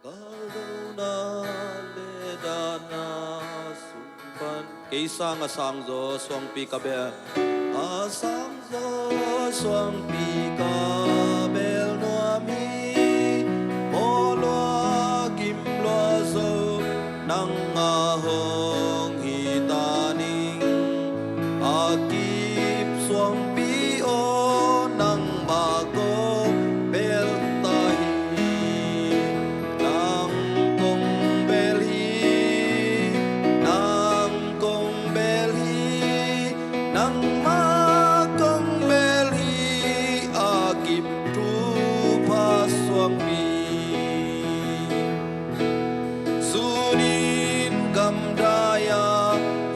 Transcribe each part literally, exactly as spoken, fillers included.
Kaldona le dana sung pan kei sang a sangzaw suangpi ka bel. A sangzaw suangpi ka bel nuam hi. Maw lua kim lua zo nangmah hong hi ta ning. A kip suangpi aw nangmah kong bel ta hi. Nang kong bel hi, nang kong bel hi, nangmah kong bel hi, a kip thupha suangpi. Sunin gamdai-a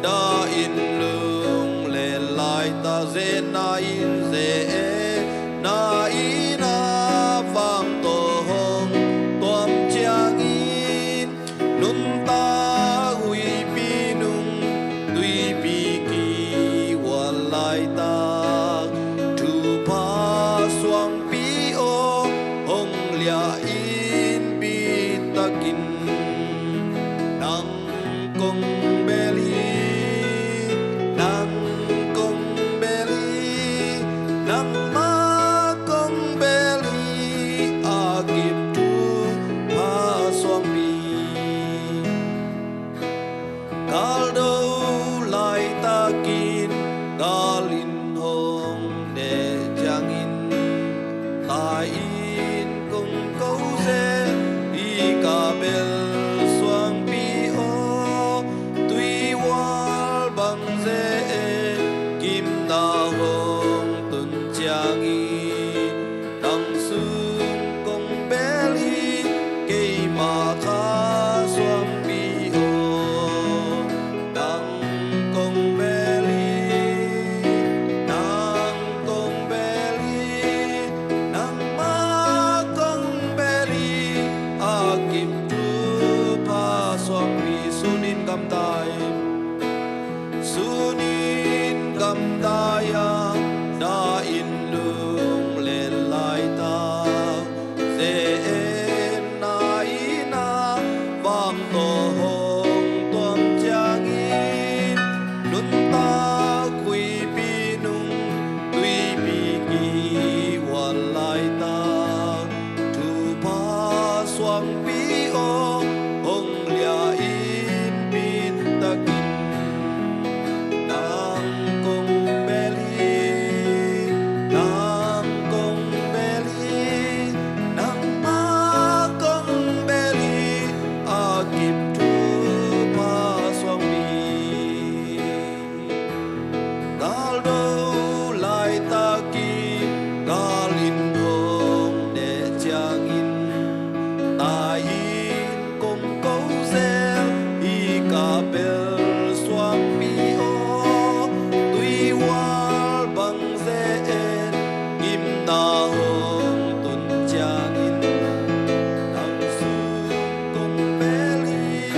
da-in lunglet laitak, ze-na-in ze-na-in a vang tawh hong tuam ciangin, nuntak huipi nung tuipi kihual laitak, thupha suangpi aw hong liah in, bit takin nang kong bel hi, nang kong bel hi, nangmah kong bel hi, a kip thupha suangpi. Kaldo laitakin kalin hong neh ciangin, tai-in kong ko zel hi, ka bel suangpi aw. Tuihual bang ze-en kimna hong tun ciangin, nang sung kong bel hi, keima kha suangpi aw. Nang kong bel hi, nang kong bel hi, nangmah kong bel hi, a kip thupha suangpi. Sunin gamdai, sunin gamdai-a da-in lunglet laitak, ze-na-in a vang tawh hong tuam ciangin, nuntak huipi nung tuipi kihual laitak, thupha suangpi aw hong liah in, bit takin nang kong bel hi, nang kong bel hi, nangmah kong bel hi, a kip thupha suangpi. Kaldo laitakin kalin hong neh ciangin, tai-in kong ko zel hi, ka bel suangpi aw. Tuihual bang ze-en kimna hong tun ciangin, nang sung kong bel hi,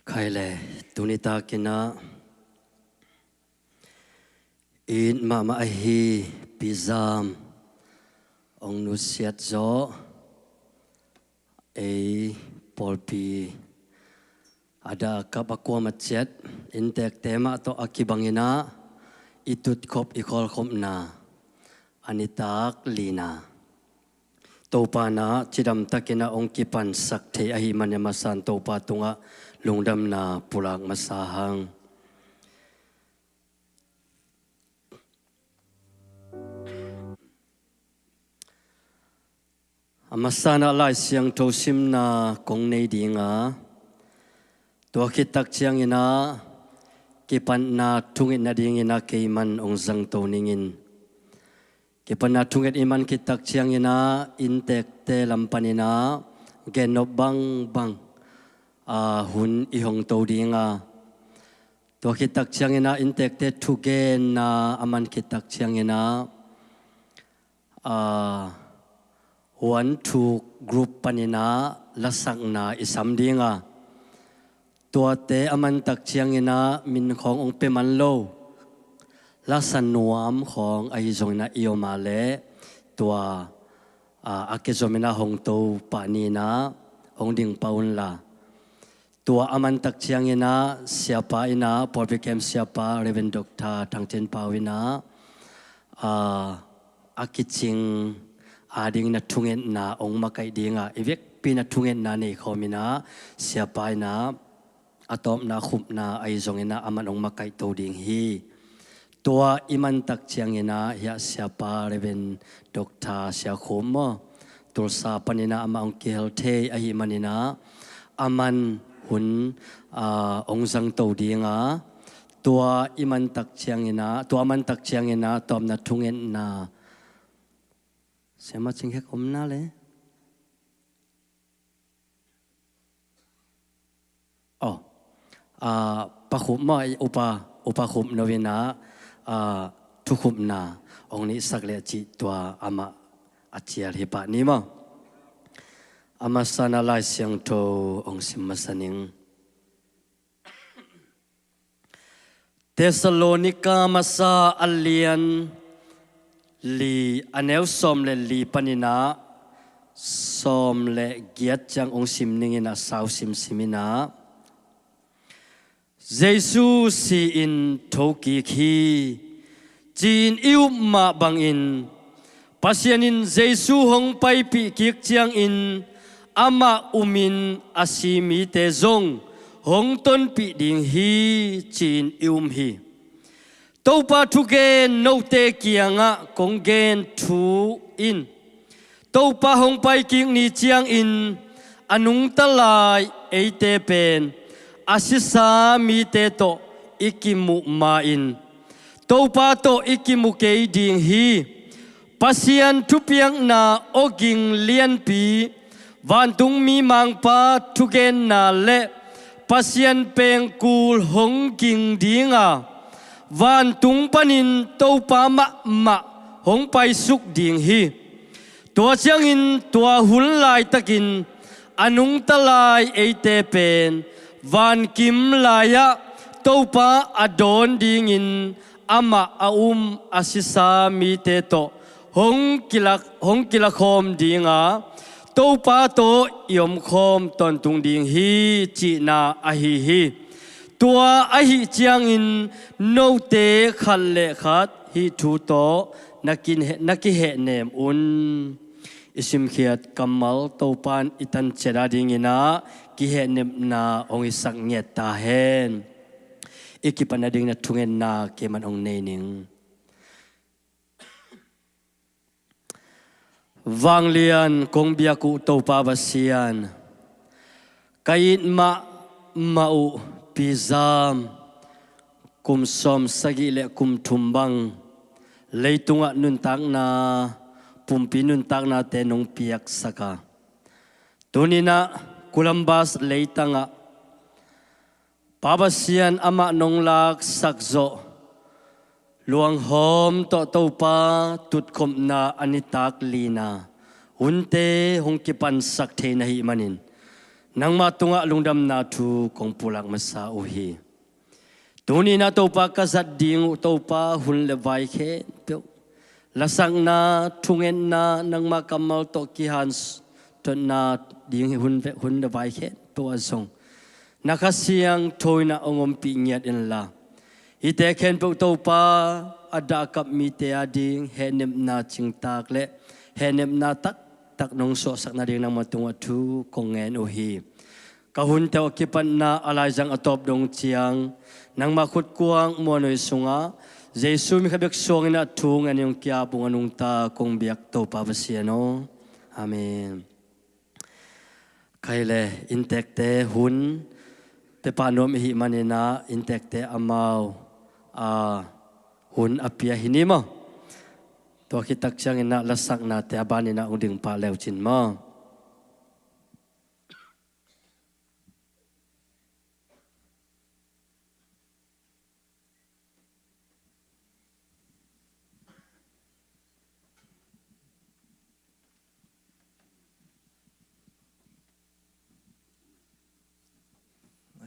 Khai le, tuni takin ah it mahmah ahi Pi Zam hong nusiat zawh, ei pawlpi a dah kap a kuam a ciat inntekte mah tawh a kibangin ah i tutkhop i khawlkhopna a nitak lina Topa in ah cidamtakin ah hong kipansak thei ahih manin a masa in Topa tungah lungdamna pulak masa hang. A masa in ah Lai Siangtho simna kong nei ding a, tua khit tak ciangin ah kipatna thungetna dingin ah keiman hong zangto ning in. Kipatna thunget i man khit tak ciangin ah inntekte lam panin ah gennop bangbang a hun i hong to ding a, tua khit tak ciangin ah inntekte thugenna a man khit tak ciangin ah, a, huan thuk group panin ah lasakna i sam ding a, tuate a man tak ciangin ah min khawng hong pia man lo, lasa nuam khawng ahi zongin ah i om a leh tua, a, a kizom in ah hong to pah ni in ah hong ding pah un la. Tua a man tak ciangin ah siapa in ah, pawlpi kem siapa Reverend Doctor Thang Cin Pau in ah, a, a kicing a dingin ah thungetna hong makaih ding a, i vekpi in ah thungetna nei khawm in ah siapa in ah a tawpna khupna ahi zongin ah aman hong makaih to ding hi. Tua i man tak ciangin ah hiah siapa Reverend Doctor Sia Khum maw, Tulsa panin ah amah hong kihel thei ahih manin ah aman hun, a, hong zangto ding a, tua i man tak ciangin ah, tua man tak ciangin ah tawpna thungetna siama Cing Khek om na le. Oh, a, Pa Khup maw, upa, upa Khup no in ah, a, thukhupna hong nihsak leh cih tua amah a cial hi pah ni maw. A masa in ah Lai Siangtho hong sim masa ning. Thessalonika masa a lian li a neu sawm le li panin ah sawm le giat ciang hong sim ning in ah sau simsim in ah, Jesu si-in thokik hi, ci-in i up mah bangin Pasian in Jesu hong paipih kik ciangin amah umin a si mite zong hong tonpih ding hi, ci-in i um hi. Topa thugen note kiangah kong gen thu in Topa hong paikik ni ciangin a nungta lai eite pen a sisa mite tawh i kimuh ma-in Topa tawh i kimu kei ding hi. Pasian thupiakna awging lianpi, vantungmi mangpa thugenna le Pasian pengkul hong ging ding a, vantung panin Topa mahmah hong paisuk ding hi. Tua ciangin tua hun laitakin a nungta lai eite pen vankim lai-ah Topa a dawn dingin amah a um a sisa mite tawh hong kila, hong kilakhawm ding a, Topa tawh i omkhawm tawntung ding hi, cihna ahi hi. Tua ahih ciangin note khat le khat hih thu tawh na kin-, na kihehnem un. I simkhiat kammal Topa in i tan ciat a dingin ah kihehnepna hong hisak ngiat ta hen. I kipatna dingin ah thungetna keiman hong nei ning. Vanglian kong biak uh Topa Pasian, ka it mahmah uh Pi Zam kum sawm sagih le kum thum bang leitungah nuntakna, pumpi nuntaknate nong piaksak a, tuni-in ah Columbus leitangah Pa Pasian amah nong laksak zawh luanghawm tawh Topa tutkhopna a nitak lina hunte hong kipansak thei na hih manin Nangmah tungah lungdamna thu kong pulak masa uh hi. Tuni-in ah Topa, ka zat ding uh Topa, hun le vai khempeuh, lasakna, thungetna, nangmah kammal tawh kihantotna ding hun, hun le vai khempeuh ah zong na Kha Siangtho in ah hong ompih ngiat inla, hihte khempeuh Topa, a dah a kap mite ading hehnepna cingtak le hehnepna taktak nong suahsak nading nangmah tungah thu kong ngen uh hi. Ka hun tawh kipatna a laizang a tawp dong ciang, nangmah khutkuang muanhuai sungah Jesu min khat bek suangin ah thu ngen ung, kiap ung, a nungta kong biak Topa Pasian aw. Amen. Khai le inntekte hun pia pah nuam i hih manin ah inntekte amau a hun a pia hi ni maw? Tua khit tak ciangin ah lasaknate a banin ah hong ding pah le uh cin maw?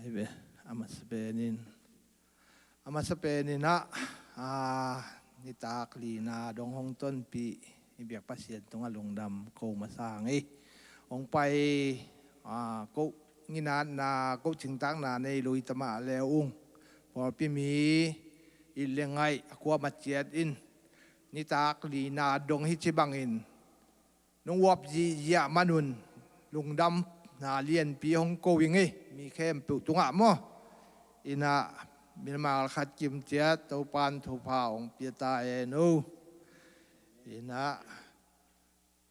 Ahi ve, a masa penin, a masa penin ah, a, nitak lina dong hong tonpih i biak Pasian tungah lungdam ko masa hang ei. Hong pai, a, ko nginatna, ko cingtakna nei lui ta mah le ung. Pawlpi mi it le ngaih a kuamah ciat in nitak lina dong hi ci bangin nong uap zihziah manun lungdamna lianpi hong ko ing ei, mi khempeuh tungah maw. Inah mimal khat kim ciat Topan thupha hong pia ta hen aw. Inah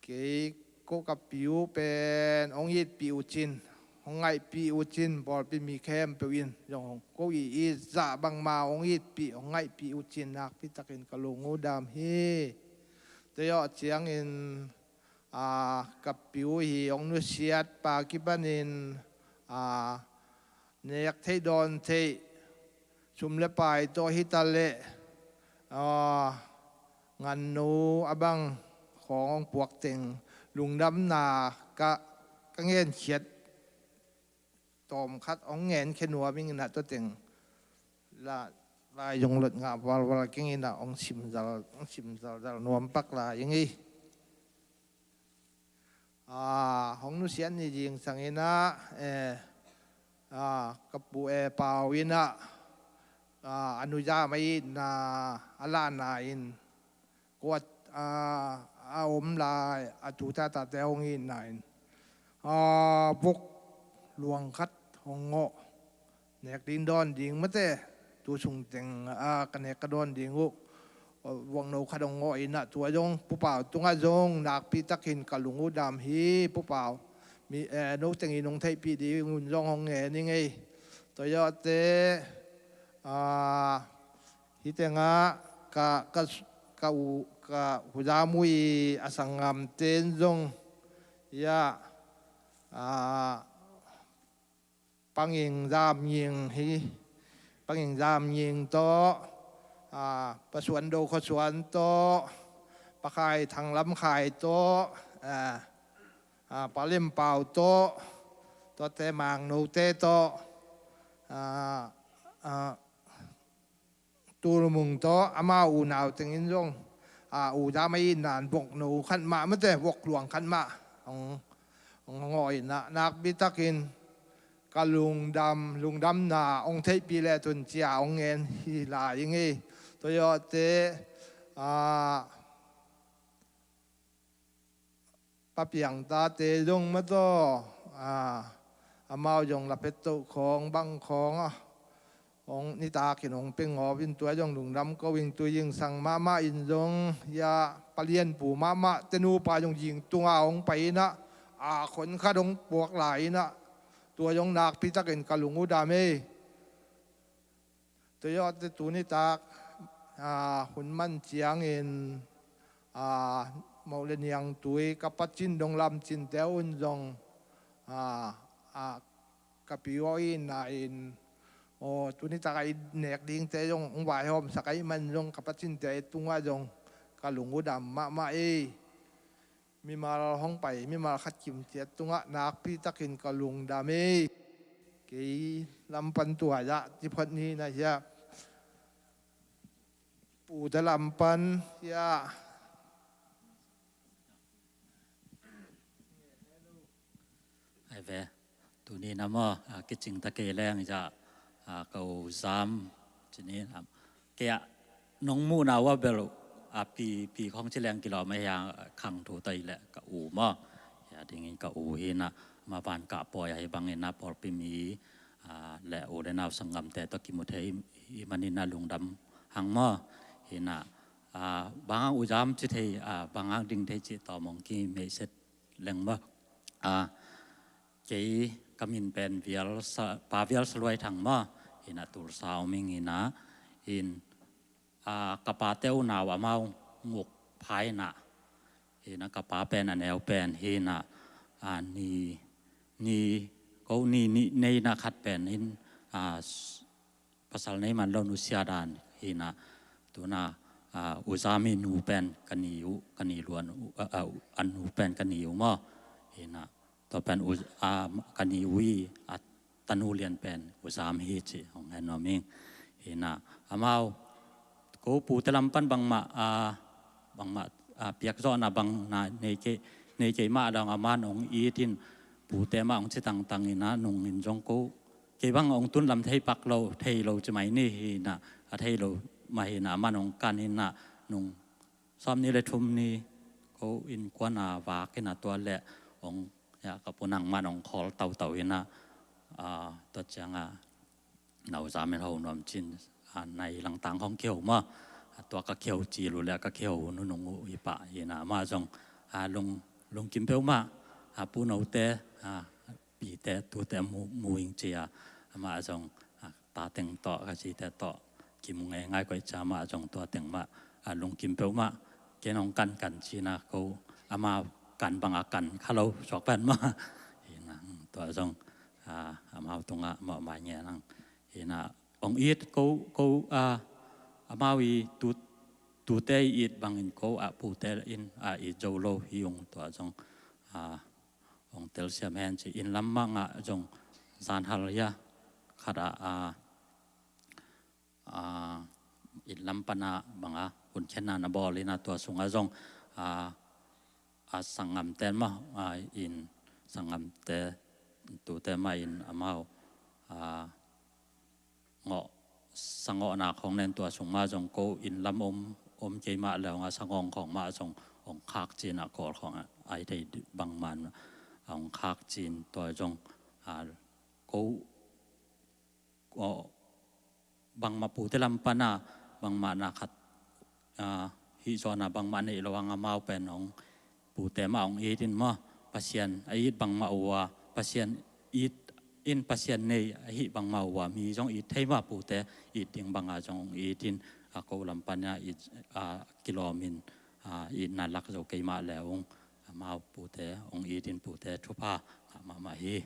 kei ko ka pi uh pen hong itpih uh cin, hong ngaihpih uh cin, pawlpi mi khempeuh in zong hong ko i it zah bangmah hong itpih, hong ngaihpih uh cin nakpi takin ka lung uh dam hi. Tua zawh ciangin, a, ka pi uh hi hong nusiat pa kipanin, a, nek theih dawn theih, sum le pai tawh hi ta leh, a, nganno a bang khawng hong puak teng lungdamna ka, ka ngenkhiat tawm khat hong ngenkhia nuam ing inah tua teng la, lai zong lot ngah valval keng inah hong simzal, hong simzalzal nuam pak lai ing ei. A, hong nusiat ni zingsang inah, eh, a, ka pu e pau inah, a, a nuizam a itna a lahna in ko a, a, a om lai a tu tatate hong itna in, a, vok luang khat hong ngawh. Nek ding dawn ding mate, tu sung teng, a, ka nek ka dawn ding uh. Vokno khat hong ngawh inah tua zong Pu Pau tungah zong nakpi takin ka lung uh dam hi Pu Pau. Mi, eh, no tengin hong theihpih ding un zong hong ngen ing ei. Tua zawhte, a, hih tengah ka, ka, ka u, ka u zam uh i a sanggamte in zong, ya, a, Panging Zam Nying hi, Panging Zam Nying tawh, a, Pa Suan Do Khua Suan tawh, Pa Khai Thang Lam Khai tawh, a, a, Pa Lem Pau tawh, tuate Mangnote tawh, a, a, Tulmung tawh amau unau tengin zong, a, u zam a itna in vokno khat mah mate, vok luang khat mah hong, hong ngawh inah nakpi takin ka lungdam, lungdamna hong theihpih leh tun cia hong ngen hi lai ing ei. Tua zawhte, a, Pa Piang tate zong mataw, a, amau zong laphettoh khawng bang khawng a, hong nitakin hong pia ngawp in tua zong lungdam ko ing. Tu zingsang mahmah in zong, ya, Pa Lian Pu mahmah te nupa zong zing tunga hong pai inah, a, khon khat hong puak lai inah, tua zong nakpi takin ka lung uh dam ei. Tua zawhte tuni tak, a, hun man ciangin, a, moh le niangtui ka pa Cin Dong Lam Cinte un zong, a, a, ka pi uh a itna in, aw, tuni tak a i nek dingte zong hong vaihawmsak ahih man zong ka pa Cinte tungah zong ka lung uh dam mahmah ei. Mimal hong pai, mimal khat kim ciat tungah nakpi takin ka lungdam ei. Kei lam pan tua ah ci phot ni na hia. Pute lam pan hia. Ai ve, tuni na maw, a, kicing ta kei leng ja, a, ka u Zam, ci ni na. Kei a nong muhna ua bel, a, pi, pi khong ci leng kilawm a hia, khang thu ta i le ka u maw. Hia dingin ka u hi na, ma van ka pawi a hi bangin na pawlpi mi, a, le u le nau sanggamte tawh kimu thei i manin na lungdam hang maw. Hi na, a, bang hang u Zam ci thei, a, bang hang ding thei ci tawm hong kimeihset leng maw. A, kei ka min pen Vial Sa, Pa Vial Sa Luai Thang maw. Hi na Tulsa om ing hi na, in, a, ka pate unau amau nguk phai na. Hi na ka pa pen a neu pen hi na, a, ni, ni, ko ni, ni, nei na khat pen in, a, s-, pasal nei man lo nusia dan hi na, tu na, a, u Zam i nu pen ka ni u, ka ni luan u, a, a, a nu pen ka ni u maw. Hi na, tua pen u, a, ka ni u i, a, tanu lian pen u Zam hi ci hong hen nuam ing. Hi na, amau, ko pute lam pan bangmah, a, bangmah, a, piakzawhna bang na nei kei, nei kei mah dong aman hong it in pute mah hong ci tangtang hi na, nung in zong ko kei bang hong tun lam thei pak lo, thei lo ci mai ni hi na, a thei lo mah hi na, aman hong kan hi na, nung sawm ni le thum ni ko innkuan a vak hi na tua le hong, ya, ka pu nang man hong khawl tautau hi na, a, tua ciang a, na u Zam in ho nuam cin, a, nai langtang hong kiho maw, a, tua ka kiho cil uh le ka kiho nunung uh hi pah hi na, amah zong, a, lung, lungkim peuhmah, a, pu note, a, pite, tute mu, mu ing ci a, amah zong, a, ta teng tawh, ka zite tawh kimu ngeingai koih cia, amah zong tua teng mah, a, lungkim peuhmah, ken hong kankan ci na ko, ama kan bang a kan kha lo suak pen mah. Hi na, tua zong, a, amau tungah mawhmai ngen ang. Hi na, hong it ko, ko, a, amau i tu, tute i it bangin ko, a, pute in, a, it zo lo hi ung, tua zong, a, hong telsiam hen ci. Inn lam mah ngah zong zan hal hia khat ah, a, a, inn lam pan a bang a hun khenna na bawl hi na, tua sungah zong, a, a, sanggamte mah, a, in sanggamte tute mah in amau, a, ngawh, sangawhna khong nen tua sung mah zong ko inn lam om, om kei mah le hong a sangawng khong mah zong hong khak cin a kawl khong a, ai thei bangman hong khak cin tua zong, a, ko, ko bangmah pute lam pan a bangmah na khat, a, hih zawn a bangmah neih lo hang amau pen hong pute mah hong it in maw, Pasian a it bangmah uh a, Pasian it in Pasian nei ahi bangmah uh a, mi zong it thei mah pute it ding bang a zong hong it in, a, ko lam pan a it, a, kilawm in, a, itna lak zo kei mah le ung, amau pute hong it in pute thupha ngah mahmah hi.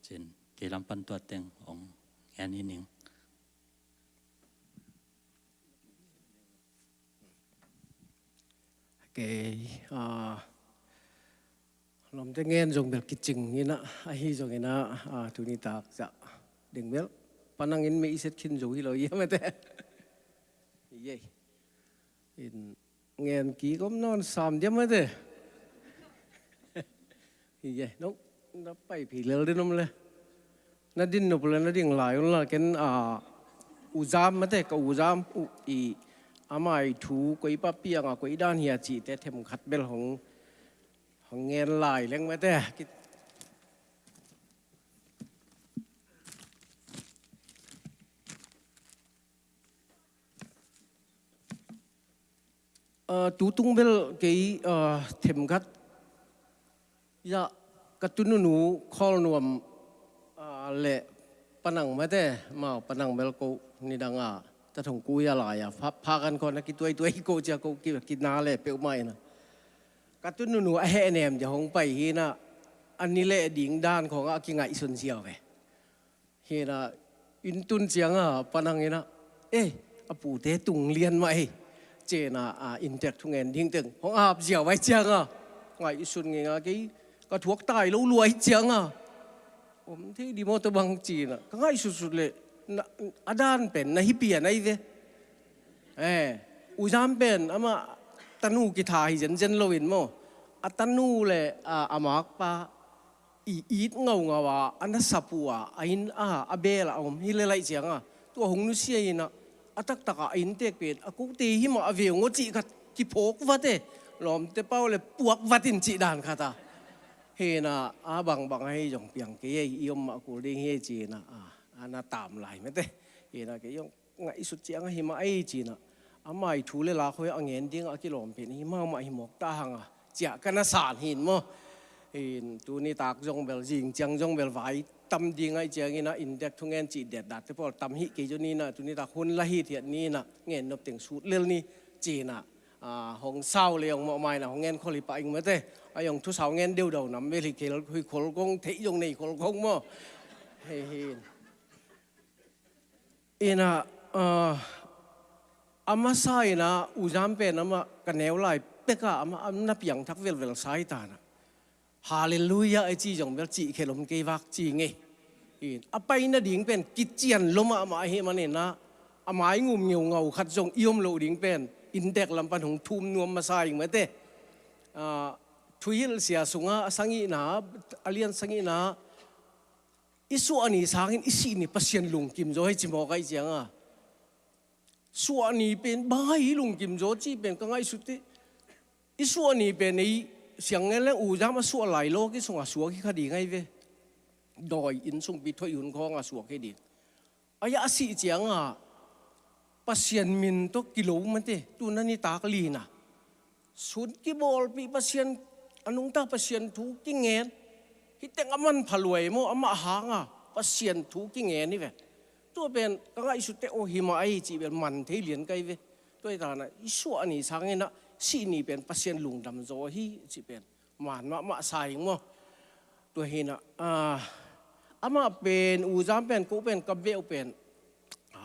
Cin, kei lam pan tua teng hong ngen hi ning. Kei, a, lawmte ngen zong bel kicing hi na, ahi zongin a, a, tuni tak zah ding bel panang in mei i set khin zo hi lo hiam ete. Hi ei. In ngen kik om nawn sam diam ete. Hi ei, no, na pai phei lel din om le. Na din nop le na ding lai un la ken, a, u Zam mate, ka u Zam uh i, ama i thu koi pa piang a koi dan hia cihte themkhat bel hong, hong ngen lai leng mate. Ki- A, tutung bel kei, a, themkhat, ya, ka tununu Khawl Nuam, a, le Panang mate, mau Panang bel ko nidang a, ta thong ku ya lai a, pha, pha kan khon a kituaituai ko cia ko ki, kina le peuhmah ina. Ka tununu a hehnem dia hong pai hi na, a ni le ding dan khong a kingaihsun ziau ve. Hi na, inn tun ciang a, Panang ina, eh, a pute tung lian mah hi. Cina, a, inntek thungen ding teng hong ap ziau vai ciang a. ngaihsun ngei nga kei ka thuak tai lo luai cianga om thei di maw tua bang cina ka ngaihsutsut leh a dan pen na hi pian ahi ve. Eh, U Zam pen amah tanu kitha hi zenzen loin maw, a tanu le a makpa i it ngaungau a a na sap uh a a inn a a bel a om hi le laih cianga tua hong nusia inah a taktakah a inntek pen a kote hi mah a veu ngawh cih khat kiphawk vate lawmte pau le puak vat in cih dan khata. Hinah a bangbang ahi zong piang kei ei i om mah kul ding hi ei cinah a na tam lai mate. Hinah kei zong ngaihsut ciang ahi mah ei cinah a mai thu le lak hoi a ngen dingah a kilawm pen hi mau mah hi mawk ta hanga ciah ka na san hin maw. Hin tuni tak zong bel zing ciang zong bel vai tam ding ahi cianginah intek thungen cih detdatte pawl tam hih kei zo ninah tuni tak hun la hithiat ninah ngen nop teng sut lel ni cinah hong sau le hong mawhmaina hong ngen khol hi pah ing mate. A hong thusau ngen deudau nam bel hi khol kong theih zong nei khol kong maw. Hei hin. Inah a masa inah U Zam pen amah ka neu lai pekah amah a na piangthak velvel sa hi tanah Halleluiah a ci zong bel cih khelom kei vak ci ngei. A pai nading pen kician lo mahmah ahi maninah a mai ngum ngeungau khat zong i om loh ding pen inntek lam pan hong thum nuam masa ing mate. Thuhilh sia sungah a sangihna a lian sangihna i suah ni sangin i sih ni Pasian lungkim zaw hi ci mawk ahi cianga suah ni pen bang ahi lungkim zaw cih pen ka ngaihsut hi. I suah ni pen ei siang ngen leng U Zam a suah lai lawk i sungah suak hi kha ding ahi ve. Dawi inn sungpi thoih hun khawngah suak hi ding. A yah a sih cianga Pasian min tawh kilo mate tuna nitak lina sun kibawlpih Pasian a nungta Pasian thu kingen. Hih teng a manpha luai maw amah hanga Pasian thu kingen hi ve. Tua pen ka ngaihsutte aw hi mah ahi cih bel man thei lian kai ve. Tua hi tanah i suah ni sanginah sih ni pen Pasian lungdam zaw hi cih pen man mahmah sa ing maw. Tua hinah amah pen U Zam pen ko pen ka beh uh pen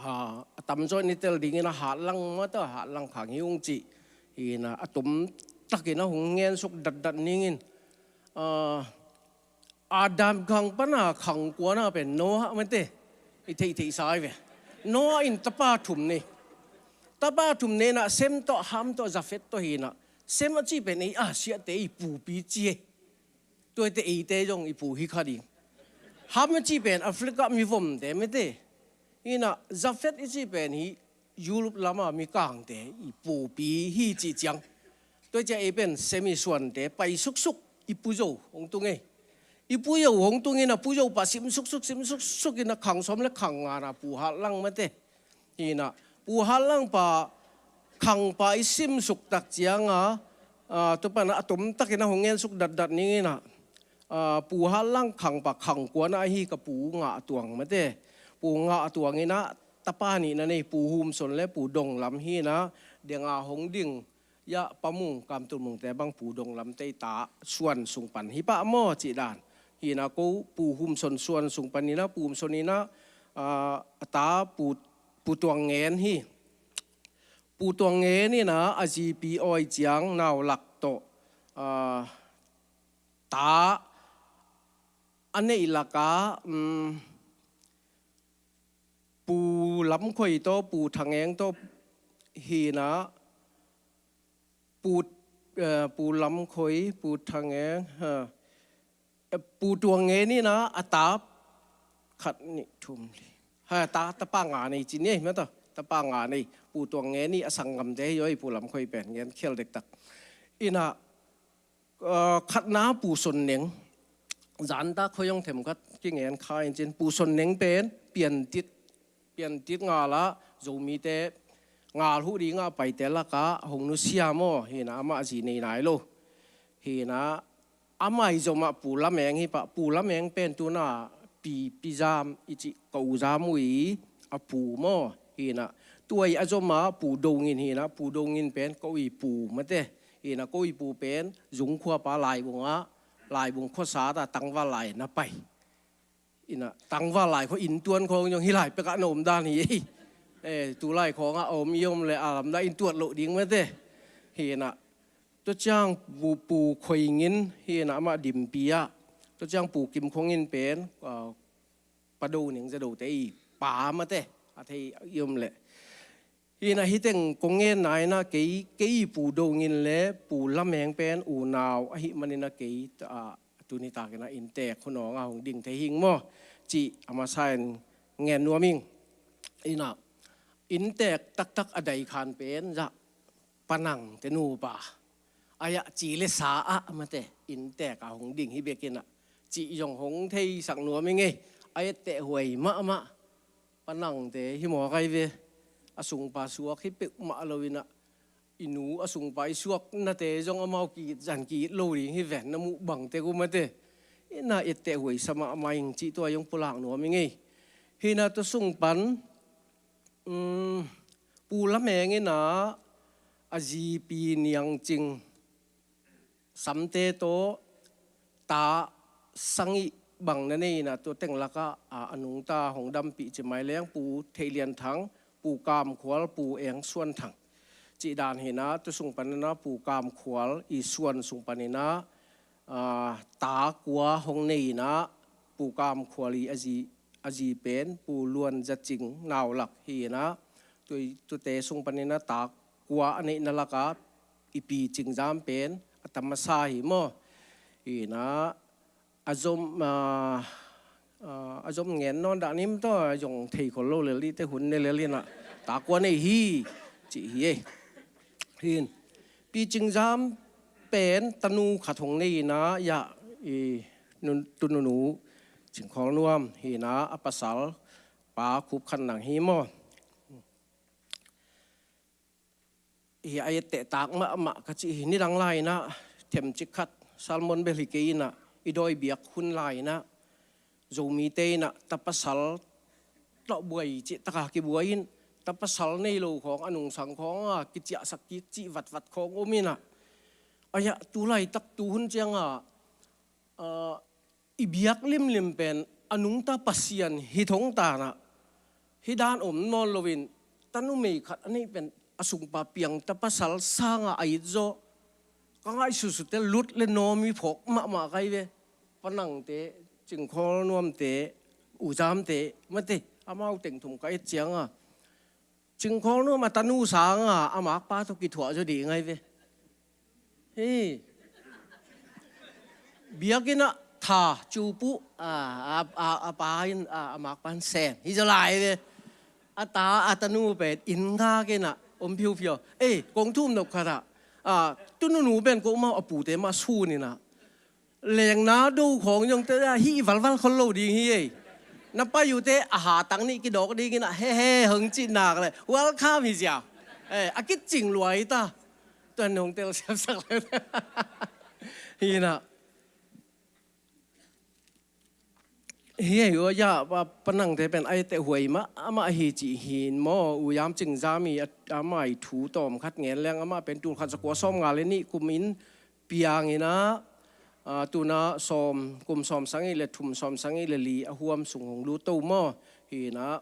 a tamzaw in i tel dingin a hatlang mata hatlang khang hi ung cih hinah a tom takin a hong ngensuk datdat ningin Adam khang pana khang kuana pen Noah mate i theihtheih sa hi ve. Noah in tapa thum nei. Tapa thum nei inah Sem tawh Ham tawh Zafet tawh hinah Sem a cih pen ei Asiate i pupi ci hi. Tuaite eite zong i pu hi kha ding. Ham a cih pen Africa mi vomte mate. Hinah Zafet i cih pen hi Europe lama mi kangte i pupi hi cih ciang. Tuaite ei pen Sem i suante pai suksuk i pu Zo hong tung ei. I pu Zo hong tung inah pu Zo pa sim suksuk sim suksuk inah khang sawm le khang ngana pu hatlang mate. Hinah pu hatlang pa khang pa i sim suk tak cianga tua pana a tom takin a hong ngensuk datdat ninginah pu hatlang khang pa khang kuana ahi ka pu ngah tuang mate. Pu ngah tuang inah tapa nihna nei pu Humson le pu Donglam hinah denga hong ding yah pamung kamtulmungte bang pu Donglamte i ta suan sung pan hi pah maw cih dan. Hinah ko pu Humson suan sung pan inah pu Humson inah a ta pu Pu Tuang Ngen hi. Pu Tuang Ngen inah a zipi awi ciang naulak tawh ta a neih lakah Pu Lam Khoi tawh Pu Thang Eng tawh hinah Pu Pu Lam Khoi Pu Thang Eng Pu Tuang Ngen inah a ta khat nih thum li ha ta tapa nga nei ci ni mata tapa nga nei Pu Tuang Ngen i a sanggamte hi aw hi Pu Lam Khoi pen ngen khial dektak. Inah khatna Pu Son Neng zanta khoi hong themkhat kingen kha in cin Pu Son Neng pen piantit piantit ngalah Zomite ngal huh dingah paite lakah hong nusia maw hinah amah zi nei nai lo. Hinah a maizomah Pu Lam Eng hi pah Pu Lam Eng pen tuna pi pi Zam i cih ka u Zam uh i a pu maw hinah tua i a zomah Pu Dongin hinah Pu Dongin pen ka u i pu mate. Hinah ka u i pu pen Zungkhua pa Laibungah Laibung khuasata tangval lai na pai. Inah tangval lai khua inntuan khawng zong hi lai pekah na om dan hi ei. Tu lai khawngah a om i om le a lamdah inntuat loh ding mate. Hinah Tua ciang Pu, Pu Khoi Ngin hi in ah, amah Dimpi ah. Tua ciang Pu Kim Khong In pen, ah, Pa Do Neng Za Do te i pa mate, a thei i om leh. Hi in ah hih teng kong ngen na in ah kei, kei Pu Do Ngin le Pu Lam Eng pen unau ahih manin ah kei, ah, tuni takin ah inntek hun awng ah hong ding thei hing maw, cih a masa in ngen nuam ing. Hi in ah inntek taktak a dai khan pen zah Pa Nang te nupa. Ai ah ci le sa ah mate, inntek ah hong ding hi bek in ah, cih zong hong theisak nuam ing ei. A etteh huai mahmah. Pa Nang te hi mawk ai ve. A sungpa suak hi peuhmah lo in ah, i nu a sungpa i suaknate zong amau ki-it zan ki-it lo ding hi ve, na muh bang tek uh mate. Hi in ah etteh huai sa mahmah ing cih tua zong pulak nuam ing ei. Hi in ah tua sung pan, um, Pu Lam Eng in ah a zipi Niang Cing Samte tawh ta sagih bang na nei in ah, tua teng lakah, a, a nungta hong dampih ci mai leng Pu Thei Lian Thang, Pu Kam Khual, Pu Eng Suan Thang. Cih dan hi in ah, tua sung pan in ah Pu Kam Khual i suan sung pan in ah, a, ta kua hong nei in ah, Pu Kam Khual i a zi, a zi pen Pu Luan Za Cing Nau Lak hi in ah, tua, tuate sung pan in ah ta kua a neihna lakah i Pi Cing Zam pen a ta masa hi maw. Hi in ah, a zom, a, a, a zom ngen nawn dah ning maw, tua zong thei khol lo lel dih teh, hun ne lel in ah, ta kua nei hi, cih hi ei. Hi in, Pi Cing Zam pen tanu khat hong nei in ah, ya, i, nu, tu nunu Cing Khawl Nuam hi in ah, a pasal Pa Khup Khan Nang hi maw. Hi a etteh tak mahmah ka cih hi. Nidang lai in ah themcik khat, sermon bel hi kei in ah, i dawi biak hun lai in ah, Zomite in ah ta pasal tawh buai cih tak a kibuai in, ta pasal nei lo khawng, a nungsang khawng a kiciahsak kik cih vatvat khawng om in ah. Ai ah, tu laitak tu hun ciang ah, a, i biak limlim pen a nungta Pasian hi thong ta in ah, hih dan om nawn lo in, ta numei khat a neih pen a sungpa piang ta pasal sang a a it zaw. Ka ngaihsutsut teh lut le nawm i phawk mahmah ka hi ve. Pa Nang te, Cing Khawl Nuam te, U Zam te mate, amau teng thum ka et ciang ah, Cing Khawl Nuam a tanu sang ah, a makpa tawh kithuah zaw ding ahi ve. Hi. Biakinn ah tha cupuh, a, a, a, a pa in, a, a makpa in sem hi zaw lai ve. A ta, a tanu pen inn gak in ah om phiuphia. Ei, kong thum nop khat ah, a, tu nunu pen ko mau a pute mah sun in ah, lengna do khawng zong te, a, hih valval khol lo ding hi ei. Na pai uh teh a hatang nih kidawk ding in ah, he he hong cih nak leh, welcome hi ziau. Eh, a kicing luai ta. Tuan hong tel siamsak leh. Hi in ah. Hi ei uh, ya, Pa, Pa Nang te pen a etteh huai mahmah hi cih hi in maw. U Yam Cing Zam i, a, amah i thu tawm khat ngen leng, amah pen tul khat za kua sawm nga le nih kum in piang in ah, a, tu in ah sawm, kum sawm sagih le thum, sawm sagih le li a huam sung hong lut to maw. Hi in ah,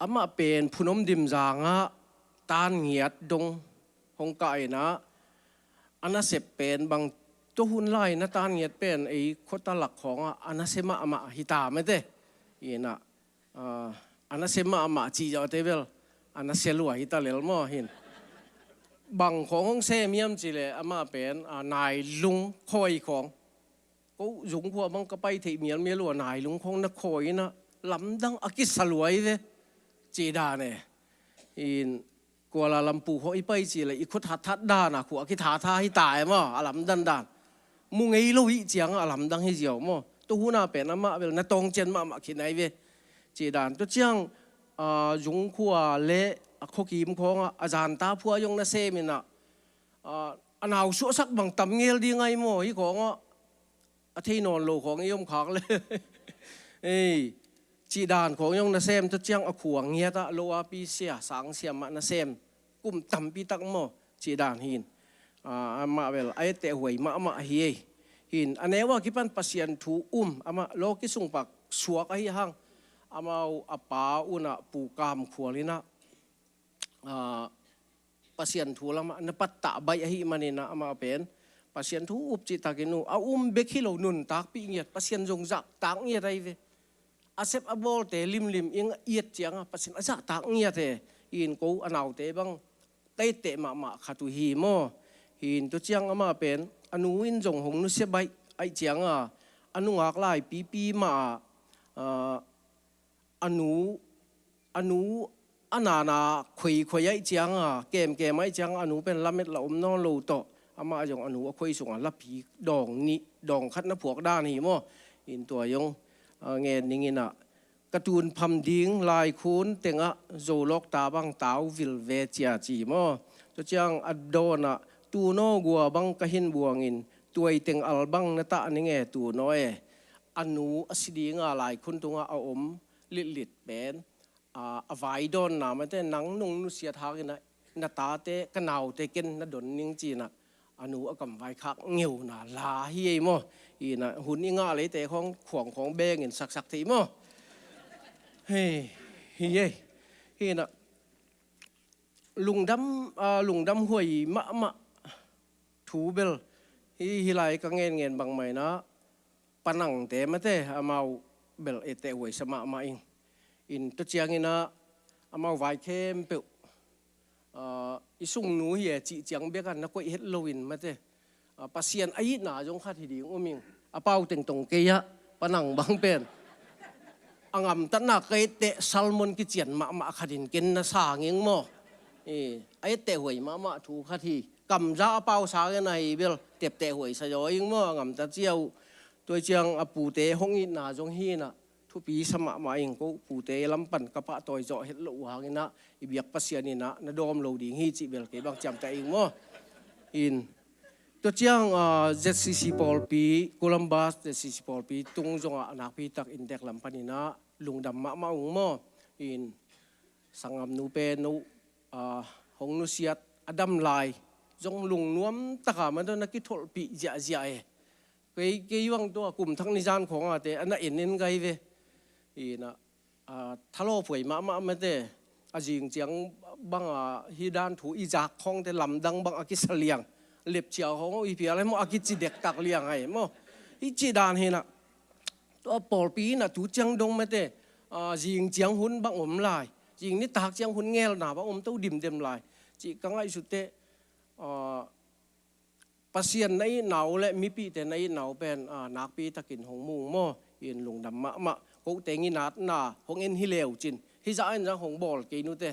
amah pen Phunom Dim Zang ah tan ngiat dong hong kah in ah, a nasep pen bang, tua hun lai in ah tan ngiat pen ei khuata lak khawng ah a nasia mahmah hi ta mate. Hi in ah, a, a nasia mahmah cih zawh teh bel, a nasia lua hi ta lel maw hin. Bang khawng hong sem hiam cih leh amah pen, a, nailung khawi khawng. Ko Zung khua bang ka pai theih mialmial uh a, nailung khawng na khawi in ah, lamdang a kisa lua hi ve. Cih dan e. In Kuala Lumpur khawng i pai cih leh i khut hatthat dan a khua kithatha hi ta e maw, a lamdang dan. Mu ngei lo hi ciang a lamdang hi ziau maw. Tua hun ah pen amah bel na tawng cian mahmah khin ahi ve. Cih dan. Tua ciang, a, Zung khua le a khuakim khawng ah a zanta phua zong na sem in ah, a, a nau suahsak bang tam ngel ding ahi maw, hih khawng ah. A thei nawn lo khawng i om khak le. Ei, cih dan khawng zong na sem, tua ciang a khua ngiat ah lo a pi sia, sang sia mah na sem. Kum tampi tak maw, cih dan hin. A, amah bel a etteh huai mahmah hi ei. Hin, a neu a kipan Pasian thu um, amah lawki sung pak suak ahi hang. Amau a pa un ah Pu Kam Khual in ah, a, Pasian thu lamah na pattah baih ahih manin ah amah pen Pasian thu up cihtakin uh a um bek hi lo, nuntakpih ngiat, Pasian zong zahtak ngiat ahi ve. A sep a bawlte limlim i et ciangah Pasian a zahtak ngiat e. Hi in ko a naute bang ka etteh mahmah khat uh hi maw. Hi in tua ciang amah pen a nu in zong hong nusia baih ahih ciangah a nungak lai pipi mah ah, a nu a nu a nana khoikhoi ahih ciangah, kemkem ahih ciangah a nu pen lamet la om nawn lo tawh, amah zong a nu a khoi sungah lapi dawng nih, dawng khat na phuak dan hi maw. Hi in tua zong ah, ngen ning in ah, ka tun pham ding laikhun tengah zolawk ta bang tau vil ve cia ci maw. Tua ciang a dawnah, tunaw gua bang ka hin buangin tuai teng al bang na tah ning e tunaw e. A nu a si dinga laikhun tungah a om litlit pen ah, a vai dawnna mate, nang nong nusiat hangin ah na tate, ka naute ken na don ning ci in ah, a nu a kamvai khak ngeuna la hi ei maw. Hi in ah hun i ngah leite khawng khuang khawng bengin saksak thei maw. Hei, hi ei. Hi in ah lungdam ah, lungdam huai mahmah thu bel hi, hi lai ka ngen ngen bangmah in ah, panangte mate, amau bel etteh huaisa mahmah ing. In tua ciangin ah amau vai khempeuh ah, i sungnu hi e cih ciang bekah na koih het loin mate, ah, Pasian a itna zong khat hi ding um ing. A pau tengtong kei ah, panang bang pen a ngamtatna ka etteh salmon kician mahmah khat in ken na sang ing maw. I, a etteh huai mahmah thu khat hi. Kamza a pau sangin ahi bel tepteh huaisa zaw ing maw, a ngamtat cia uh. Tua ciang a pute hong itna zong hi in ah, thupi sa mahmah ing. Ko pute lam pan ka pahtawi zawh het loh uh hangin ah, i biak Pasian in ah na dawm lo ding hi cih bel kei bang ciamteh ing maw. In tua ciang ah, Z C C pawlpi, Columbus Z C C pawlpi tung zongah a nakpi tak inntek lam panin ah lungdam mahmah ung maw. In sanggamnu pen no ah, hong nusiat a dam lai zong lungnuam taka mate na kitholhpih ziahziah e. Kei, kei bang tua kum thak ni zan khawng a te a na en en gai ve. Hi in ah, ah, thalawphuai mahmah mate, a zing ciang banga hi dan thu i zak khawngte lamdang bang a kisa liang. Lepcia khawng i pial e maw, a kici dektak liang ai maw. Hi cih dan hi in ah, tua pawlpi in ah tu ciang dong mate, ah, zing ciang hun bang om lai, zing nitak ciang hun ngelna bang om to dimdem lai cih ka ngaihsut teh, ah, Pasian na itna uh le mipihte na itna uh pen, ah, nakpi takin hong mu ung maw. In lungdam mahmah. Kote nginatna hong en hi leu cin, hizah in zang hong bawl kei nute,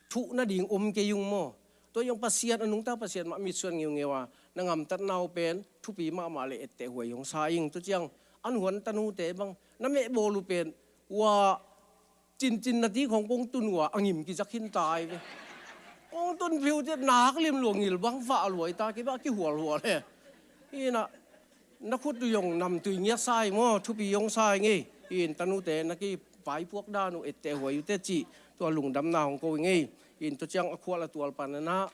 thuh nading om kei ung maw. Tua zong Pasian, a nungta Pasian mah mitsuan ngeungeu a, na ngamtatna uh pen thupi mahmah le etteh huai hong sa ing. Tua ciang an huan tanute bang na mehbawl uh pen ua cincin na ti khawng kong tun ua a ngim kizak hin tai ve. Kong tun phiu ciat nak lim lua, ngil bang fah luai ta, kei bah kihualhual he. Hi in ah na khut uh zong namtui ngiat sa ing maw, thupi hong sa ing ei. Hi in tanute na kivaipuak dan uh etteh huai uh teh cih tua lungdamna hong ko ing ei. Hi in tua ciang a khual a tual pan in ah,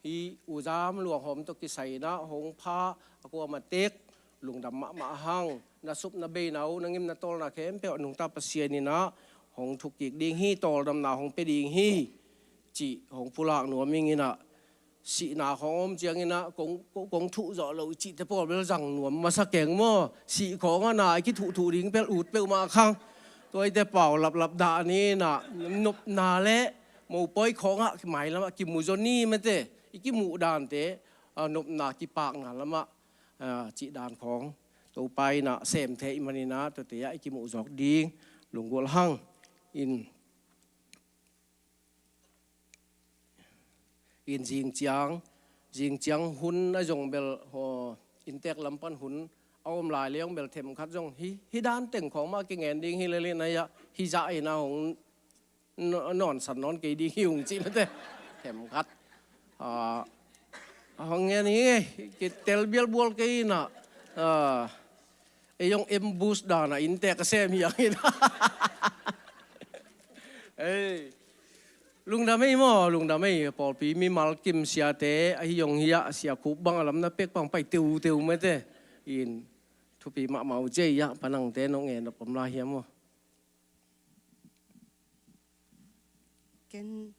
hi U Zam Luang Hawm tawh kisai in ah hong pha a kuamah tek lungdam mahmah hang. Na sup na beina uh, na ngim na tawlna khempeuh a nungta Pasian in ah hong thuk kik ding hi, tawldamna hong pia ding hi cih hong pulak nuam ing in ah, sihna khawng om ciangin ah kong, kong, kong thuh zawh loh cihte pawl bel zang nuam masa keng maw. Sih khawng ah na i kithuhthuh ding pel ut peuhmah khang. Tuaite pau laplap dah ni in ah, nopna le mopawi khawngah mailamah kimu zaw ni mate, i kimuh dante, ah, nopna kipakna lamah, ah, cih dan khawng Topa in ah sem thei manin ah tuate ah i kimuh zawk ding lunggulh hang. In in zing ciang, zing ciang hun a zong bel, haw, inntek lam pan hun a om lai le zong bel themkhat zong hi, hi dan teng khawng mah kingen ding hi lel in ah, hizah in ah hong nawnsan nawn kei ding hi ung cih mate. Themkhat, ah, hong ngen hi, kitel bialbual kei in ah, ah, ei zong ambush dan ah inntek a sem hi ang in ah. Ei, lungdam ei maw, lungdam ei. Pawlpi mimal kim siate ahi zong hi ah, Sia Khup bang a lam na pek bang pai teuteu mate. In thupi mahmah uh cei ah, panangte nong en nop om lai hiam maw? Ken,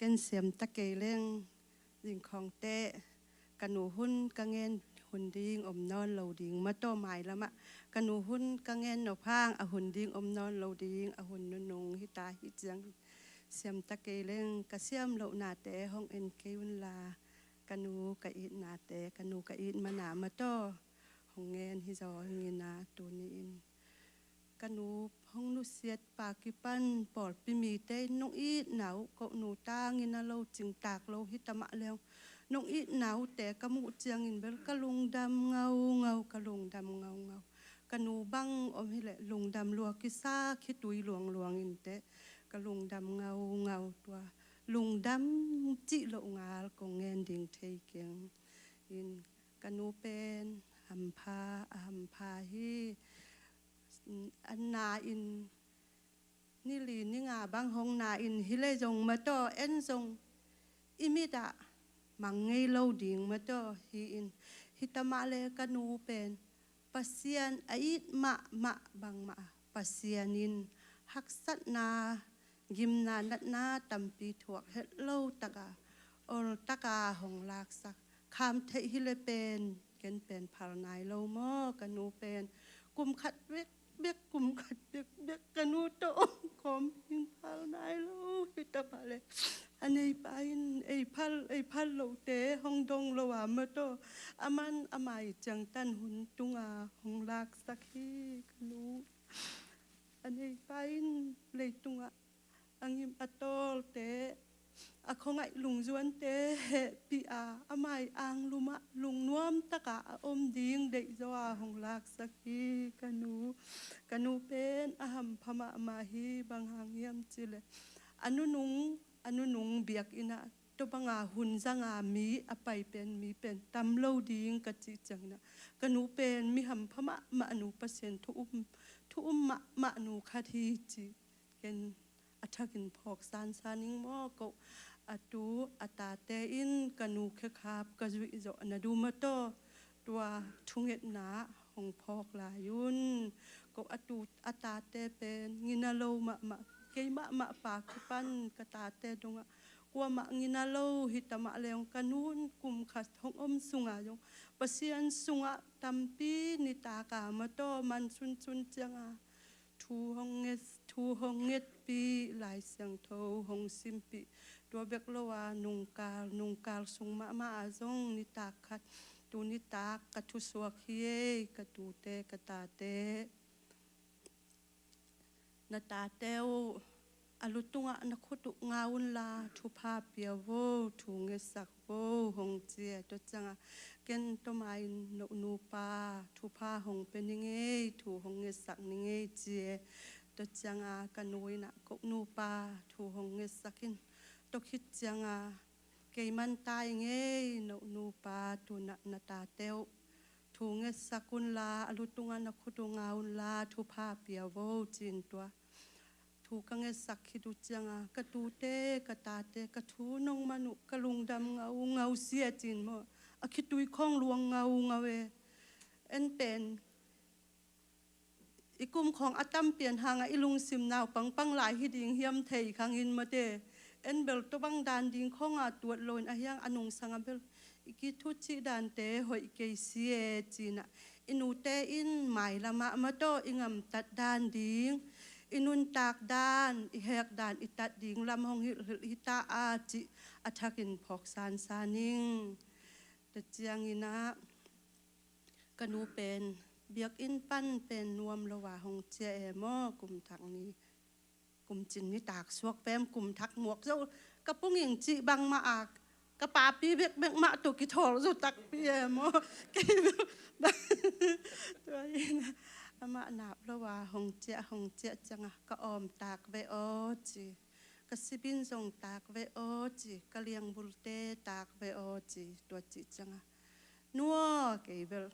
Ken siam ta kei leng, zingkhawngte, ka nu hun ka ngen hun ding om nawn lo ding maw taw, mailamah ka nu hun ka ngen nop hang a hun ding om nawn lo ding, a hun nunung hita hi ciang, siam ta kei leng, ka siam lohnate hong en kei unla, ka nu ka itnate, ka nu ka it mana maw taw, hong ngen hi zaw hi ing a, tuni-in ka nu hong nusiat pa kipan pawlpi mite in nong itna uh, ko nu tangin a lo cingtak lo hita mah leng, nong itna uhte ka muh ciangin bel ka lungdam ngaungau, ka lungdam ngaungau. Ka nu bang om hileh lungdam lua kisa, khitui luangluang inteh, ka lungdam ngaungau. Tua lungdam cih loh ngal kong ngen ding thei keng. In ka nu pen hampha, a hampha hi. A na in ni li ni nga bang hong na in hileh zong maw taw, en zong i mit ah mang ngei lo ding maw taw hi in, hita mah leh ka nu pen Pasian a it mahmah bangmah, Pasian in haksatna, gimna, natna tampi thuak het lo taka, ol taka hong laksak, kham theih hileh pen, ken pen phal nai lo maw, ka nu pen kum khat bekbek, kum khat bekbek ka nu tawh om khawm in phal nai lo hita mah leh, a neipa in ei phal, ei phal lohte hong dong lo a maw taw, aman a mai ciangtan hun tunga hong laksak hi ka nu. A neipa in leitungah a ngim a tawlte, a khuangaih lungzuante hehpih a, a mai anglum ah lungnuam taka a om ding deih zaw a hong laksak hi ka nu. Ka nu pen a hampha mahmah hi, bang hang hiam cih leh a nunung, a nunung biakinn ah tua banga hun zanga mi a pai pen, mi pen tam lo ding ka cih ciangin ah, ka nu pen mi hampha mahmah, nu Pasian thu um, thu um mahmah nu khat hi ci. Ken a thakin phawk sansan ing maw, ko a tu a tate in ka nu khekhap ka zuih zawh na duh maw taw, tua thungetna hong phawk lai un. Ko a tu a tate pen ngina lo mahmah, kei mahmah pa kipan ka tate dongah kuamah ngina lo hita mah leng, ka nu in kum khat hong om sunga zong Pasian sungah tampi nitak a maw taw, man sunsun cianga thu hong nget, thu hong ngetpih, Lai Siangtho hong simpih, tua bek lo a nungkal, nungkal sung mahmah a zong nitak khat, tu nitak ka thusuak hi ei, ka tute ka tate. Na tate uh a lu tungah na khut uh nga unla, thupha pia vo, thu ngetsak vo, hong ci e. Tua cianga ken tua ma-in, no nupa, thupha hong pia ning ei, thu hong ngetsak ning ei, ci e. Tua cianga ka nu in ah, ko nupa, thu hong ngetsak in. Tua khit cianga kei man ta ing ei, no nupa, tu-in ah na tate uh thu ngetsak unla, a lu tungah na khut uh nga unla, thupha pia vo, ci-in tua thu ka ngetsak khit uh cianga ka tute ka tate, ka thu nong man uh ka lungdam ngaungau sia, ci-in maw, a khitui khawng luang ngaungau e. En pen i kum khawng a tam pian hangah i lungsim naupang pang lai hi ding hiam thei khang in mate. En bel tua bang dan ding khawnga tuat loin, a hiang a nungsangah bel i kithucih dante hoih kei si e, ci-in ah i nute in mailamah maw taw i ngamtat dan ding, i nuntak dan, i hek dan, i tat ding lam hong hilhhilh hita a, cih a thakin phawk sansan ing. Tua ciangin ah ka nu pen biakinn pan pen nuam lo a hong ciah e maw, kum thak ni, kum cin nitak suak pem, kum thak muak zo ka pung ing cih bangmah a, ka papi bekbek mah tawh kithawl zo takpi e maw. Kei bek bang, tua in amah nap lo a hong ciah, hong ciah cianga ka awm tak ve aw, ci. Ka sibin zong tak ve aw, ci. Ka liangbulte tak ve aw, ci. Tua cih cianga, nu aw, kei bel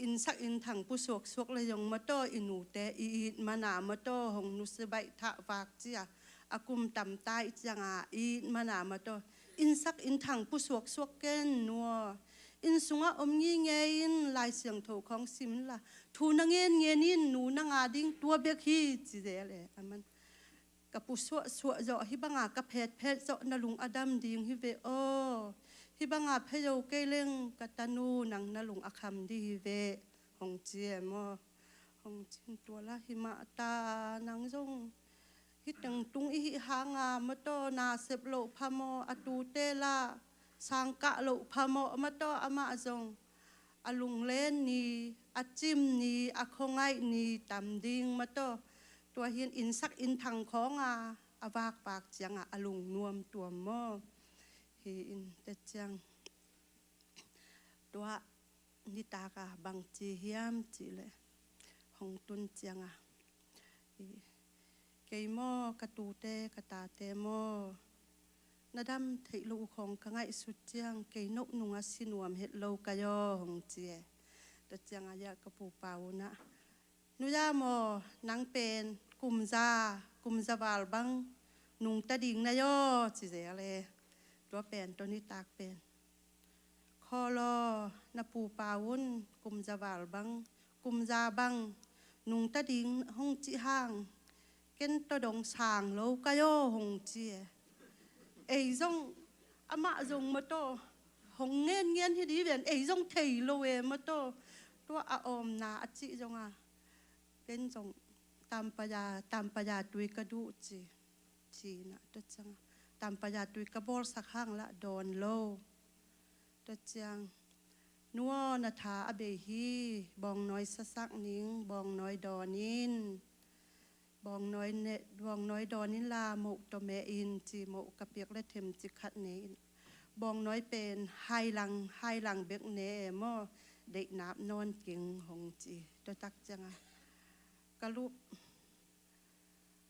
innsak innthang pusuaksuak le zong maw taw, i nute i it mana maw taw, hong nusia baih thah vak cia a kum tamta i cianga i it mana maw taw, innsak innthang pusuaksuak ken, nu aw. Inn sungah om ngingei in, Lai Siangtho khawng sim inla, thu na ngenngen in, nu na nga ding tua bek hi, ci zel e. Aman ka pusuahsuah zawh, hih banga ka phetphet zawh na lung a dam ding hi ve aw. Hih banga phezo kei leng ka tanu nang na lung a kham dih hi ve, hong ci e maw. Hong cin tua la hi mah ta, nang zong hih teng tung i hih hanga maw taw, nasep loh pha maw, a tute la sangkah loh pha maw maw taw, amah zong a lunglen ni, a cim ni, a khuangaih ni tam ding maw taw. Tua hi-in innsak innthang khawnga a vakvak cianga a lungnuam tuam maw. Hi-in tua ciang tua nitaka bangci hiam cihleh, hong tun cianga, i, kei maw, ka tute ka tate maw, na dam theih loh uh khawng ka ngaihsut ciang kei noh nunga si nuam het lo ka yaw, hong ci e. Tua cianga ia ka pupa unah, nuia maw, nang pen kumza, kumza val bang nungta ding na yaw, ci zel e. Tua pen tua nitak pen, khawlaw, na pupa un kumza val bang, kumza bang nungta ding hong cih hang, ken tua dong sang lo ka yaw, hong ci e. Ei zong, amah zong maw taw, hong ngen ngen hi dih ven, ei zong thei lo e maw taw. Tua a awmna a cih zonga, ken zong tampaya, tampaya tui ka duh ci, cinah tua cianga tampaya tui ka bawlsak hang lah dawn lo. Tua ciang, nu aw, na tha a bei hi, bawngnawi sasak ning, bawngnawi dawn in, bawngnawi ne, bawngnawi dawn in la, moh tawh meh in, ci, moh ka piak le themcik khat ne in. Bawngnawi pen hailang, hailang bek ne e maw, deih nap nawn keng, hong ci. Tua tak cianga ka lup,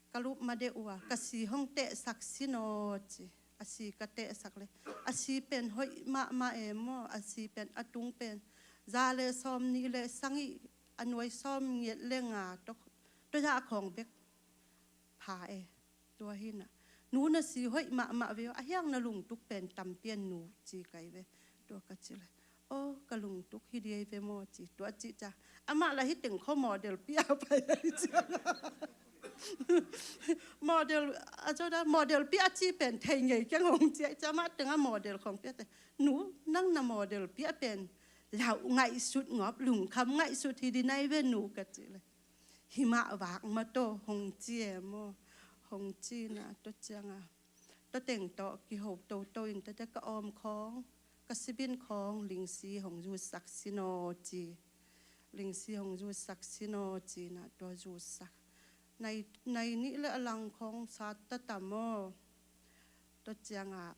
ka lup ma deuh uh a, ka si hong tehsak sin aw ci. A si ka tehsak le, a si pen hoih mahmah e maw, a si pen a tung pen za le sawm nih le sagih, a nuai sawm ngiat le nga tua, tua zah khawng bek pha e. Tua hinah, nu, na si hoih mahmah ve aw, a hiang na lungtuk pen tampian nu, ci kai ve. Tua ka ci le, aw, ka lungtuk hi dih ei ve maw ci. Tua cih ciang amah lah hih teng khaw model pi a pai ei ciang, model, a zo da, model pi a ci pen thei ngei keng, hong ci ei ciang, amah tengah model khawng pi a te. Nu, nang na model pi a pen lau ngaihsut ngawp, lungkham ngaihsut hi dih nai ve nu, ka ci le, hi mah vak maw taw, hong ci e maw. Hong cinah tua cianga tua teng tawh kiho toto in tate ka awm khawng, ka sibin khawng lingsi hong zutsak sin aw ci. Lingsi hong zutsak sin aw cinah tua zutsak. Nai, nai nih le a lang khawng sat ta tam aw. Tua cianga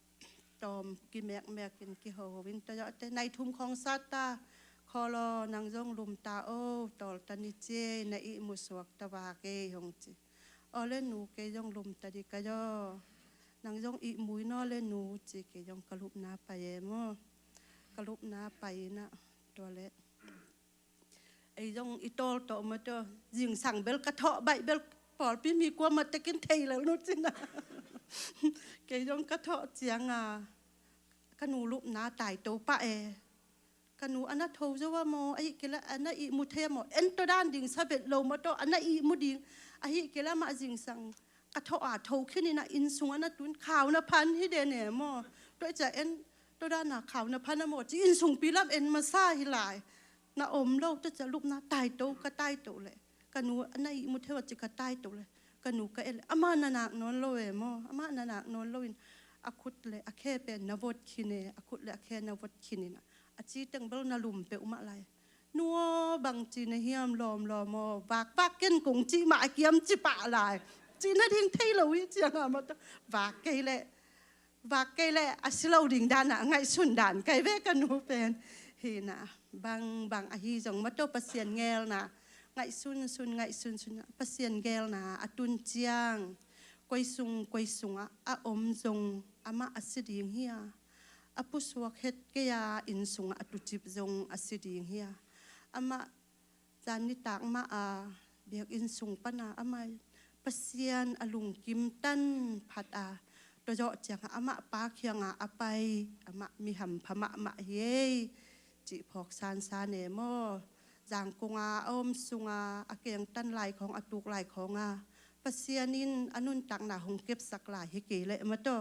tawm kimekmek in kiho in tua zawhte nai thum khawng sat ta. Khawlaw, nang zong lum ta aw, tawl ta ni ci ei, na ihmu suak ta vak ei, hong ci. Aw le nu, kei zong lum ta dih ka yaw. Nang zong ihmu in aw le nu, ci. Kei zong ka lupna pai e maw. Ka lupna pai inah tua le, ei zong i tawl tawh maw taw, zingsang bel ka thawh baih bel, pawlpi mi kuamah tekin thei lel nu cinah. Kei zong ka thawh cianga ka nu lupna taito pah e. Ka nu a na tho zo a maw, ahih kei leh a na ihmu thei a maw, en tua dan ding sa vet lo maw taw, a na ihmu ding. Ahih kei leh amah zingsang ka thawh a tho khin inah inn sungah na tun, khau na phan hi den e maw. Tua ciang en tua dana khau na phan a maw ci, inn sungpi lam en masa hi lai. Na om lo, tua ciang lupna taito, ka taito leh, ka nu a na ihmu thei a ci, ka taito leh, ka nu ka et leh, amah na nak nawn lo e maw, amah na nak nawn lo in a khut le a khe pen na vot khin e, a khut le a khe na vot khin inah a ci teng bel na lum peuhmah lai. Nu aw, bangci na hiam, lawmlawm aw, vakvak ken kong cih mah a kiam ci pah lai. Cih nading thei lo hi cianga maw taw, vak kei leh, vak kei leh a si lo ding danah ngaihsun dan kai ve ka nu pen. Hinah, bangbang ahi zong maw taw, Pasian geelna ngaihsunsun, ngaihsunsun, Pasian geelna a tun ciang koi sung koi sungah a om zong amah a si ding hi a, a pusuak het kei a inn sungah a tucip zong a si ding hi a, amah zan nitak mah a biakinn sung pana amah Pasian a lungkim tan phat a, tua zawh ciangah amah Pa kiangah a pai, amah mi hampha mahmah hi ei, cih phawk sansan e maw. Zangkunga a om sunga a kengtan lai khawng, a tuk lai khawnga Pasian in a nuntakna hong kepsak lai hi kei leh maw taw,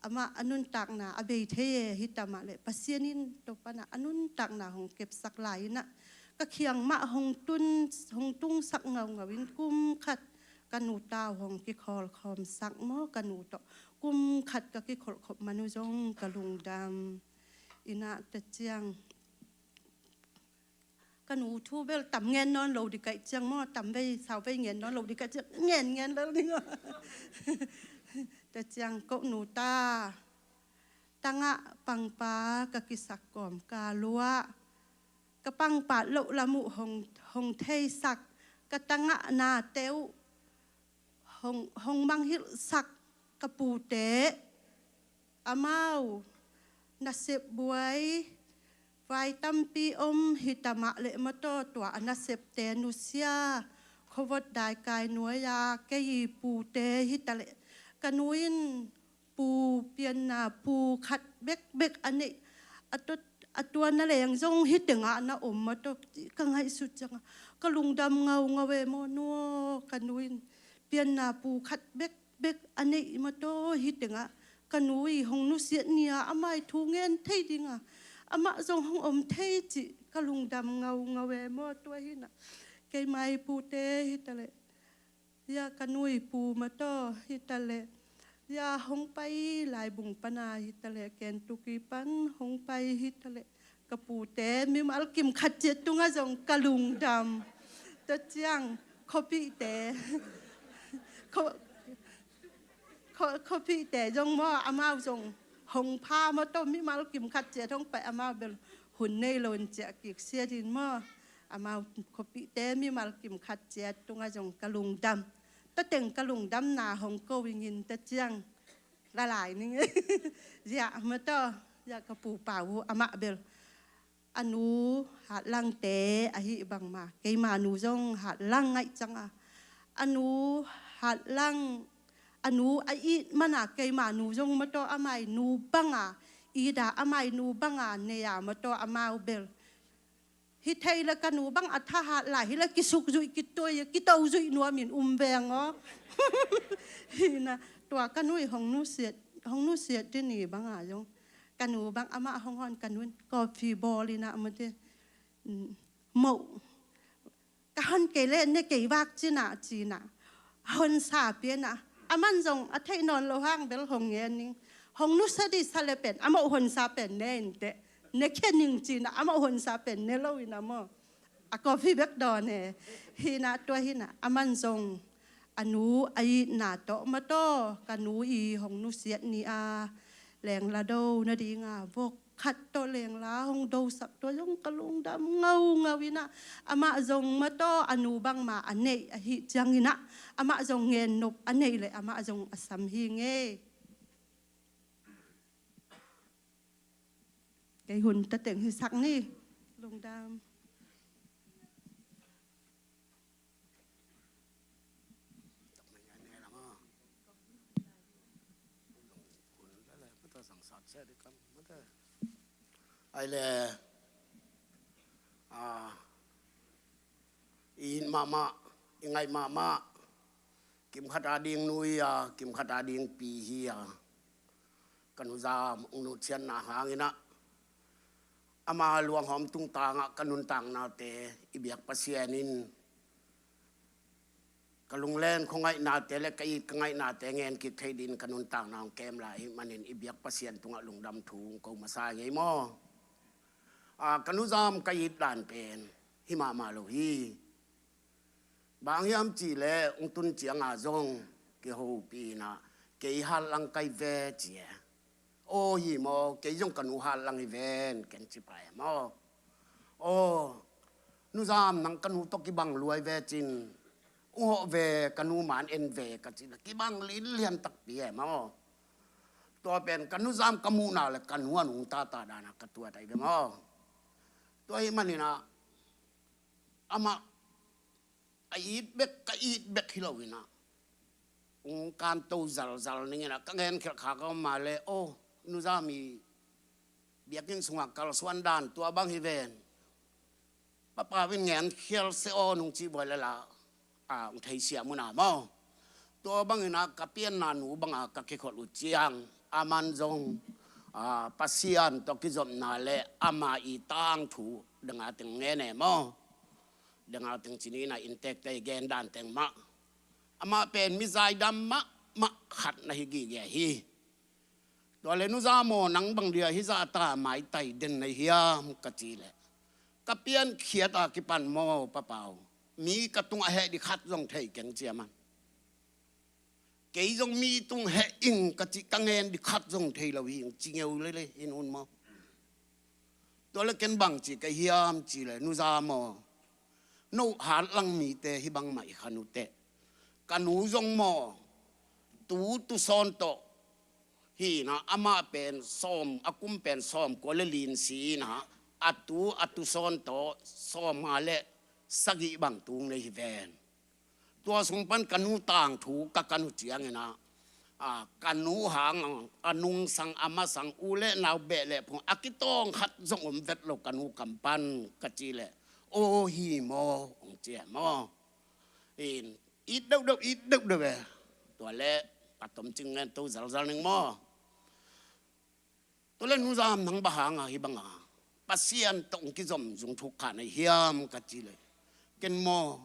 amah a nuntakna a bei thei e, hi ta mah leh Pasian in tua panah a nuntakna hong kepsak lai inah ka kiang mah hong tun, hong tungsak ngaungau in kum khat ka nu tau hong kikhawlkhawmsak maw, ka nu tawh kum khat ka kikholhkhop man uh zong ka lungdam inah. Tua ciang ka nu thu bel tam ngen nawn lo ding ka hih ciang maw, tam vei sau vei ngen nawn lo ding ka hih ciang ngen ngen lel ding aw. Tua ciang ko nu ta tangah pangpa ka kisak kawm ka luah ka pangpa loh lam uh hong, hong theisak ka tangah nate uh hong, hong manghilhsak ka pute, amau nasep buai vai tampi om hi ta mah leh maw taw, tua a nasepte nusia khuavot daikai nuai-a kei i pute hi ta leh ka nu in pu pianna pu khat bekbek a neih a tua, a tua na leng zong hi tengah na om maw taw, ka ngaihsut ciangah ka lungdam ngaungau e maw nu aw. Ka nu in pianna pu khat bekbek a neih maw taw, hi tengah ka nu i hong nusiat ni-a amah i thu ngen thei dinga amah zong hong om thei cih ka lungdam ngaungau e maw. Tua hinah keimah i pute hi ta leh, ya ka nu i pu maw taw hi ta leh, ya hong pai Laibung pana hi ta leh, Kentucky pan hong pai hi ta leh, ka pute mimal kim khat ciat tungah zong ka lungdam. Tua ciang khuapihte, khua, khua, khuapihte zong maw, amau zong hong pha maw taw, mimal kim khat ciat hong pai, amau bel hun nei lo in ciah kik siat in maw. Amau khuapihte mimal kim khat ciat tungah zong ka lungdam. Tua teng ka lungdamna hong ko ingin tua ciang la lai ning. Ziah maw taw, ziah ka pu Pau uh amah bel a nu hatlangte ahi bangma keima nu zong hatlang ngaih cianga a nu hatlang, a nu a it mana keima nu zong maw taw, amah i nu banga ida, amah i nu banga nei-a maw taw, amau bel hi thei le ka nu bang a thahat lai hi le kisukzuih, kitoi, kitozuih nuamin um veng aw. Hina tua ka nu i hong nusiat, hong nusiat dini banga zong ka nu bang amah hong hon, ka nu in coffee bawl inah mute, moh ka hon kei le ne kei vak cinah cinah honsa pianah, aman zong a theih nawn lo hang bel hong ngen ning. Hong nusia dih sa le pen a moh honsa pen ne inteh, ne khia ning cinah a moh honsa pen ne lo inah maw, a coffee bek dawn e. Hinah tua hinah aman zong a nu a itna tawh maw taw, ka nu i hong nusiat ni-a lengla do nadinga vok khat tawh lengla hong dosak, tua zong ka lungdam ngaungau inah, amah zong maw taw a nu bangma a neih ahi cianginah amah zong ngennop a neih le amah zong a sam hi ngei. Kei hun tateng hisak ni. Lungdam. Ai le, a, i it mahmah, i ngaih mahmah, kimkhat a ding nu hi a, kimkhat a ding pi hi a, ka nuzam ung nutsiatna hanginah ama luanghawm tungtangah ka nuntaknate i biak Pasian in ka lunglen khuangaihnate le ka it ka ngaihnate ngen kik thei din ka nuntakna hong kem lai ahih manin i biak Pasian tungah lungdam thu hong ko masa ngei maw. A, ka nuzam ka it dan pen hi mahmah lo hi. Bang hiam cihleh hong tun cianga zong kihopih inah kei hatlang kai ve ci e. Aw hi maw, kei zong ka nu hatlang hi ven ken ci pah e maw. Aw nuzam, nang ka nu tawh kibang luai ve cin, ung hawh ve, ka nu man en ve ka cin, kibang linlian takpi e maw. Tua pen ka nuzam ka muhna le ka nu a nungtata dana ka tuat ahi ve maw. Tua ahih maninah amah a it bek, ka it bek hi lo inah ung kanto zalzal ninginah ka ngenkhialh kha ka om mah le, aw nuzam i biakinn sungah kalsuan dan tua bang hi ven. Papa in ngenkhial se aw nung cih buai lala a, hong theisiam un a maw. Tua bangin a ka pianna nu banga ka kikhol uh ciang, aman zong, a, Pasian tawh kizopna le ama i tangthu danga teng ngen e maw. Danga teng ci ni na inntekte i gen dan teng mah. Amah pen mi zaidam mahmah khat na hi gige hi. Tua le, "Nu Zam aw, nang bang dia hih zah ta maitai den na hi hiam?" ka cih leh, "Ka piankhiat a kipan maw, Pa Pau, mi ka tungah heh ding khat zong thei keng," ci a man. "Kei zong mi tung heh ing ka cih, ka ngen ding khat zong thei lo hi ing," ci ngeu lele hi un maw. Tua le ken bang ci ka hiam cih leh, "Nu Zam aw, no hatlang mite hih bangmah i khan uh teh, ka nu zong maw, tu tusawn tawh hi na, amah pen sawm, a kum pen sawmkua le li-in si na, a tu, a tusawn tawh sawmnga le sagih bang tung nei hi ven. Tua sung pan ka nu tangthu ka kan uh ciangin a, a, ka nu hang a nungsang, a masang, u le nau, beh le phung a kitawng khat zong om vet lo ka nu kam pan," ka cih leh, "Aw, hi maw," hong ci e maw. In, it deuhdeuh, it deuhdeuh e. Tua le ka tomcing ngen to zalzal ning maw. Tua le, "Nu Zam, nang bang hanga hih banga Pasian tawh hong kizom zungthuk kha na hi hiam?" ka cih leh, "Ken maw,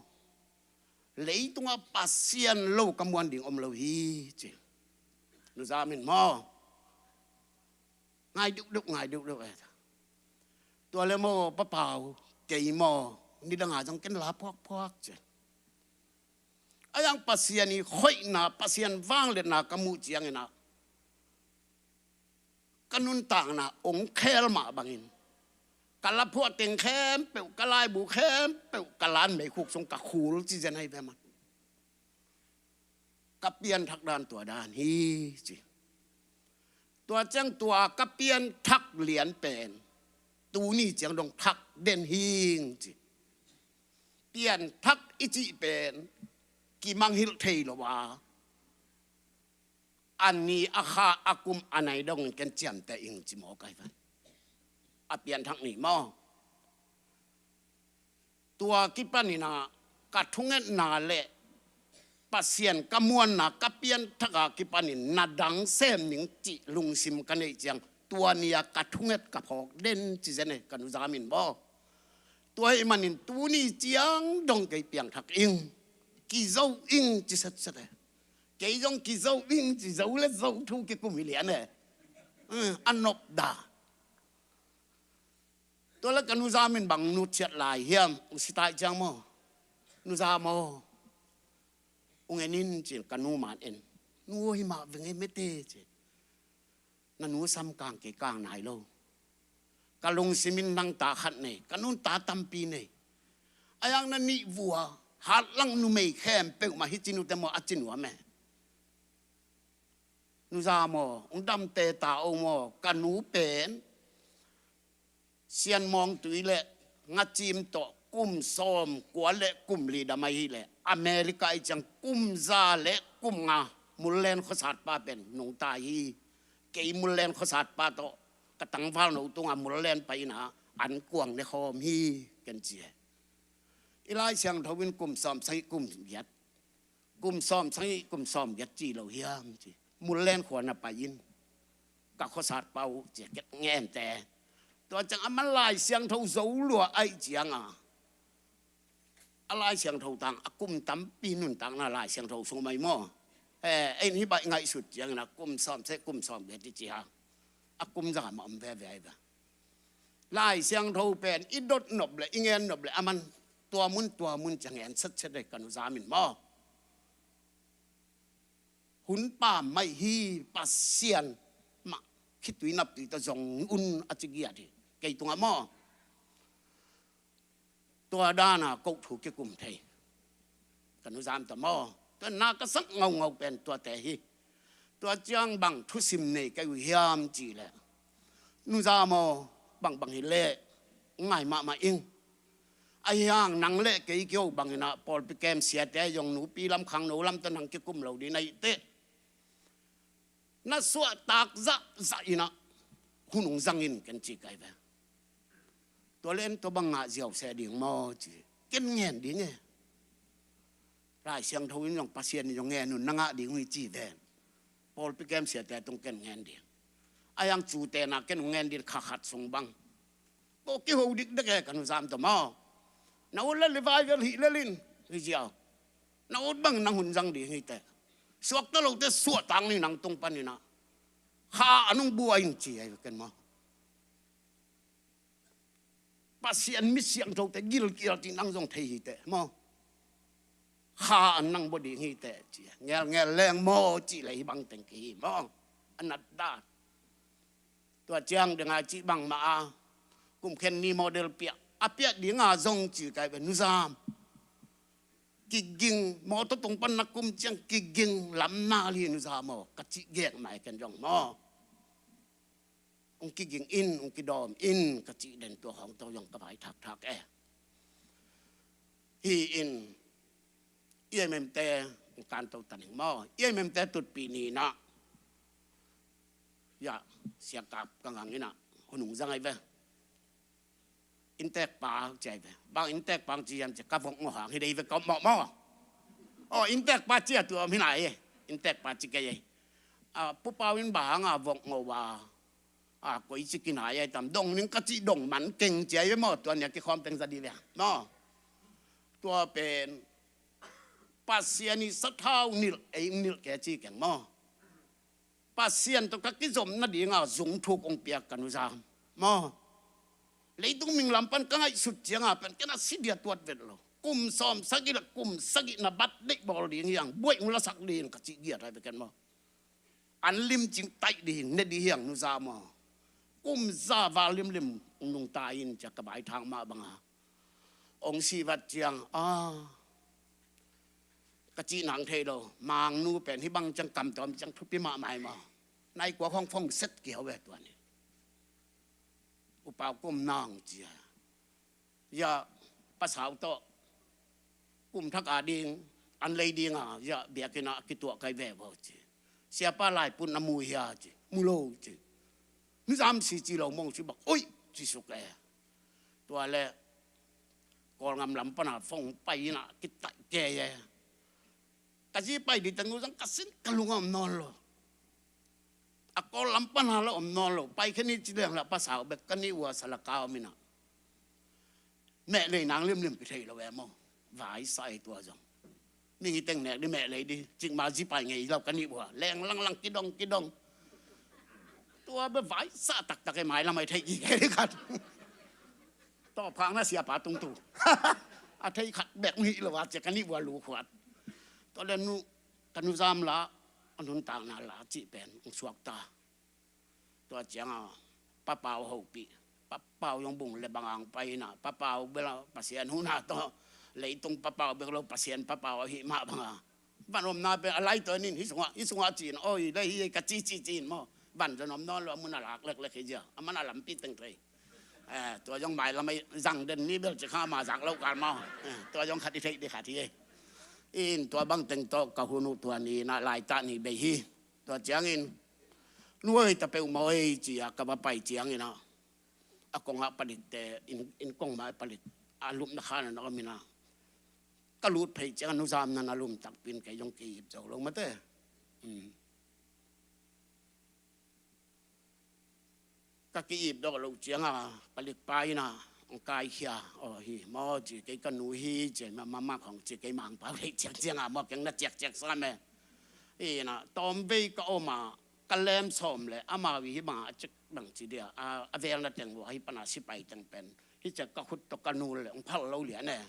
leitungah Pasian lo ka muan ding om lo hi," ci. Nu Zam in maw, ngai deuhdeuh, ngai deuhdeuh e. "Tua le maw, Pa Pau, kei maw, nidanga zong ken la phuakphuak," ci. A, yang Pasian i khoihna, Pasian vangliatna ka muh ciangin a, ka nuntakna hong khel mah bangin, ka la phuah teng khempeuh, ka laibu khempeuh, ka lan meikhuk sung ka khul ci zen ahi ve man. Ka pianthak dan tua dan hi ci. Tua ciang tua ka pianthak lian pen tuni ciang dong thak den hi ing ci. Pianthak i cih pen kimangngilh thei lo a, a ni, a kha, a kum, a nai dongin ken ciamteh ing ci maw, kai van. A pianthak ni maw. Tua kipanin a ka thungetna le Pasian ka muanna, ka pianthak a kipanin na dang sem ning cih lungsim ka neih ciang, tua ni-a ka thunget ka phawk den ci zen e, ka Nu Zam in maw. Tua ahih manin tuni ciang dong kei piangthak ing, kizo ing ci setset e. Kei zong kizo ing ci, zo le zo thu kikum hi lian e. Hmm, a nopda. Tua le ka Nu Zam in bang nutsiat lai hiam, hong si ta ahih ciang maw, "Nu Zam aw, hong en in," ci-in ka nu man en. "Nu aw, hi mah veng e mete," ci. "Na nu sam kang kei kang nai lo. Ka lungsim in nang ta khat nei, ka nun ta tampi nei. A, yang na nih vua, hatlang numei khempeuh mah hih ci-in uh teh maw, a ci nuam e. Nu Zam aw, hong dam teh ta o maw, ka nu pen Sian Mawng Tui le Nga Cim tawh kum sawmkua le kum li dam ahih leh, America ahih ciang kum za le kum nga Mullen khuasatpa pen nungta hi. Kei Mullen khuasatpa tawh ka tangvalno tungah Mullen pai-in a ankuang ne khawm hi," ken ci e. I Lai Siangtho in kum sawm sagih kum giat, kum sawm sagih kum sawm giat ci lo hiam ci. Mullen khua na pai-in ka khuasatpa uh ci a, ken ngen teh. Tua ciang aman Lai Siangtho zo lua ahih ciang a, a Lai Siangtho tang a kum tampi nuntakna Lai Siangtho sung mah hi maw. Eh, ei in hih bang i ngaihsut ciangin a kum sawm sagih kum sawm giat i ci a, a kum za mah om veve ahi ve. Lai Siangtho pen i dot nop le i ngen nop le aman tua mun tua mun ciang ngen setset e, ka Nu Zam in maw. Hun pam mai hi, Pasian mah khitui naptui tawh zong un, a ci giat hi kei tungah maw. Tua dan a ko thu kikum thei, ka Nu Zam tawh maw. Tua na ka sak ngaungau pen tuate hi. Tua ciang bang thusim nei ka hi uh hiam cih leh, Nu Zam aw, bangbang hi leh ngai mahmah ing. Ahi hang nang le kei kiho bangin a pawlpi kem siate zong nupi lam khangno lam tawh nang kikum lo ding na hih teh, na suahtak zahzah in a hun hong zang in, ken ci ka hi ve. Tua le en tua bang ngah ziau se ding maw ci. Ken ngen ding e. Lai Siangtho in zong Pasian in zong ngen un na ngah ding uh hi ci ven. Pawlpi kem siate tung ken ngen ding. A yang cute na ken ngen ding kha khat sung bang. Ko kiho dikdek e ka nuzam tawh maw. Na ut le revival hih lel in hi ziau. Na ut bang nang hun zang ding hi teh. Suakta lote suahtang ni nang tung panin ah. Kha a nung bua in ci ai ken maw. Pasian mi siangthote gilkial cih nang zong thei hi teh maw. Kha an nang bua ding hi teh ci a ngelngel leng maw cih le hi bang teng ki hi maw. A nat dan. Tua ciang deng a cih bangmah a kum khen ni model piah a piah ding a zong ci kai ve nuzam. Kiging mawtaw tung pan na kum ciang kiging lam na li nuzam aw ka cih gek mai ken zong maw. Ong kiging in ong kidawm in ka cih den tua hong to zong ka vai thakthak e. Hi in i M M te ong kanto taning maw i M M te tutpih ni na. Ya siakap ka ngang ina hunung zang ai ve. Intek pa ci ai ve bang intek pa ci yam ci ka vok ngo hang hi dei ve ka mawh maw. O intek pa ci a tu om hi nai e. Intek pa ci kei e. A pupau in bang a vok ngo wa. A koi ci kinai ai tam dong ning ka ci dong man keng ci ai ve maw tua nia kikhawm teng za di ve maw. Tua pen Pasian i sathau nilh ei nilh ke ci keng maw. Pasian tawh ka kizom nadinga zung thuk ong piak ka nuzam maw. Leitung minglam pan ka ngaihsut cianga pen kena sidia tuat vet lo kum sawm sagih le kum sagih na bat deih bawl ding hiang buaih ung lasak ding ka cih giat hai beken maw. An limcing taih ding ne ding hiang nuzam maw. Kum za val limlim ung nungta in cia ka baithang mah banga ong sivat ciang a ka cih nang thei lo. Mangnu pen hi bang ciang kamtawm ciang thupi mahmai maw. Nai kua khong phong set kiau ve tuani. Upau kum nang cia ya pasau tawh kum thak a ding an lei dinga ya biakina kituah kai ve bo ci. Siapa laipun na mu hia ci mu lo ci. Nizam si ci lo mong ci bak oi ci suk e. Tua le Kawlngam lam pana fong pai ina kitai ke ye. Ka zi pai di tang uzang ka sin ka lunga om nawn lo. A Kawl lam pana la om nawn lo pai kheni ci leng la pasau bek ka ni ua salaka om ina. Meh lei nang limlim ki thei lo e maw. Vai sa e tua zong. Ming i teng nek di meh lei di cik ma zi pai ngei lo ka ni ua leng langlang kidong kidong. Tua be vai sa taktak e mai lamai thei ki kei khat. Tawh phang na siapa tungtu a thei khat bek mi lo a cia ka ni ua lu khuat. Tua le nu ka nu zam la a nuntakna la cih pen ong suakta. Tua cianga papau hopih papau zong bung le bangang paina papau bela Pasian huna tawh leitung papau bek lo Pasian papau ahi mah banga. Van omna pen a lai tawh nin hi sungah hi sungah cin oi le hi ka ci ci cin maw. Van zon om nawn lo a mun a lak leklek hi zia a man a lampi teng thei. Tua zong mai lamai zang den ni bel ci kha ma zak lo kal maw. Tua zong khat i theih di khat hi. In tua bang teng tawh ka hun uh tua ni na lai tah ni bei hi. Tua ciangin nuai ta peuh maw ei ci a ka va pai ciangin a a kongah palitte in kong mai palik a lupna khan a na om ina. Ka lut phei ciang a nuzam nan a lum takpin kei zong ki ip zo lo mate. Ka ki ip dok lo cianga palik pa ina ong kaikhia aw hi maw ci kei ka nu hi ci mama khong ci kei mangpau lei ciang cianga maw keng na ciakciak sa me. Ina tawm vei ka oma ka lem sawm le amau i hi banga a cik bang ci dia a velna teng vua hi pana sipai teng pen hi ciak ka khut tawh ka nul le ong phal lo lian e.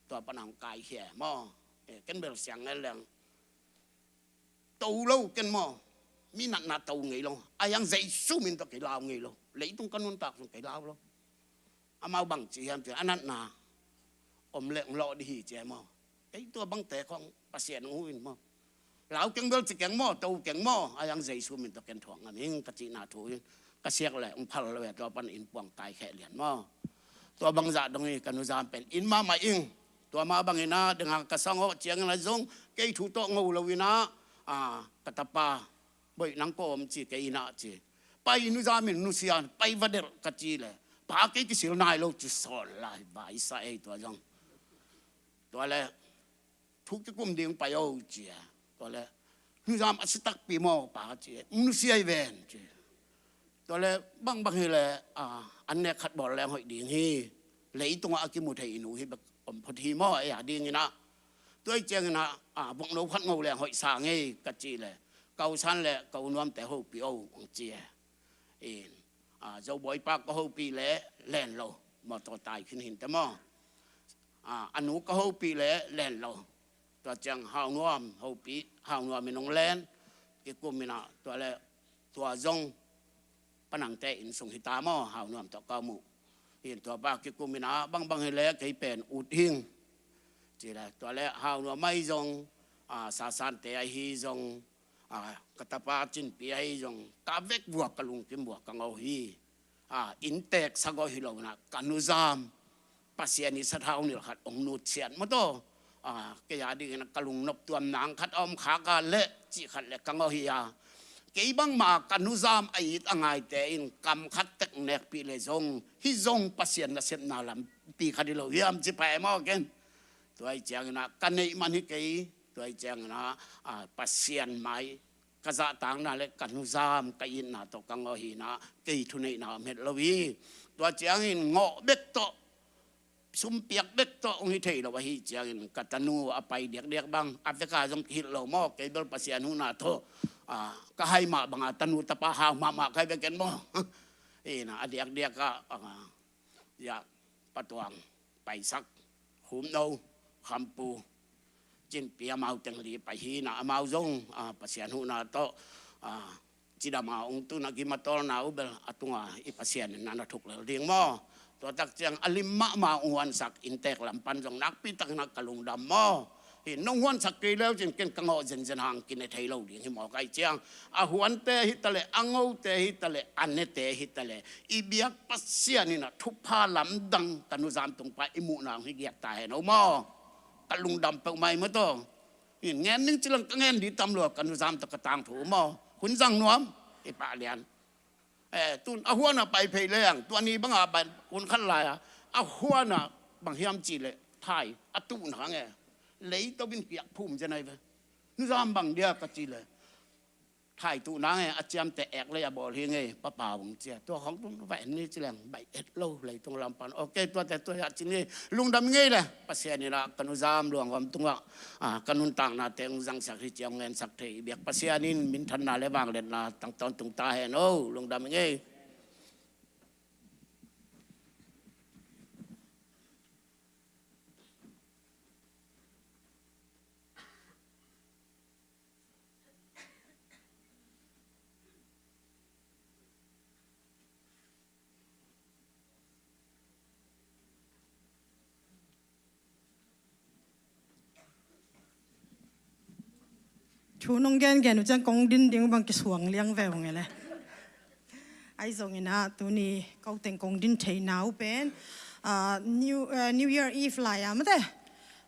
Tua pana ong kaikhia maw. Ken bel siang ngen leng to lo ken maw. Mi natna to ngei lo a yang Jesu min tawh kei lau ngei lo. Leitung ka nuntak sung kei lau lo. Amau bang ci hiam ci a natna om le ong lawh di hi ci maw. Kei tua bangte khong Pasian ong hu in maw. Lau keng bel ci keng maw to keng maw a yang Jesu min tawh ken thuak ngam ing ka cihna thu in ka siak le ong phal lo e tua pan in puang kaikheh lian maw. Tua bangzah dong i ka nuzam pen in mahmah ing. Tua mah bangin a dengah ka sangawh ciangin a zong kei thu tawh ngo lo in a ka tapa boih nang kawm ci kei in a ci. Pai nuzam in nusia pai va delh ka ci le pa kei kisil nai lo ci sawn lai vai sa ei tua zong. Tua le thu kikum ding pai o, ci a. Tua le, nuzam a si takpi maw pa, ci a, nusia hi ven, ci. Tua le, bangbang hi le, a, an nek khat bawl leng hoih ding hi. Leitungah a kimu thei i nu hi bek om phot hi maw, ei a dingin ah. Tua hi ciangin ah, a, vokno khat ngo leng hoih sa ngei ka ci le, ka u San le ka u Nuamte hopih o, ong ci e. In, a, Zobawipa ka hopih le len lo, mawtaw tai khin hinte maw. A, a nu ka hopih le len lo. Tua ciang Hau Nuam hopih, Hau Nuam in ong len, kikum in ah, tua le, tua zong Panangte inn sung hi ta maw, Hau Nuam tawh ka muh. In tua pa kikum in ah, bangbang hi le kei pen ut hing, ci le, tua le Hau Nuam ahi zong, a, Sasante ahi zong, a, ka tapa Cinpi ahi zong, ka vek vua, ka lungkim vua, ka ngo hi. A, inntek sa gawh hi lo in ah, ka nuzam Pasian i sathau nilh khat ong nutsiat maw taw. A, kei a dingin ah ka lungnop tuam nang khat a om khak a leh cih khat le ka ngawh hi a. Kei bangmah ka nuzam a it a ngaite in kam khat tek nekpih le zong, hih zong Pasian nasepna lampi khat hi lo hiam ci pah e maw ken. Tua hi ciangin ah ka neih man hi kei, tua hi ciangin ah, a, Pasian mai ka zahtakna le ka nuzam ka itna tawh ka ngawh hi in ah, kei thuneihna om het lo hi. Tua ciangin ngawh bek tawh, sumpiak bek tawh ong hi thei lo ahih ciangin ka tanu a pai diakdiak bang, a vek a zong kihilh lo maw, kei bel Pasian huhna tawh, a, ka hai mah bang a tanu tapa hau mahmah ka hi bek ken maw. Ina, a diakdiak ah, a, ya, Pa Tuang, Paisak, Humno, Khampu, Cinpi amau teng li pai hi in ah, amau zong, a, Pasian huhna tawh, a, cidam a ong tun a gim a tawlna uh bel a tunga i Pasian in na na thuk lel ding maw. Tua tak ciang a lim mahmah ong huansak inntek lam pan zong nakpi takin ah ka lungdam maw. Hi, nong huansak kei leu cin ken ka ngawh zenzen hang kine thei lo ding hi maw, ka hih ciang. A huante hi ta leh, a ngote hi ta leh, a nete hi ta leh, i biak Pasian in ah thupha lamdang ka nuzam tung pan i muhna hong hi giat ta hen o maw. Ka lungdam peuhmah hi maw taw. In ngen ning ci leng ka ngen ding tam lua, ka nuzam tawh ka tangthu maw. Hun zang nuam, i pah lian. Eh, tun a huan a pai phei leng, tua ni bang a ban hun khat lai a, a huan a bang hiam cih leh thai a tuh nang e. Leito in kiak phum zen ai ve. Nuzam bang dia ka cih leh thai tuh nang e, a ciamteh ek lei a bawl hi ngei, papa ung ci a. Tua khong tun va en ni ci leng baih et lo, leitung lam pan. Ok, tuate tua hiah ci ni, lungdam ngei le. Pasian in ah ka nuzam luang om tungah, a, ka nuntaknate ong zangsak hi ciang ngensak thei i biak Pasian in minthanna le vangliatna tang tawntung ta hen o, lungdam ngei. Thu nong gengen uh ciang kong din ding uh bang kisuang liang ve uh nge le. Ahi zongin ah tuni ko teng kong din theina uh pen, ah, New, ah, New Year Eve lai-a mate,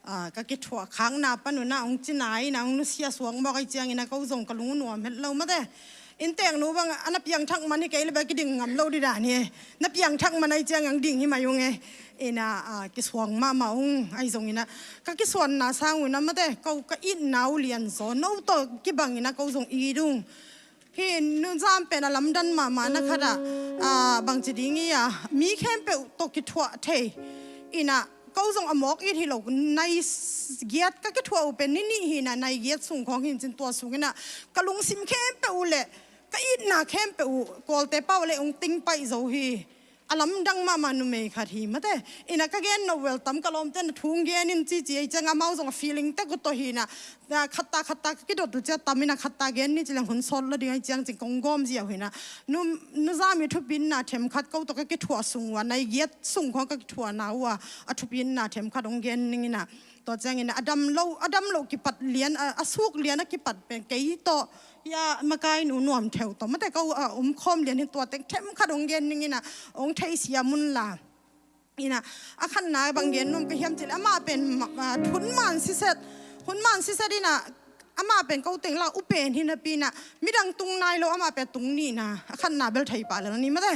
ah, ka kithuah khakna pan un ah hong cina in ah hong nusia suak mawk ahi ciangin ah ko zong ka lung uh nuam het lo mate. Inntek nu bang a na piangthak man hi kei le bek kiding ngam lo ding dan hi. Na piangthak man ahi ciang ang ding hi mai ung e. Ina, ah, kisuang mahmah ung ahi zongin ah ka kisuanna sang un ah mate, ko ka itna uh lianzaw no tawh kibangin ah ko zong it ung. Hi, nuzam pen a lamdang mahmahna khat ah, ah, bangci ding hi a, mi khempeuh tawh kithuah thei. Ina, ko zong a mawk it hi lo, nai s-, giat ka kithuah uh pen ni nih hi in ah, nai giat sung khawng hi in cin tua sungin ah ka lungsim khempeuh uh le ka itna khempeuh uh Kawlte pau le ong ting paih zo hi. A lamdang mahmah numei khat hi mate. Ina ka gen no vel tam ka lawmte na thu ong gen in cici ahi ciang amau zong a feeling tek uh tawh hi in ah, na khatta khatta ka kidot uh cia tam in ah khatta gen ni ci leng hun sawt lo ding ahi ciang cin kong gawm ziau hi in ah. Nu, nuzam i thupinna themkhat ko tawh ka kithuah sung uh a, nai giat sung khawng ka kithuahna uh a, a thupinna themkhat ong gen ning in ah. Tua ciangin a dam lo, a dam lo kipat lian, a, a suk lian a kipat pen kei tawh, ya, makai nu nuam theu tawh mate ko a, um khawm lian hi tua teng themkhat ong gen ning in ah, ong theisiam un la. Ina, a khatna bang gen nuam ka hiam cih leh amah pen, ma, ma, hun man siset, hun man siset in ah, amah pen ko teng la u pen hi napi in ah, midang tung nai lo amah pen tung ni in ah, a khatna bel thei pah lel ni mate.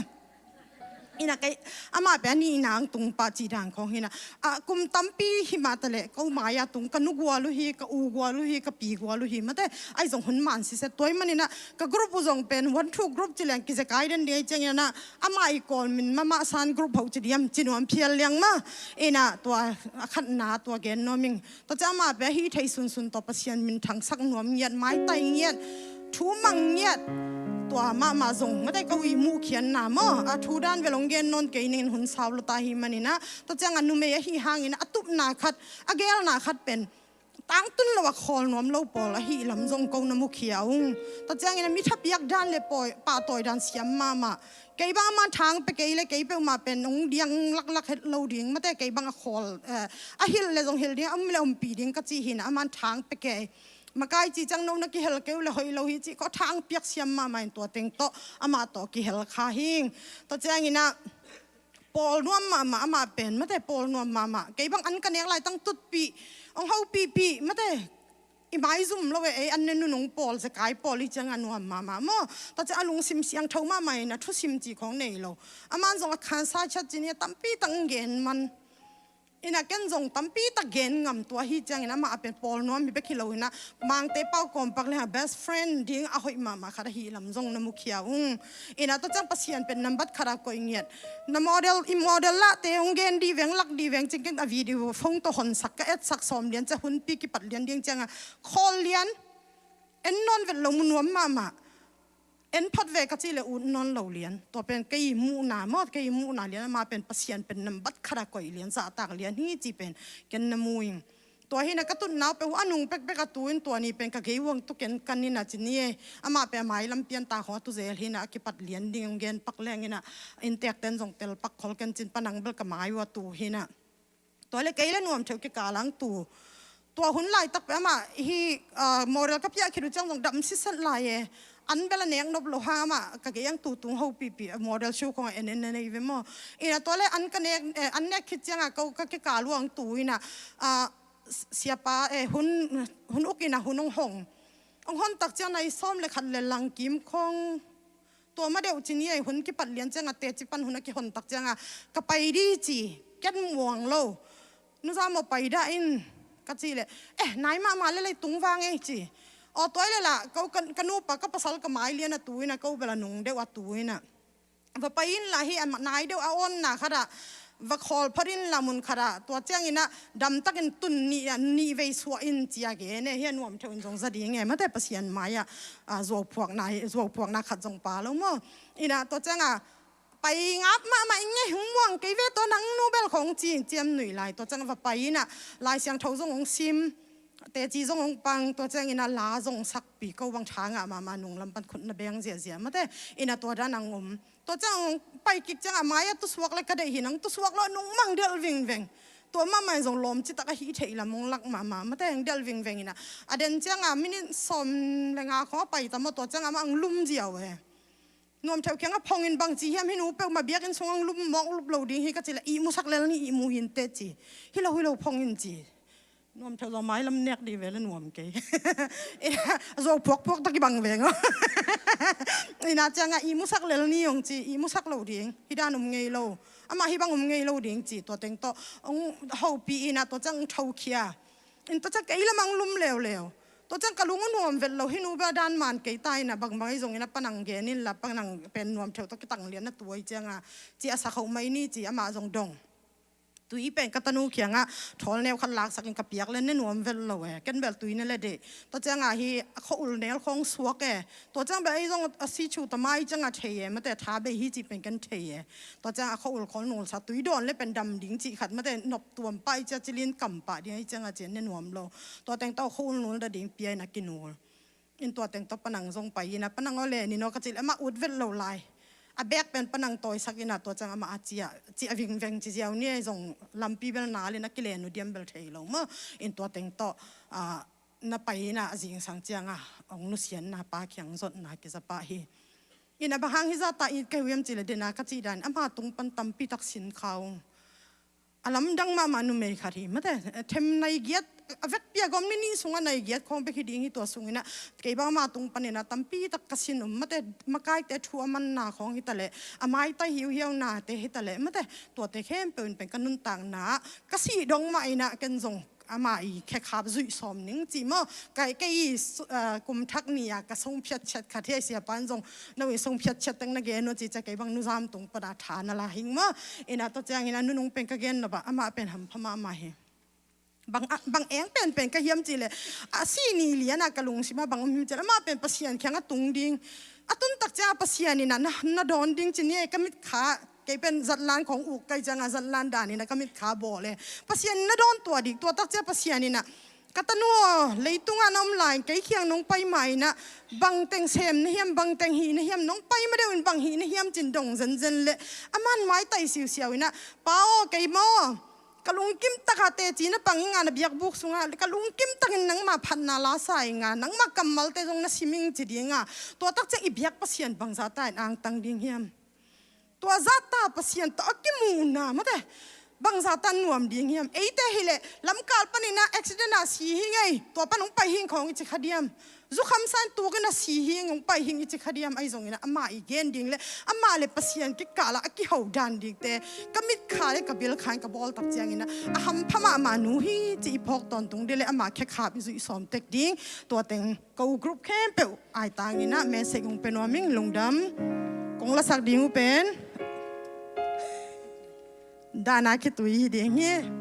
Ina kei, amah pen a nihna ang tung pah cih dan khawng hi ina. A, kum tampi hi mah taleh, ko mai-a tung, ka nu gual uh hi, ka u gual uh hi, ka pi gual uh hi, mate, ahi zong hun man sise, tua ahih man ina, ka group uh zong pen, one two group ci leng, kizekai den ding ahih ciang ina, amah i kawl min, mama san group ho ci diam, ci nuam phial liang mah, ina tua, a khatna, tua gen nuam ing, Tua ciang amah pen a hih theih sunsun tawh Pasian minthangsak nuam ngiat, maitai ngiat, thu mang ngiat. Tua mahmah zong, mate, ko i muhkhiatna maw, a thu dan vel hong gen nawn kei ning in hun sau lo ta hi man ina. Tua ciang a numei ahih hangin a tupna khat, a gelna khat pen tangtun lo a khawl nuam lo pawl ahih lam zong ko na mukhia ung. Tua ciangin a mi thapiak dan le pawi, pahtawi dan siam mahmah. Kei bang a man thang pia kei le kei peuhmah pen hong diang laklak het lo ding, mate, kei bang a khawl, eh, a hilh le zong hilh ding, a om le ompih ding ka cih hi ina, a man thang pia kei. Makai cih ciang no na kihel kei uh le hoih lo hi cih ko thang piak siam mahmah in tua teng tawh amah tawh kihel kha hing. Tua ciangin a pawl nuam mahmah amah pen, mate, pawl nuam mahmah. Kei bang an ka nek lai tang tutpih, hong hopihpih, mate, i maizum lo e, ei an ne nunung pawl, zekai pawl i ciang a nuam mahmah maw. Tua ciang a lungsim siangtho mahmah ina thusim cih khawng nei lo. A man zong a khansa chat cih ni a tampi tak gen man. Ina ken zong tampi tak gen ngam tua hi ciangin amah a pen pawl nuam mi bek hi lo ina. Mangte pau kawmpak le ha best friend ding a hoih mahmah khat ahih lam zong na mukhia ung. Ina tua ciang Pasian pen nambat khat a koih ngiat. Na model, i model lahte hong gen dih veng, lak dih veng, cingken a video phone tawh honsak ka etsak sawm lian cia hunpi kipat lian ding cianga khawl lian, en nawn vet lo mu nuam mahmah, en phot ve ka cih le ut nawn lo lian. Tua pen kei muhna maw, kei muhna lian, amah pen Pasian pen nambat khat a koih lian, zahtak lian hi cih pen ken na mu ing. Tua hi ina ka tutnau peuh a nung pekpek a tu in tua ni pen ka gei uang tu ken kan ina ci ni e. Amah pen a mai lam pian ta khong a tu zel hi ina a kipat lian ding hong gen pak leng ina inntek ten zong tel pak khol ken cin panang bel ka mai uh a tu hi ina. Tua le kei le nuam theu kikal ang tu. Tua hun laitak pen amah hi, ah, model ka piah khit uh ciang zong dam siset lai e. An bel a nek nop lo hang amah ka gei ang tu tung ho pipi, ah, model show khong a en en nei ve maw. Ina tua le an ka nek, eh, an nek khit cianga ko ka kikal uh ang tu ina, ah, siapa, eh, hun, hun uk ina hun hong hong. Hong hon tak ciang nai sawm le khat le lang kim khong. Tua ma deuh ci ni ei hun kipat lian cianga teci pan hun a kihon tak cianga ka pai di ci, ken muang lo. Nuza maw pai dah in ka ci le, eh, nai mahmah le lei tung vang ei ci. Aw tua le lah, ko ka, ka nupa ka pasal ka mai lian a tu ina ko bel a nung deuh a tu ina. Va pai in lah hi a nai deuh a awnna khat ah va khawl phot in lah mun khat ah, tua ciangin ah damtakin tun nih, nih vei suah in ci a gen e, hi a nuam theuh in zong za ding e, mate Pasian mai-ah, ah, zuauphuakna hi, zuauphuakna khat zong pa lo maw. Ina tua cianga pai ngap mahmah in ngei hong muang kei ve tua nang nu bel khong ci in ciam nuih lai, tua cianga va pai ina Lai Siangtho zong hong sim, teci zong hong pang, tua ciangin a la zong sakpi ko bang tha ngah mahmah nung lam pan khut na beng ziahziah mate, ina tua dan ang um. Tua ciang pai kik ciangah mai-ah tusuak le ka deih hi nang tusuak lo nung mang delh vingveng. Tua mahmah in zong lawm citak ahi theih lam hong lak mahmah mate hong delh vingveng ina. A den ciangah minit sawm le nga khong a pai tam aw tua ciangah mah ang lum ziau e. Nuam theuh kiangah phong in bang ci hiam hi nu peuhmah biakinn sung ang lum mawk lup lo ding hi ka ci le ihmusak lel ni ihmu hinte ci. Hi lo hi lo phong in ci. Nuam theuh zaw mai lam nek dih ve le nuam kei. Ina zuau phuakphuak tak i bang veng aw. Ina ciangah ihmusak lel ni hong ci, ihmusak lo ding. Hi dan um ngei lo. Amah hi bang um ngei lo ding ci. Tua teng tawh hong hopih ina tua ciang thokhia. In tua ciang kei lam ang lum leuleu. Tua ciang ka lung a nuam vet lo hi nu bel dan man kei ta ina bangbang ahi zongin a panang gen in la panang pen nuam theuh tawh kitang lian a tuai cianga. Ci a sak hoh mai ni ci amah zong dong. Tui pen ka tanu kiangah thawl neu khat laksakin ka piak le ne nuam vel lo e. Ken bel tui ne le deh. Tua ciangah hi a khua ul nel khong suak e. Tua ciang bel ei zong a si chu ta mai ciangah thei e. Mate tha bei hi cih pen ken thei e. Tua ciangah a khua ul khong nulsak tui dawn le pen dam ding cih khat. Mate nop tuam pah i cia cilin kam pah ding ahi ciangah ci ne nuam lo. Tua teng tawh a khua ul nul da ding pia in a kinul. In tua teng tawh panang zong pai ina panang aw le ni naw ka cih le amah ut vet lo lai. A bek pen panang tawisak ina tua ciang amah a ciah ciah vingveng ci ziau ni ei zong lampi bel nal ina kilen uh diam bel thei lo maw. In tua teng tawh, ah, na pai ina a zingsang cianga hong nusiatna pa kiang zotna kiza pah hi. Ina bang hang hi zata it ka hiam cih le dena ka cih dan ama tung pan tampi tak sin kha ung. A lamdang mahmah numei khat hi mate, themnai giat a vekpi a gawm ni nih sungah nai giat khawng bek hi ding hi. Tua sungin ah kei bang ama tung panin ah tampi tak ka sin um, mate, makaite thu a manna khawng hi ta leh, a maitai hiuhiau nate hi ta leh, mate, tuate khempeuh in pen ka nuntakna ah ka sih dong mah in ah ken zong ama i khekhap zuih sawm ning ci maw. Kei, kei i su-, ah, kum thak ni-a ka song phiat chiat khat hi a, siapa in zong, "No i song phiat chiat teng na gen uh," ci ciang kei bang nuzam tung pana tha na la hing maw. Ina tua ciangin a nunung pen ka gen nop ah amah pen hampha mahmah hi. Bang, ah, bang eng penpen ka hiam cih leh, a si ni lian ah ka lungsim ah bang om hiam cih leh, amah pen Pasian kiang a tung ding. A tun tak ciang a Pasian in ah na, na dawn ding ci ni ei, ka mitkha, kei pen zatlan khawng uk kai ciang a zatlan dan in ah ka mitkha bawl e. Pasian in na dawn tua ding, tua tak ciang Pasian in ah, "Ka tanu aw, leitungah na om lai-in kei kiang nong pai ma in ah, bang teng sem na hiam, bang teng hih na hiam, nong pai ma deuh in bang hih na hiam," ci-in dong zenzen leh, aman maitai siusiau in ah, "Pa aw, kei maw, ka lungkim tak ah teci na pang ing a, na biakbuk sungah, ka lungkim takin nangma phatna la sa ing a, nangma kammalte zong na sim ing," ci ding a, tua tak ciang i biak Pasian bangzah ta in angtang ding hiam? Tua zah ta Pasian tawh a kimuhna, mate, bangzah ta nuam ding hiam? Eite hi leh lamkal panin ah accident ah si hi ing ei, tua pan hong pai hi ing khawng i ci kha diam? Zukham sa in tukin a si hi ing, hong pai hi ing i ci kha diam? Ahi zongin ah amah i gen ding leh amah leh Pasian kikal ah a kiho dan dingte ka mitkha leh ka bilkha in ka bawl tak ciangin ah a hampha mahmah nu hi ci i phawk tawntung ding leh ama khekhap i zuih sawm tek ding. Tua teng ko group khempeuh aitangin ah message hong pia nuam ing. Lungdam. Kong lasak ding uh pen Dana Khitui hi ding hi.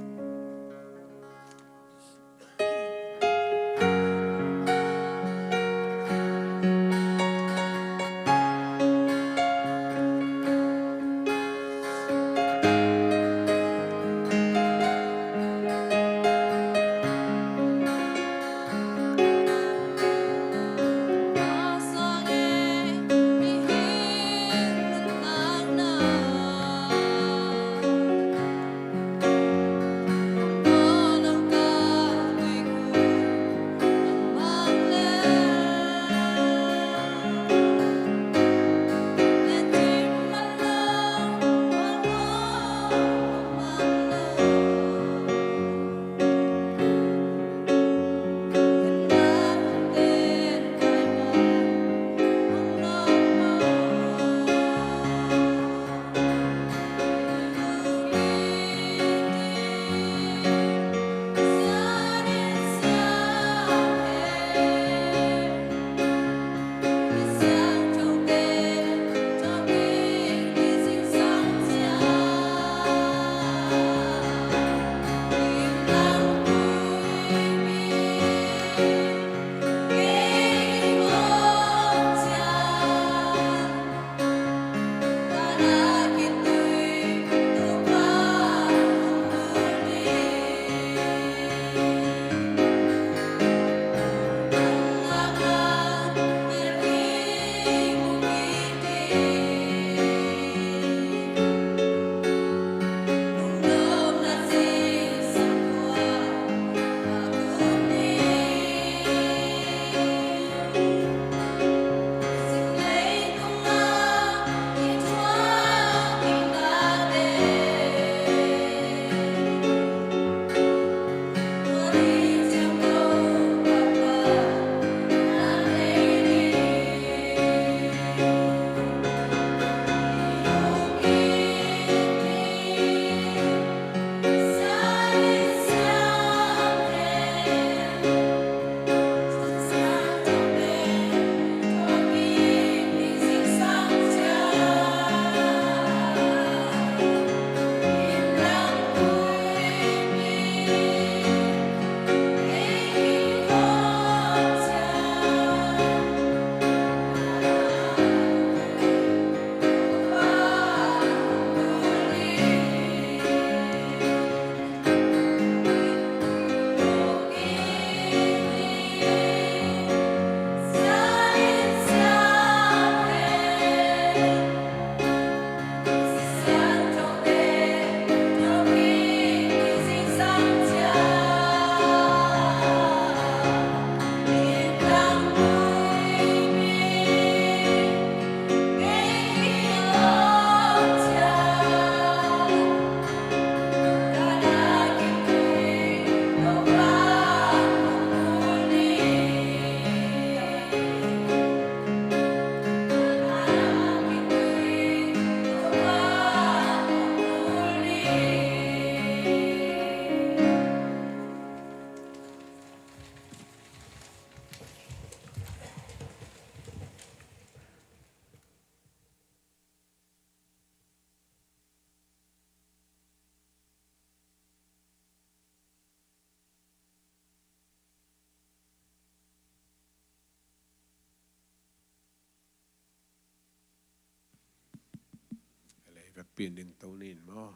Pin ding to nin maw?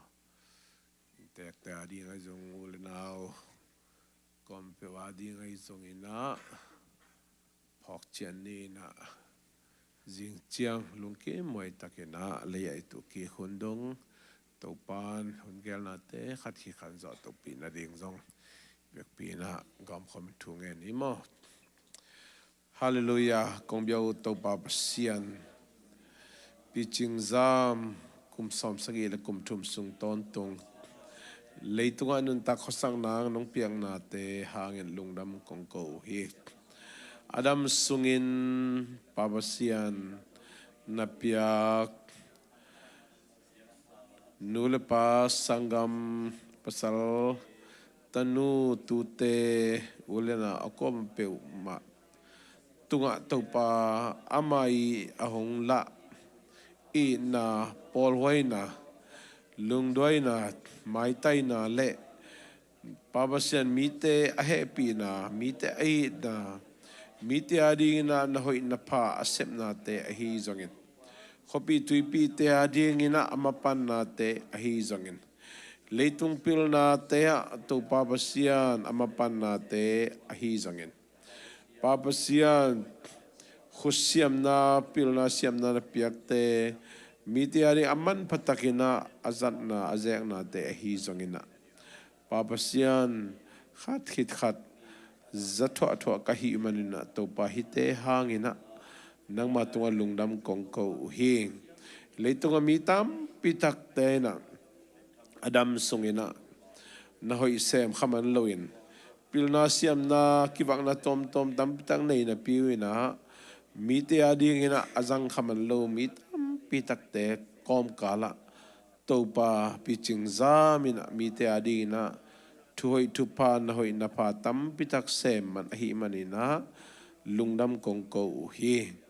Inntekte a ding ahi zong, u le nau kawm peuh a ding ahi zong inah, phawkcian ni inah, zing ciang lungkim muai takinah lei-ah i tuh kik hun dong Topan hun gelnate khat khit khat zawh tohpih nading zong biakpi inah gawmkhawm thu ngen ni maw? Halleluiah. Kong biak uh Topa Pasian, picing zam kum sawmsagih le kum thum sung tawntung leitungah nuntak khuasak nang nong piaknate hangin lungdam kong ko uh hi. A dam sungin Pa Pasian na piak nu le pa, sanggam, pasal, tanu, tute, u le nau a kuamah peuhmah tungah Topa, ama i a hong lah itna, pawlhuaina, lungduaina, maitaina le Pa Pasian, mite a hehpihna, mite a itna, mite a dinginah na hoih na pha a sepnate ahi zongin, khuapih tuipihte a dinginah a mapannate ahi zongin, leitung pilnate ah Topa Pasian a mapannate ahi zongin, Pa Pasian, khutsiamna, pilna siamna na piakte, mite a ding a manpha takinah a zatna, a zeknate ahi zonginah, Pa Pasian, khat khit khat za thuahthuah ka hih maninah, Topa, hihte hanginah nangma tungah lungdam kong ko uh hi. Leitungah mi tampi takte inah a dam sunginah na hoih sem kha man loin, pilna siamna kivakna tawmtawm tampi tak nei napi uh inah, mite a dinginah a zang kha man lo mi tampi takte kawmkalah Topa, picing zaminah mite a dinginah thuhoih thupha, na hoih na pha tampi tak sem man ahih maninah lungdam kong ko uh hi.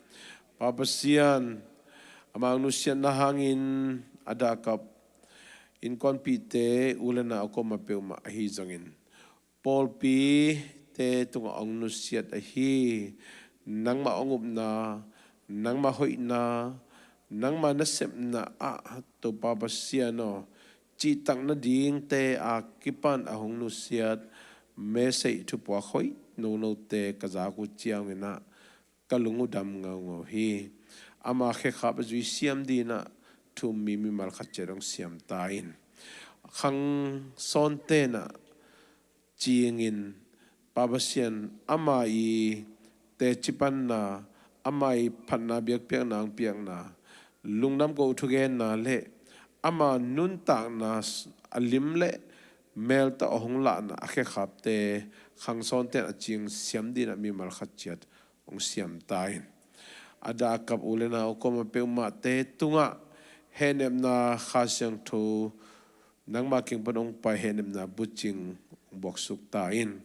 Pa Pasian, amah nusiatna hangin a dahkap innkuanpihte, u le nau a kuamah peuhmah ahi zongin, pawlpite tungah hong nusiat ahi nangmah hong upna, nangmah hoihna, nangmah nasepna ah Topa Pasian aw, cihtak nadingte a kipan a hong nusiat message thupuak hoih nonote ka zak uh cianginah ka lung uh dam ngaungau hi. Ama khekhap a zui siam dinah thu-um mi mimal khat ciat hong siam ta in. Khang sawnte inah cingin, Pa Pasian, ama i teci panna, ama i phatna biakpiakna hong piakna, lungdam ko uh thugenna le ama nuntakna a lim le mel tawh a hong lahna a khekhapte khang sawnte inah a cing siam dinah mimal khat ciat hong siam ta in. A dahkap u le nau a kuamah peuhmahte tungah hehnepna Kha Siangtho, nangma kiang pan hong pai hehnepna bucing hong buaksuk ta in.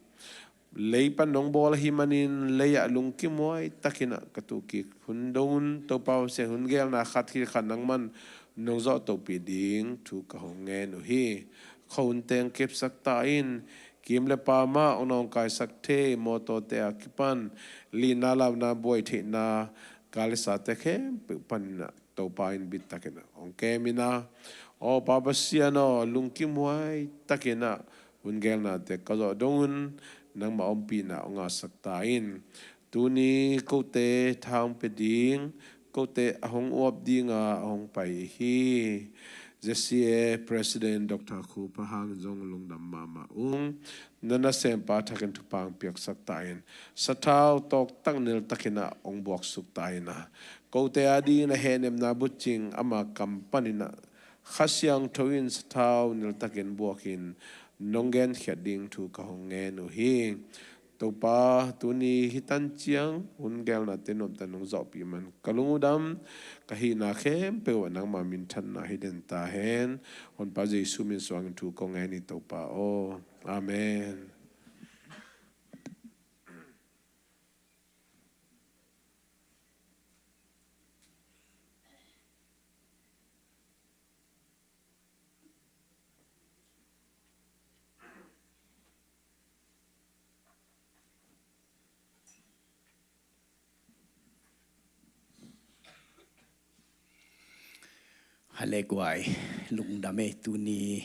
Lei pan nong bawl ahih manin lei-ah lungkimhuai takinah ka tuh kik hun dong un, Topa Pasian, hun gelna khat khit khat nangman nong zawh tohpih ding thu ka hong ngen uh hi. Khuahun teng kepsak ta in, kim le pam ah hong nawngkaisak thei mawtawte a kipan lihna launa buai theihna, ka le sate khempeuh paninah Topa in bit takinah hong kem inah, aw Pa Pasian aw, lungkimhuai takinah hun gelnate ka zawh dong un, nangmah ompihna hong ngahsak ta in. Tuni kote tha hong pia ding, kote a hong uap dinga a hong pai hi Z C A President Doctor Khup Pha Hang zong lungdam mahmah ung. Na nasempa thakin thupha hong piaksak ta in. Sathau tawktak niltakinah hong buaksuk ta inah, kote a dingin a hehnepna bucing ama kam paninah Kha Siangtho in sathau niltakin buakin nong genkhiat ding thu ka hong ngen uh hi. Topa, tuni hih tan ciang hun gelnate nuamtakin nong zawhpih man ka lung uh dam, ka hihna khempeuh ah nangma minthanna hi den ta hen. Honpa Jesu min suangin thu kong ngen hi Topa aw. Amen. A le guai, lungdam ei. Tuni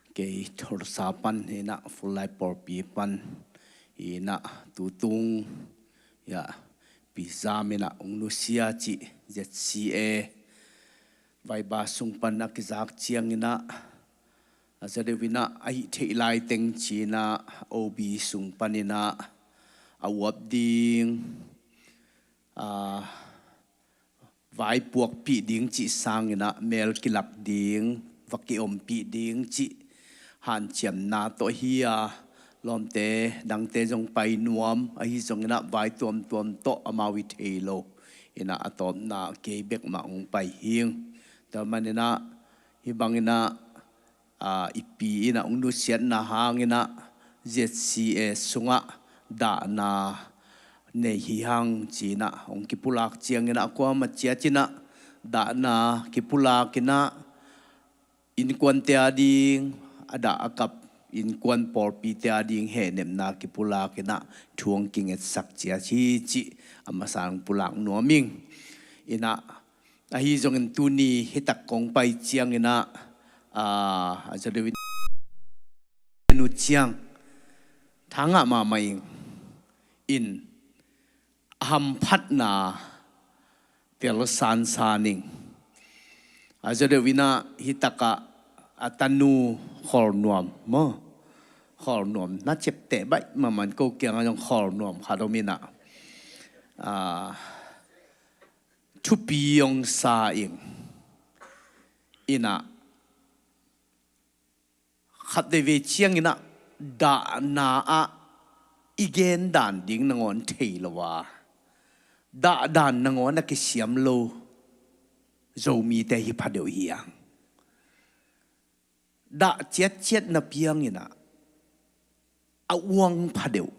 kei Tulsa pan hi-in ah, Fullai pawlpi pan hi-in ah, tutung ya pizam in ah ung nusia cih Z C A Vaiba sung pan a kizak ciangin ah, a za deuh in ah a hih theih lai teng ci-in ah O B sung panin ah a uap ding, a, vaipuakpih ding cih sangin ah mel kilak ding, va kiompih ding cih hanciamna tawh hi a, lawmte dangte zong pai nuam, ahi zongin ah vai tuamtuam tawh amau i thei lo in ah a tawpna kei bek mah hong pai hing. Tua manin ah hih bangin ah, a, i pi in ah hong nusiatna hangin ah Z C A sungah dahna nei hi hang ci-in ah hong kipulak ciangin ah, kuamah ciat in ah dahna kipulak in ah innkuante a ding, a dah a kap innkuan pawlpite a ding hehnepna kipulak in ah thu hong kingetsak ciat hi cih a masa hong pulak nuam ing. In ah, ahi zongin tuni hih tak kong pai ciangin ah, a, a za deuh in nu ciang thangah mahmah ing. In a hamphatna tel sansan ing. A za deuh in ah hih takah a tanu Khawlnuam maw, Khawlnuam na ciapteh baih mahmah in, ko kiangah zong Khawlnuam khat om in ah, a, thupi hong sa ing. In ah khat veivei ciangin ah dahna ah i gen dan ding nangawn thei lo a, dah dan nangawn a kisiam lo Zomite hi phadeuh hi hang. Dah ciatciat napi hangin ah a uang phadeuh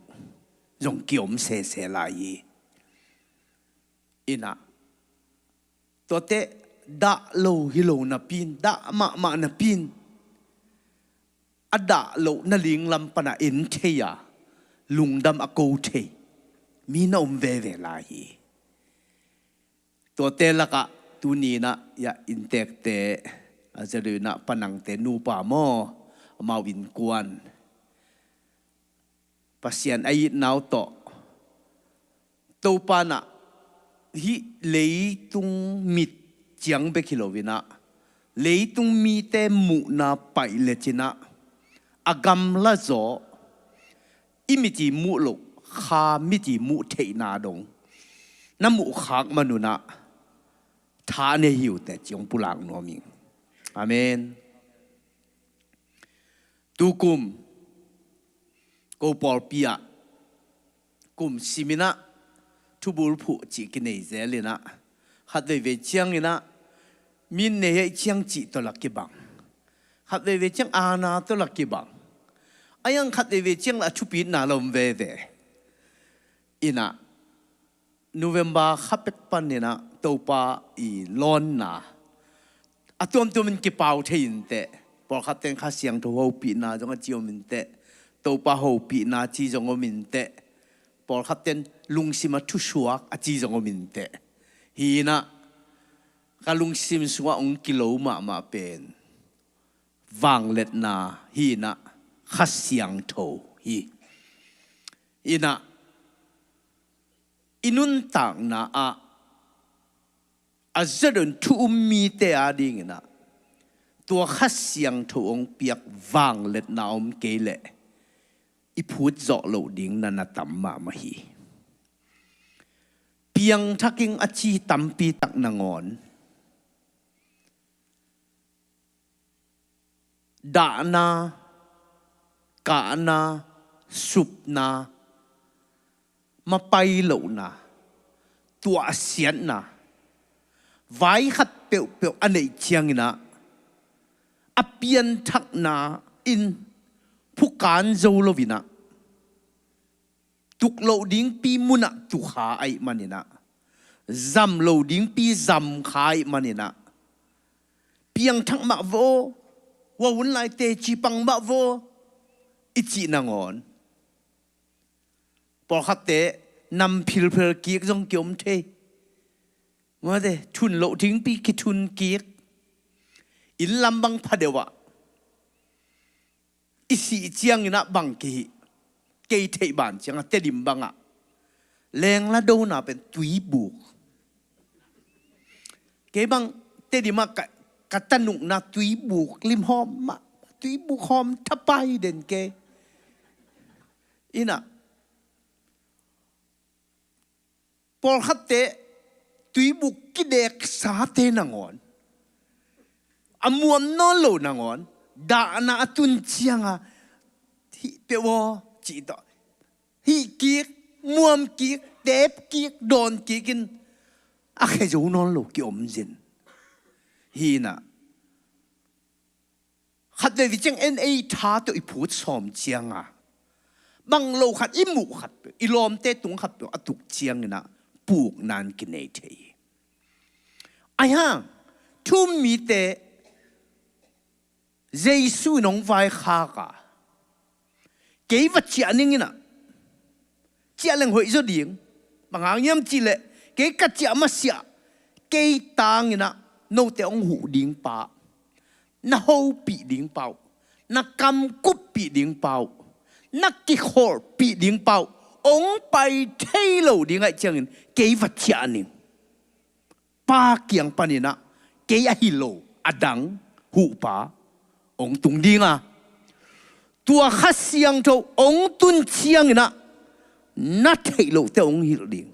zong kiom sese lai hi. In ah tuate dah lo hi lo napi in, dah mahmah napi in, a dah loh na linglam pan ah en thei a, lungdam a ko thei mi na om veve lai hi. Tuate lakah tuni in ah ya inntekte, a za deuh in ah Panangte nupa maw, amau innkuan, Pasian a itna uh tawh Topa in ah hih leitung mit ciang bek hi lo in ah, leitung mite muhna paih lecin ah a gamla zaw, i mit i muh loh, Kha mit i muh theihna dong na muhkhak man un ah tha nei hi uh teh ci hong pulak nuam ing. Amen. Tukum ko pawlpi ah kum sim in ah thubul phuh cih kinei zel in ah, khat veivei ciangin ah min nei ahih ciang cih tawh la kibang, khat veivei ciang aana tawh la kibang, a iang khat veivei ciang la a thupitna la om veve. In ah November kha pek panin ah Topa i lawnna a tuamtuamin kipau thei in teh, pawlkhat ten Kha Siangtho hopihna zong a ci om in teh, Topa hopihna ci zong om in teh, pawlkhat ten lungsim a thusuak a ci zong om in teh, hi in ah ka lungsim sungah hong kilo mahmah pen vangliatna hi in ah Kha Siangtho hi. In ah i nuntakna ah a za deuh in thu um mite a dingin ah tua Kha Siangtho hong piak vangliatna om kei leh i phut zawh loh ding na na tam mahmah hi. Piangthak ing a ci tampi tak nangawn dahna, kahna, supna, mapai lohna, tuahsiatna, vai khat peuhpeuh a neih ciangin ah a pianthakna in phukan zo lo in ah tuk loh dingpi munah tukha ahih manin ah, zam loh dingpi zamkha ahih manin ah, piangthak mah vaw, hua hun lai teci pang mah vaw i cih nangawn, pawlkhatte nam philphel kik zong kiom thei. Mate, thun loh dingpi kithun kik. Inn lam bang phadeuh ah i sih ciangin ah bang kihih, kei theih ban ciangah Tedim bangah lengla dona pen tuibuk. Kei bang Tedim ah ka, ka tanukna tuibuk limhawm mah, tuibuk hawm thapai den kei. Inah pawlkhatte tuibuk kideksate nangawn, a muam nawn lo nangawn, dahna a tun cianga hih peuh aw cih tawh hih kik, muam kik, tep kik, dawn kik in a khe zo nawn lo kiom zin. Hinah khatvei ciang en ei tha tawh i phut sawm cianga bang lo khat i muh khat peuh, i lawmte tung khat peuh a tuk cianginah pukna in kinei thei hi. Ahi hang thu-um mite Jesu in hong vaikhak a, kei va ciah ning inah, ciah leng hoih zaw ding. Bang hang hiam cihleh kei ka ciah masiah kei tanginah note hong huh ding pa, na hopih ding pa uh, na kamkuppih ding pa uh, na kikholhpih ding pa uh hong pai thei lo ding ahih ciangin kei va ciah ning. Pa kiang paninah kei ahi lo a dang huhpa hong tung dinga, tua Kha Siangtho hong tun cianginah na theih lote hong hilh ding.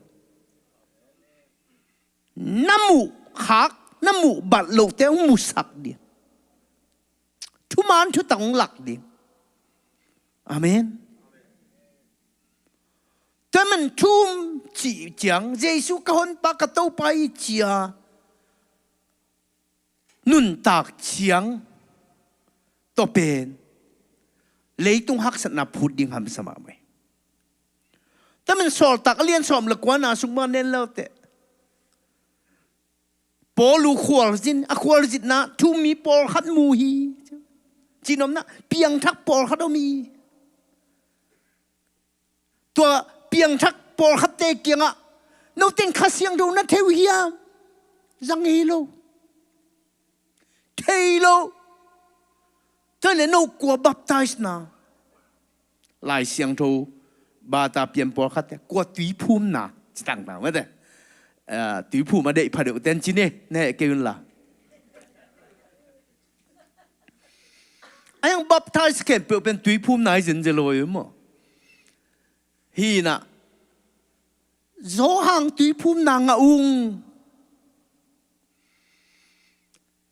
Na muh khak, na muh bat lote hong musak ding. Thuman thutak hong lak ding. Amen. Tua man thu-um cih ciang Jesu ka honpa ka Topa hi cia nuntak ciang tawh pen leitung haksatna phut ding hamsa mahmah hi. Tua man Sawltak a lian sawm le kuana sung mah nen lauteh, Paul uh khualzin, a khualzinna thu-um mi pawlkhat mu hi. Cihnopna, piangthak pawlkhat om hi. Tua piangthak pawlkhatte kiangah, note in Kha Siangtho na thei uh hiam? Zang hi lo. Thei lo. Tua le no kua baptize na? Lai Siangtho bata pian pawlkhatte kua tuiphumna citangna mate. Ah, tuiphum a deih phadeuh ten cine na heh kei unla. Ahi hang baptize khempeuh pen tuiphumna hi zenzen lo hi maw? Hinah Johan tuiphumna ngah ung.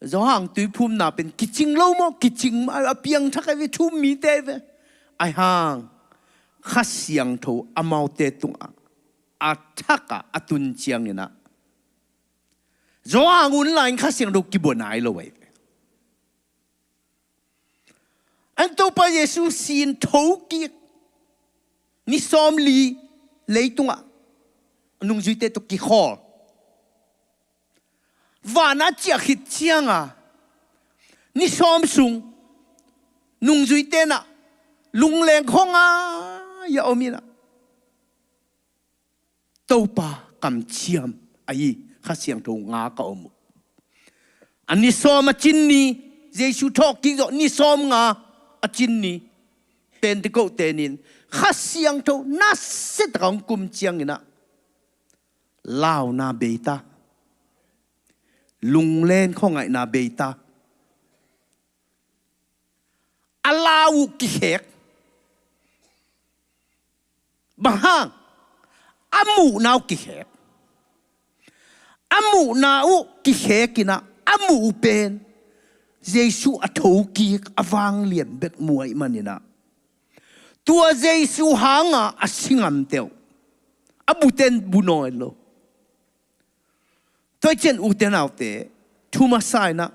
Johan tuiphumna pen kicing lo maw? Kicing, a piangthak ahi ve, thu-um mite ahi ve. Ahi hang Kha Siangtho amaute tungah a thakah a tun cianginah Johan hun lai-in Kha Siangtho kibua nai lo ahi ve. An Topa Jesu si-in thokik ni sawmli leitungah nungzuite tawh kikhawl. Vanah ciah khit cianga ni sawm sung nungzuite nah lungleng khawnga a om inah Topa kamciam ahi Kha Siangtho ngak a om uh. A ni sawm a cin ni, Jesu thawhkik zawh ni sawmnga a cin ni, Pentecost-te ni-in Kha Siangtho nasiatak a hong kum cianginah launa beita, lunglen khawngaihna beita, a lau uh kikhek. Bang hang? A muhna uh kikhek. A muhna uh kikhek inah a muh uh pen Jesu a thokik a vanglian bek mu ahih maninah tua Jesu hanga a si ngamte uh a buten bu nawn lo. Tua hi ciang ute naute, thu masa inah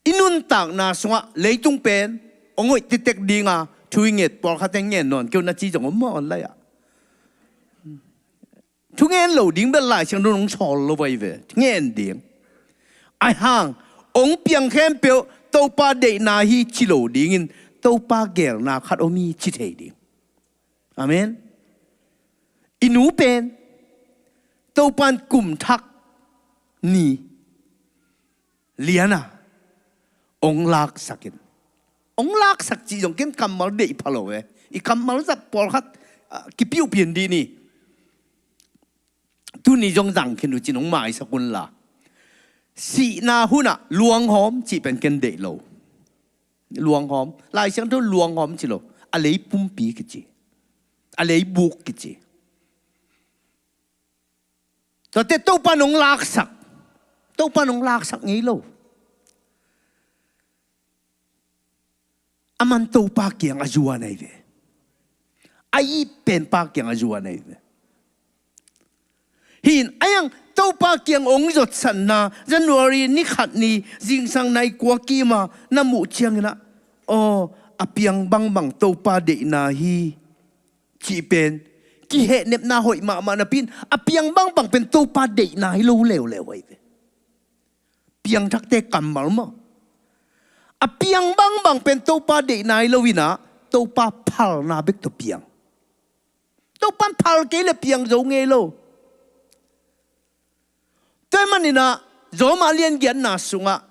i nuntakna sungah leitung pen hong hoih tektek dinga thu i nget pawlkhatte ngen nawn kei un a ci zong om maw online-ah. Thu ngen lo ding bel Lai Siangtho in hong sawl lo vai ve. Ngen ding. Ahi hang hong piang khempeuh Topa deihna hi ci lo dingin Topa geelna khat om hi ci thei ding. Amen. I nu pen Topa in kum thak ni liana ong laksak in. Ong laksak cih zong ken kammal deih pha lo e. I kammal zat pawlkhat, ah, kipiupian dih ni. Tuni zong zang khin uh cin ong maisak un la. Sihna hunah luanghawm cih pen ken deih lo. Luanghawm. Lai Siangtho luanghawm ci lo. A lei pumpi kici. A lei buk kici. Tuate Topa nong laksak. Topa nong laksak ngei lo. Aman Topa kiang a zuan ahi ve. A it penpa kiang a zuan ahi ve. Hin a yang Topa kiang ong zotsatna January ni khat ni zingsang nai kua kima na muh cianginah, aw, a piang bangbang Topa deihna hi cih pen kihehnepna hoih mahmah napi in a piang bangbang pen Topa deihna hi lo leuleu ahi ve. Piangthakte kammal maw? A piang bangbang pen Topa deihna hi lo inah Topa phalna bek tawh piang. Topan phal kei le piang zo ngei lo. Tua ahih maninah Rom a lian giatna sungah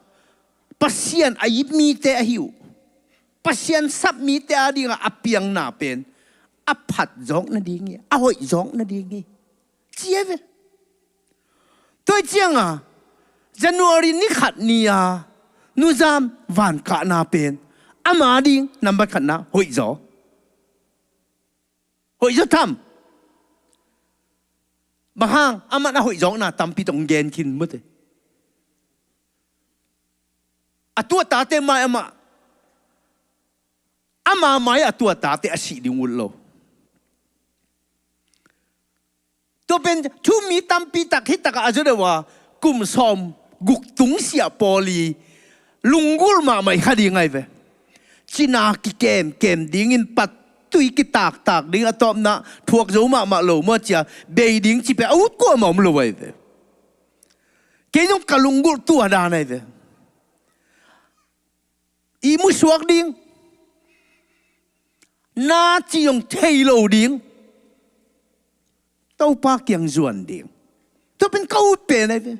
Pasian a it mite ahi uh, Pasian sap mite adingah a piangna pen a phat zawk nading hi, a hoih zawk nading hi, ci ahi ve. Tua cianga January ni khat ni-a nuzam vankahna pen ama ding nambat khatna hoih zaw. Hoih zaw tham. Bang hang? Aman a hoih zawkna tampi tong gen khin mute. A tuatate mai amah, ama mai a tuatate a sih ding ut lo. Tua pen thu mi tampi tak hi takah a zaw deuh a kum sawm guk tung siah pawl i lunggulh mahmah i kha ding ahi ve. Cina kikemkem dingin pat tui kitaktak ding a tawpna thuak zo mahmah lo maw cia bei ding ci pen a ut kuamah om lo ahi ve. Kei zong ka lunggulh tua dan ahi ve. I musuak ding, na ci zong thei lo ding. Topa kiang zuan ding. Tua pen ka ut pen ahi ve.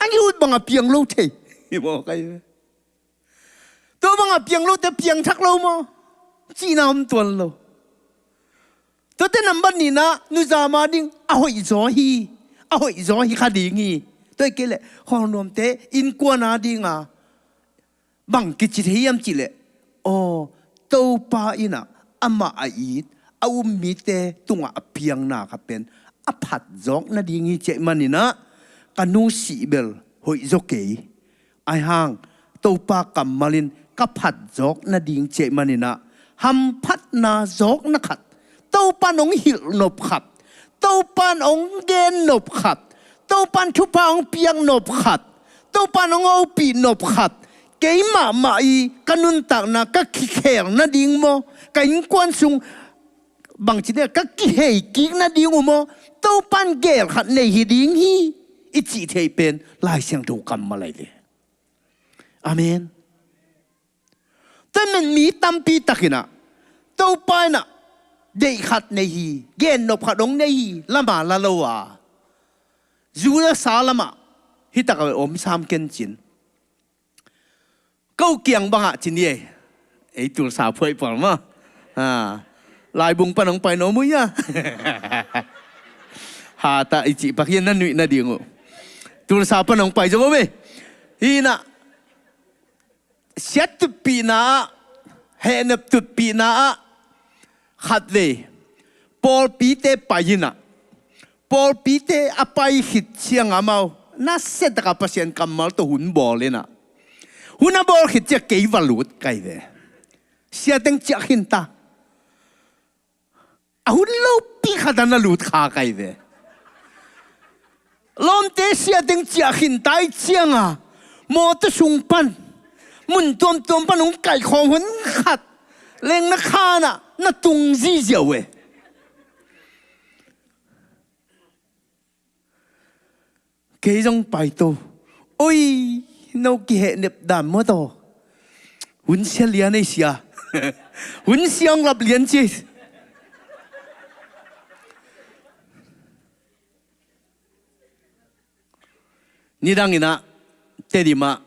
An i ut banga piang lo thei. I mawk ahi ve. Tua banga piang lote piangthak lo maw? Cihna om tuan lo. Tuate nambat nihna nuzama ding a hoih zaw hi. A hoih zaw hi kha ding hi. Tua hi kei leh khawlnuamte innkuan a dinga bang kici thei hiam cihleh, aw, Topa innah amah a it a um mite tungah a piangna kha pen a phat zawk nading hi ciah maninah ka nu sih bel hoih zaw kei. Ahi hang Topa kammal in ka phat zawk nading ciah maninah hamphatna zawkna khat, Topan hong hilh nop khat, Topan hong gen nop khat, Topan thupha hong piak nop khat, Topan hong hopih nop khat, keimah mah i ka nuntakna ka kikhel nading maw, ka innkuan sung bangci ding ka kihei kik nading uh maw, Topan gel khat nei hi ding hi i cih thei pen Lai Siangtho kammal ahi ve. Amen. Tua men mi tampi takinah Topa innah deih khat nei hi, gen nop khat hong nei hi, lama la lo a Judas a lamah hi takah om sam ken cin. Ko kiang bangah cin hi ei. Ei tulsa phuai pal ma. Ha. Laibung pan hong pai no mui a. Hatah i cih pak hian na nuih nading uh. Tulsa pan hong pai zong om ei. Hinah siat tutpihna ah, hehnep tutpihna ah khatvei pawlpite pai inah, pawlpite a pai khit ciang amau nasia taka Pasian kammal tawh hun bawl inah, hun a bawl khit ciang kei va lut kai ve. Siateng ciah khinta. A hun lopi khat a na lut kha kai ve. Lawmte siateng ciah khinta i cianga mawtaw sung pan mun tuamtuam pan hong kaihkhawm hun khat leng na khanah na tung ziziau e. Kei zong paito. Oi, no kihehnep dan maw taw. Hun sia lian ei sia. Hun sia hong lap lian ci. Nidang inah Tedim ah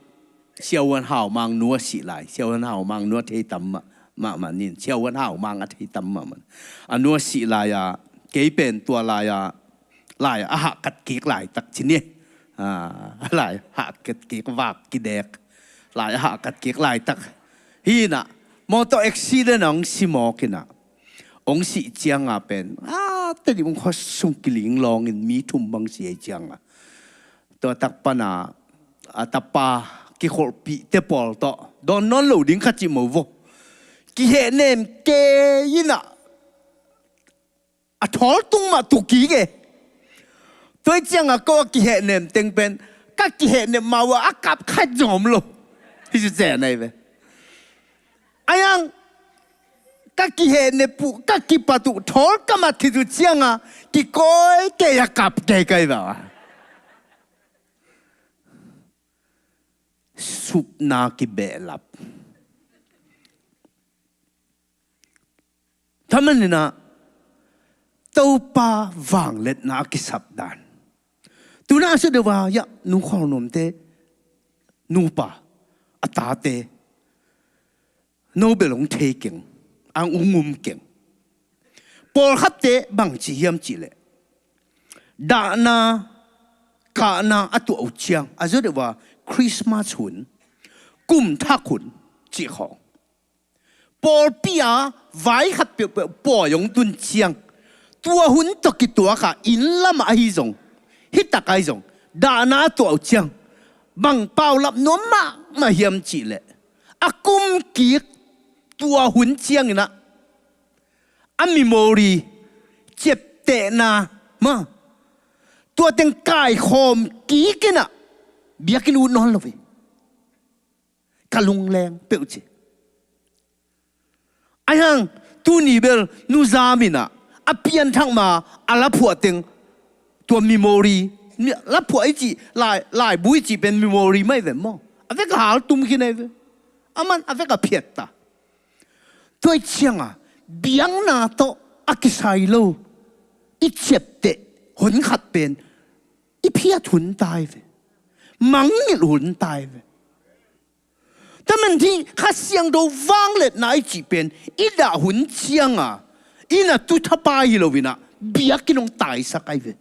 Siavuan Haumang nu a sih lai, Siavuan Haumang nu a thei tam mah, mahmah nin, Siavuan Haumang a thei tam mahmah. A nu a sih lai-a, kei pen tua lai-a, lai a hahkat kik laitak ci ni. A, lai hahkat kik vak kidek. Lai a hahkat kik laitak. Hi inah, motor accident a hong si mawk inah. Hong sih cianga pen, a, tadi hong khuasung kiling lawngin mi thum bang si ei cianga. Tua tak pana, a tapa kikholhpihte pawl tawh dawn nawn lo ding kha cih mo vo. Kihehnem kei inah, a thawl tung mah tu kik e. Tua hi cianga ko a kihehnem teng pen, ka kihehnem mah uh a kap khat zong om lo. Hi ci cen ahi ve. Ayang, ka kihehnem uh, ka kipat uh, thawl ka mat khit uh cianga, kikawi kei a kap kei kai ba. Supna kibehlap. Thaman inah, Topa vangliatna a kisap dan. Tuna a sudeuva, ya, nu khualnuamte, nupa, a tate, Nobel hong thei keng, ang ung um keng. Pawlkhatte bang ci hiam cihleh, dahna, kahna a tuah uh ciang, a zaw deuh a Christmas hun, kum thak hun, cih khawng. Pawlpi a vai khat peuhpeuh pawi hong tun ciang, tua hun tawh kituaka inn lamah ahi zong, hitak ahi zong, dahna a tuah uh ciang, bang paulap nuam mahmah hiam cihleh, a kum kik tua hun cianginah, a memory, ciaptehna, ma, tua teng kaikhawm kikinah, biakinn ut nawn lo ve. Ka lungleng peuh ci. Ahi hang, tuni bel, Nu Zam inah, a pianthak ma, a laphuah teng, tua memory, mi-, laphuah i cih, lai, laibu i cih pen memory mah hi ve maw. A vek a haltum khin ahi ve. Aman, a vek a phiat ta. Tua hi cianga, biakna tawh a kisai lo, i ciapteh hun khat pen, i phiat hun ta hi ve. Mangngilh hun ta hi ve. Taman hi Kha Siangtho vangliatna i cih pen, i dah hun cianga, i na tu thapa hi loinah, biakinn hong taisak ahi ve.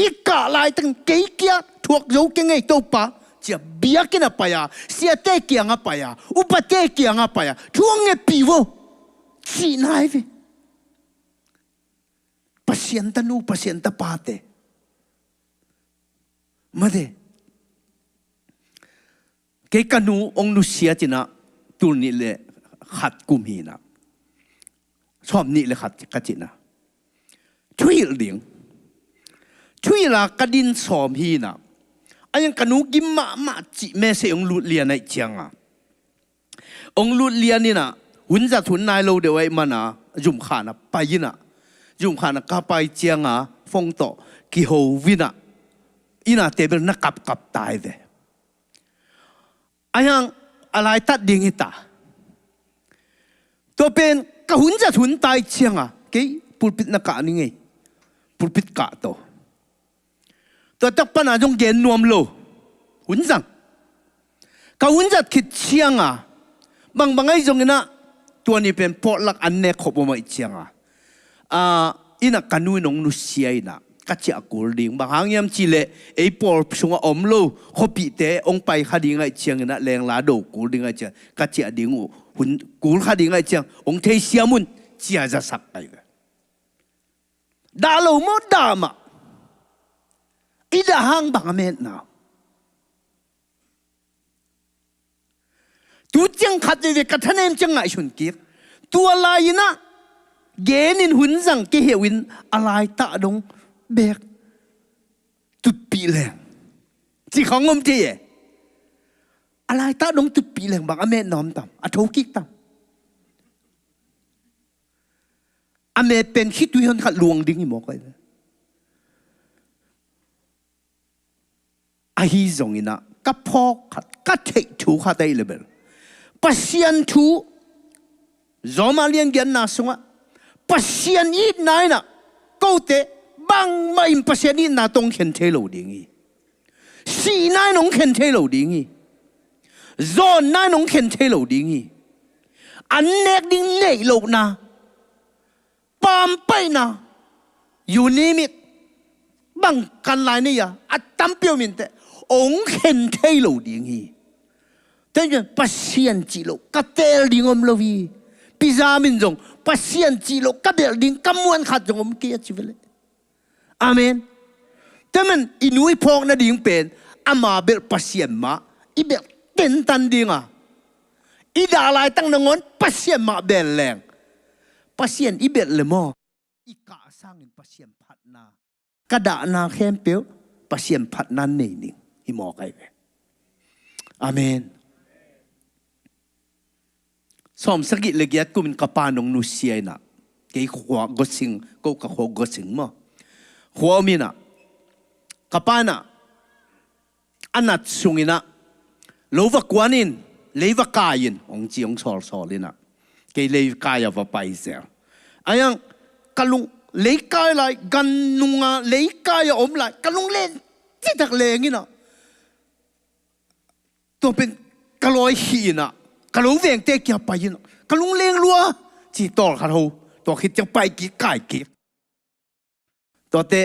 I kah laitakin kei kia thuak zo keng ei Topa, cia biakinn a pai a, siate kiang a pai a, upate kiang a pai a, thu hong ngetpih vo, cihna ahi ve. Pasian tanu, Pasian tapate. Mate. Kei ka nu hong nusiat inah, tul nih le khat kum hi inah. Sawm nih le khat ka ci inah. Thuhilh ding. Thuhilh a ka din sawm hi inah. A yang ka nu gim mahmah cih message hong lut lian ahih cianga. Hong lut lian inah, hun zat hun nai lo deuh ahih mana, zumkhana pai inah. Zumkhana ka pai cianga, phone tawh, kiho inah. Inah table na kapkap ta hi ve. Ahi hang a laitat ding hi ta. Tua pen ka hun zat hun ta ahih cianga, kei pulpit na kah ni ngei. Pulpit kah tawh. Tua tak pana zong gen nuam lo. Hun zang. Ka hun zat khit cianga, bangbang ahi zonginah, tua ni pen pawtlak an nek khop om ahih cianga. A, inah ka nu in hong nusia inah, ka ciah kul ding. Bang hang hiam cihleh, ei pawl sungah om lo khuapihte hong pai kha ding ahih cianginah, lengla do kul ding ahih ciang, ka ciah ding uh, hun kul kha ding ahih ciang, hong theisiam un, cia zasak ahi ve. Dah lo maw, dah mah. I dah hang bang a metna. Tu ciang khat veve ka thanem ciang ngaihsun kik. Tua lai-inah genin hun zang kei heuh in a laitah dong bek tutpih leng. Ci khawng om thei e. A laitah dong tutpih leng bang a met na om tam. A tho kik tam. A met pen khitui hon khat luang ding hi mawk ahi ve. Ahi zonginah ka phawk khat, ka theih thu khat ahi le bel, Pasian thu, Zawma lian giatna sungah Pasian itna inah kote bangmah in Pasian itna tawh hong khen thei lo ding hi. Sihna in hong khen thei lo ding hi. Zawnna in hong khen thei lo ding hi. An nek ding neih lohna, pampaihna, you name it, bang kan lai nei a, a tampi om inteh, hong khen thei lo ding hi. Tua ciang Pasian cih loh ka teel ding om lo hi. Pi Zam in zong Pasian cih loh ka belh ding ka muan khat zong om kei a ci ve leh. Amen. Tua man i nu i phawk nading pen ama belh Pasian mah i belh tentan ding a, i dah laitak nangawn Pasian mah belh leng, Pasian i belh leh maw, i kah sangin Pasian phatna, ka dahna khempeuh Pasian phatna nei ning hi mawk ahi ve. Amen. Sawmsagih le giat kumin ka pa in hong nusia in ah, kei khua Gosing, ko ka khua Gosing maw, khua om in ah, ka pa in ah a nat sungin ah, lo va kuan in, lei va kai in, hong ci, hong sawlsawl in ah, kei lei kai a va pai zel. Ahi hang ka lung, lei kai lai, gan nunga lei kai a om lai ka lunglen citak leng in ah, tua pen ka lawi khih in ah, ka lo vengte kia pai in ah, ka lungleng lua, ci tawlkhat ho. Tua khit ciang pai kik, kai kik. Tuate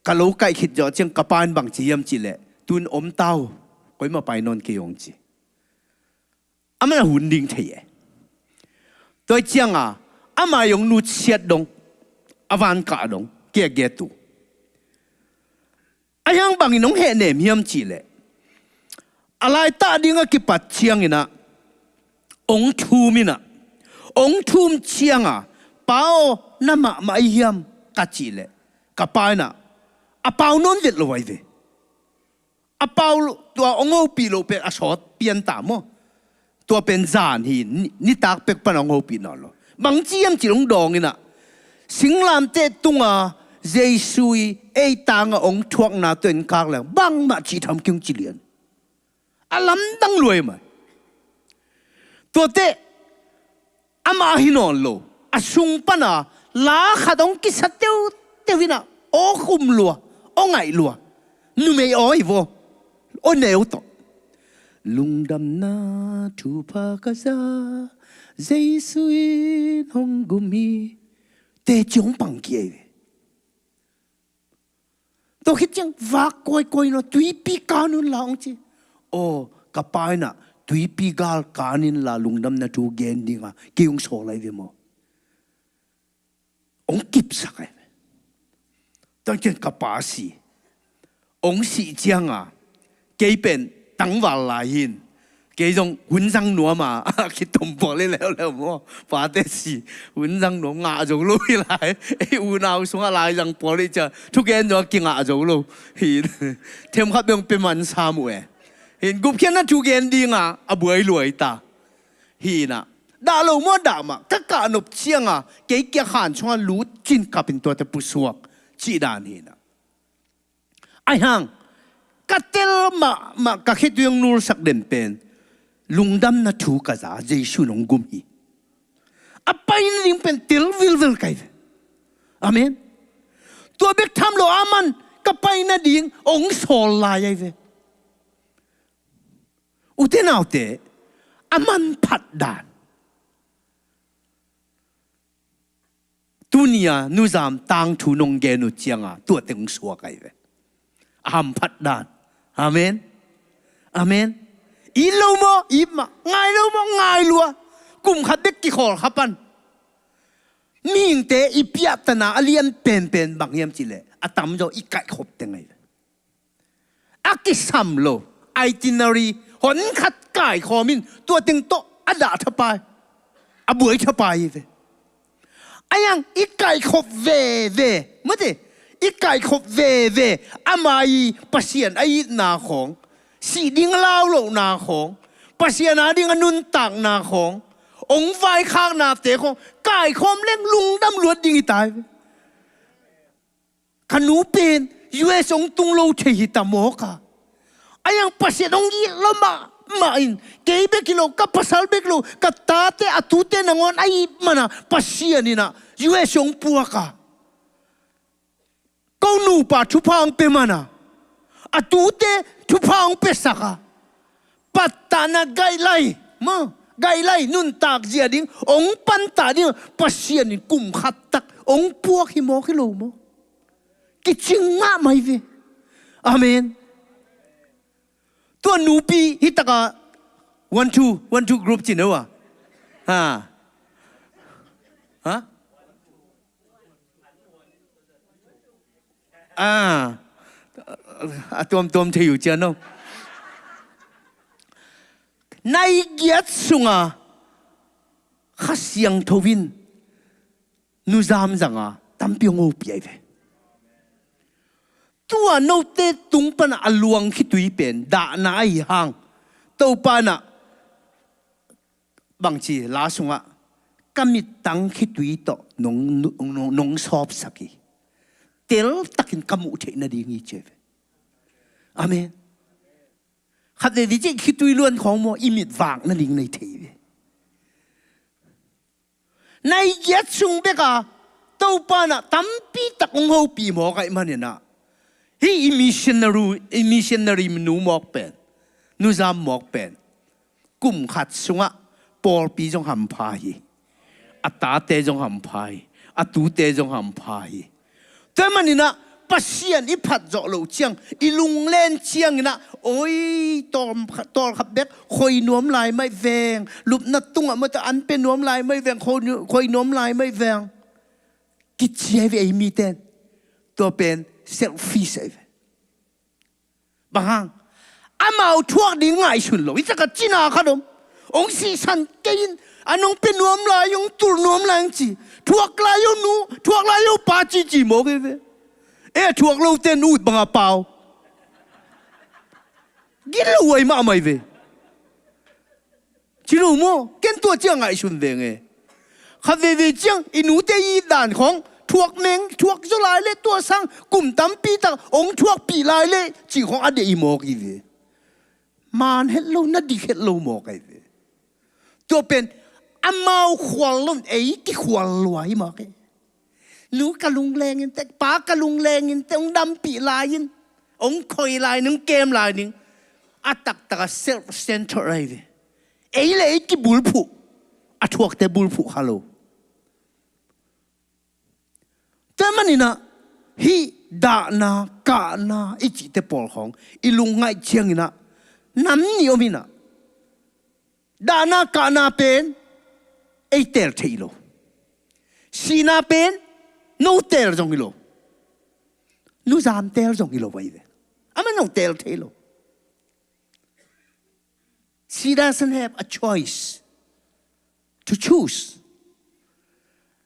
ka lo kaih khit zawh ciang ka pa in bang ci hiam cih leh, tu-in om ta uh, koimah pai nawn kei, hong ci. Aman a hun ding thei e. Tua ciang a, ama i hong nutsiat dong, a van kah dong, kei a get uh. Ahi hang bangin hong hehnem hiam cih leh, a laitak ding a kipat ciangin ah, hong thum in ah, hong thum ciang a, "Pa aw, na mahmah ahi hiam?" ka cih leh, ka pa in ah a pau nawn vet lo ahi ve. A pau lo, tua hong hopih loh pen a sawt pian ta maw. Tua pen zan hi, ni-, nitak pek pan hong hopih nawn lo. Bang ci hiam cih leh hong dawng in ah, singlamteh tunga Jesu i ei tangah hong thuakna tua en kak leng bangmah cih tham kei ung, ci lian. A lamdang lua hi mai. Tuate amah hi nawn lo, a sung pana la khat hong kisa teuteu in ah, aw khum lua, aw ngaih lua, numei aw hi vaw, aw neu tawh. "Lungdamna thupha ka za, Jesu in hong gum hi," teci hong pang kik ahi ve. Tua khit ciang vak kawikawi in ah, "Tuipi kan un la," hong ci. Aw, ka pa in ah, "Tuipi gal kan in la, lungdamna thu gen ding a," kei hong sawl ahi ve maw. Hong kipsak ahi ve. Tua ciang ka pa si. Hong sih ciang a, kei pen tangval lai hi in, kei zong hun zang nuam a, a kitom pawl hi leuleu maw. Pate si, hun zang nuam, ngah zo lo hi lai. Ei unau sungah laizang pawl hi ciang, thugen zong a kingah zo lo hi in. Themkhat bek hong pia man sam uh e. Hi in, gupkhiatna thugen ding a, a buai lua hi ta. Hi in ah, dah lo maw, dah mah, ka kah nop ciang a, kei kia khan sungah lut cin kap in tuate pusuak, cih dan hi in ah. Ahi hang, ka tel mahmah, ka khitui hong nulsak den pen, lungdamna thu ka za, Jesu in hong gum hi. A paina ding pen tel vilvel ka hi ve. Amen. Tua bek tham lo, aman ka paina ding hong sawl lai ahi ve. Ute naute, a manphat dan. Tuni a Nu Zam tangthu nong gen uh ciang a, tua teng suak ahi ve. A hamphat dan. Amen. Amen. It lo maw, it mah. Ngai lo maw, ngai lua. Kum khat bek kikhawl kha pan. Mihingte i piahtana a lian penpen bang hiam cih leh, a tamzaw i kaihkhop teng ahi ve. A kisam lo, itinerary, hon khat kaikhawm in, tua teng tawh a dah thapai, a buai thapai hi ve. Ahi hang i kaikhop veve, mate, i kaikhop veve, ama i Pasian a itna khawng, sih ding a lau lohna khawng, Pasian a ding a nuntakna khawng, hong vaikhaknate khawng kaikhawm leng lungdam luat ding hi ta hi ve. Ka nu pen U S hong tung lo thei hi ta mawk a. Ahi hang Pasian hong it lo mahmah in, kei bek hi lo, ka pasal bek lo, ka tate, a tute nangawn a it man a, Pasian in ah U S hong puak a. Ko nupa thupha hong pia man a, A tute thupha hong piasak a, pattahna guideline maw, guideline nuntak zia ding hong pantah ding Pasian in kum khat tak hong puak hi mawk hi lo maw? Kicing mahmah hi ve. Amen. Tua nupi hi taka one two, one two group ci no a. Ha? Ha? Ah, a tuamtuam thei uh cian aw. Nai giat sunga Kha Siangtho in nuzam zanga tampi hong hopih ahi ve. Tua note tung pana a luang khitui pen dahna ahi hang, Topa na bangci la sungah ka mittang khitui tawh nong, nong, nong sawpsak hi. Teltakin ka muh theih nading hi ci ahi ve. Amen. Khat veve ciah khitui luan khawng maw i mit vak nading nei thei ve. Nai giat sung beka Topa na tampi tak hong hopih mawk ahih maninah hih i missionary, i missionary nu mawk pen, nuzam mawk pen kum khat sungah pawlpi zong hampha hi. A tate zong hampha hi. A tute zong hampha hi. Tua maninah Pasian i phat zawh loh ciang i lunglen cianginah oi, tawlkhat bek khoi nuam lai maih veng, lupna tungah mawta an pe nuam lai maih veng, khoi nuam lai maih veng. Kiciai ve ei miten. Tua pen selfish ahi ve. Bang hang? Amau thuak ding ngaihsun lo. Hi taka cina khat om. Hong sihsan kei in a nong pe nuam lai, hong tul nuam lai hong ci. Thuak lai hong nu, thuak lai hong pa cici mawk hi ve. E thuak lo ten ut banga pau. Gilo ai mahmah hi ve. Ci lo maw? Ken tua ciang ngaihsun veng e. Khat veve ciang i nute i dan khawng thuak meng, thuak zaw lai le tua sang kum tampi tak hong thuakpih lai le cih khawng a deih i mawk hi ve. Man het lo, na dik het lo mawk ahi ve. Tua pen amau khual lo in ei kikhual lua hi mawk e. Nu ka lungleng in te, pa ka lungleng in te, hong dampih lai in, hong khoi lai in, hong kem lai ding. A taktaka self-centered ahi ve. Ei le ei kibulphuh, a thuakte bulphuh kha lo. Tua maninah hih dahna, kahna i cihte pawl khawng i lungngaih cianginah nam nih om inah dahna kahna pen ei teel thei lo. Sihna pen no teel zong hi lo. Nuzam teel zong hi lo ahi ve. Amah no teel thei lo. She doesn't have a choice to choose.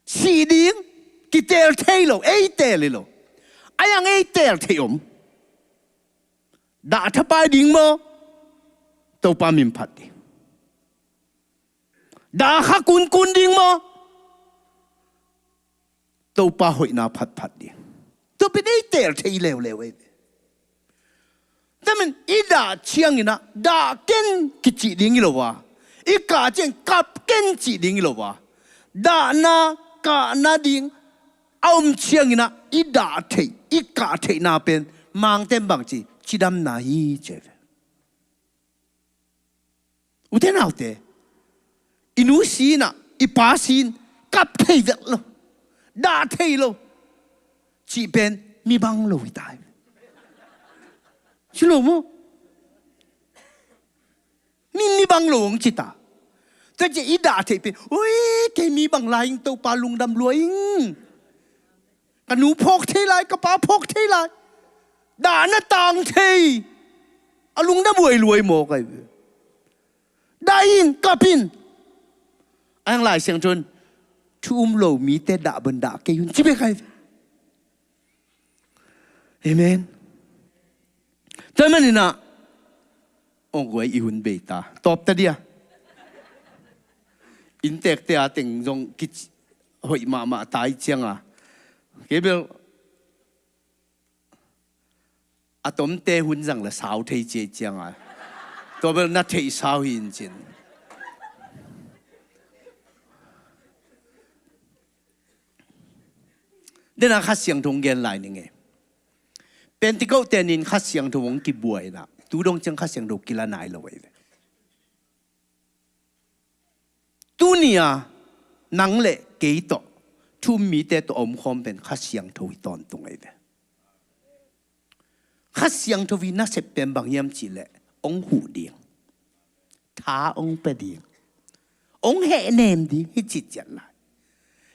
Sih ding kiteel thei lo, ei teel hi lo. Ai ang ei teel thei om. Dah thapai ding maw? Topa min phat ding. Dah kha kunkun ding maw? Topa hoihna phatphat ding. Tua pen ei teel thei leuleu ei. Tua men i dah cianginah dah ken kicih ding hi lo a, i kah ciang kap ken cih ding hi lo a, dahna kahna ding a om cianginah i dah theih, i kah theihna pen Mangten bangci cidamna hi ci ve. Ute naute, i nu si inah i pa si in kap thei vet lo, dah thei lo cih pen mi bang lo hi ta hi. Si lo maw? Mi, mi bang lo hong ci ta. Tua ci i dah theih pen, oi, kei mi bang lai ing, Topa lungdam lua ing. Ka nu phawk thei lai, ka pa phawk thei lai. Dahna tang thei. A lungdam huai luai mawk ahi ve. Dah in, kap in. Ang Lai Siangtho in thu um lo mite dah bang dah kei un ci bek ahi ve. Amen. Tua maninah ong guai i hun bei ta. Tawp ta dia. Inntekte a teng zong kic hoih mahmah ta i cianga. Kei bel a tomte hun zang la sau thei cia i cianga. Tua bel na theih sau hi in cin. Dena Kha Siangtho gen lai ning e. Pentecost tenin Kha Siangtho hong kibuai inah tu dong ciang Kha Siangtho kila nai lo ahi ve. Tuni-a nang le kei tawh, thu-um mite tawh a omkhawm pen Kha Siangtho hi tawntung ahi ve. Kha Siangtho i nasep pen bang hiam cihleh hong huh ding, tha hong pia ding, hong hehnem ding hi ciciat lai.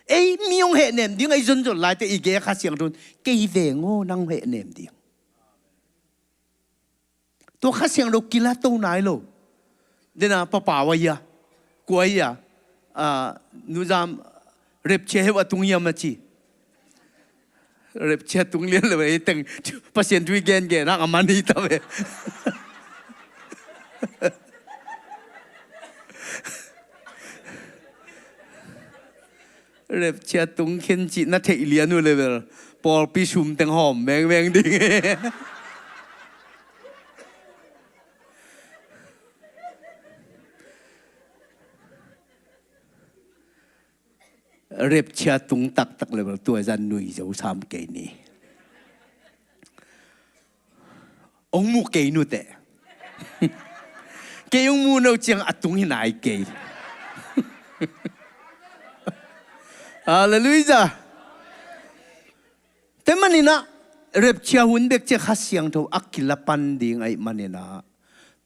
Ei mi hong hehnem ding ahi zonzon laite i gei Kha Siangtho in kei veng aw nang hong hehnem ding. Tua Kha Siangtho kila to nai lo. Dena papa wa ia, kua ia, a, nuzam repchia heu a tung ia ma ci. Repchia tung lian lo ei teng Pasian tui gen gen a man hi ta ve. Repchia tung khen cih na theih lian uh level pawlpi sum teng hawm mengmeng ding. Repchia tung taktak level tua zan nui zo sam kei ni. Hong mu kei nuteh. Kei hong mu no ciang a tung hi nai kei. Halleluiah. Te maninah repchia hun bek ciah Kha Siangtho a kila pan ding ahi maninah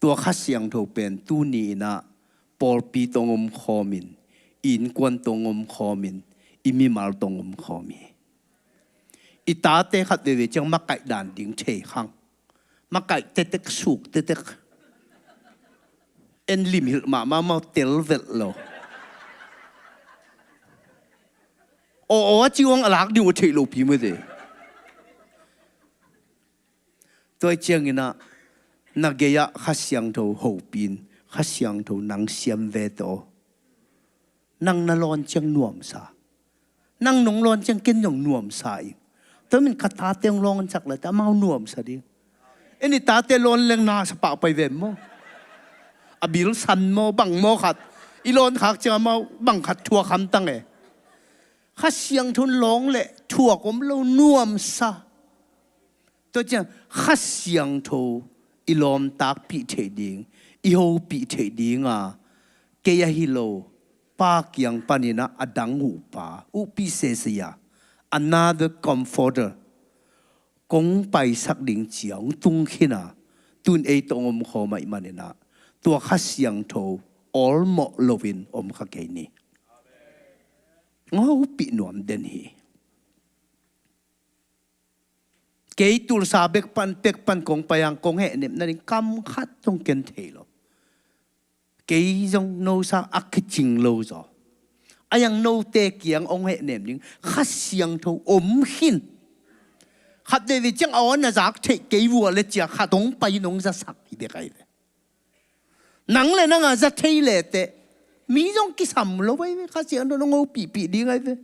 tua Kha Siangtho pen tuni inah pawlpi tawh hong omkhawmin, i innkuan tawh hong omkhawmin, i mimal tawh hong omkhawm hi. I tate khat veve ciang makaih dan ding thei khang. Makaih tetek suk tetek. En lim hilh mahmah mau tel velh lo. Aw aw a ci uang a lak ding uh a theih lopi mate. Tua cianginah na gei-ah Kha Siangtho hopin Kha Siangtho nang siam ve tawh. Nang na lawn ciang nuamsa. Nang nong lawn ciang ken nong nuamsa ing. Tua min ka tate hong lawn sak late amau nuamsa ding. En i tate lawn leng nasa pah pai ve maw? A bil san maw bang maw khat i lawn khak ciang amau bang khat thuak hamtang e. Kha Siangtho in lawng le thuak om lo nuamsa. Tua ciang Kha Siangtho i lawmtakpih theih ding, i hopih theih dinga kei ahi lo Pa kiang paninah a dang uhpa uhpih sese a another comforter kong paisak ding cia hong tung khina tun ei tawh hong omkhawm ahi maninah tua Kha Siangtho awlmawh loin om kha kei ni. Hong hopih nuam den hi. Kei tulsa bek pan pek pan kong pai ang kong hehnep nading kam khat zong ken thei lo. Kei zong no sang a kicing lo zaw. A yang note kiang hong hehnep ding Kha Siangtho om khin. Khat veve ciang a awn a zak theih kei vua le cia khat hong pai nong zasak hi bek ahi ve. Nang le nang a za thei leteh mi zong kisam lo ahi ve Kha Siangtho nong hopihpih ding ahi ve.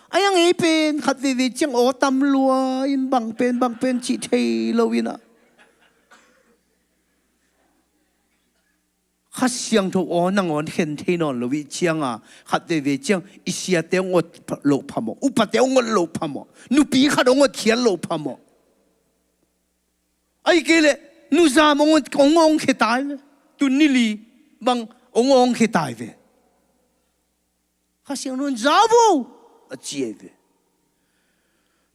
A yang ei pen khat veve ciang aw tam lua in bang pen bang pen cih thei lo inah Kha Siangtho aw nang awn khen thei nawn lo ih cianga khat veve ciang i siate hong ot loh phamawh upate hong ot loh phamawh nupi khat hong ot khial loh phamawh. Ahi kei leh nuzam hong awngkhia tai ve. Tun nili bang hong awngkhia tai ve. Kha Siangtho in za vo a ci ahi ve.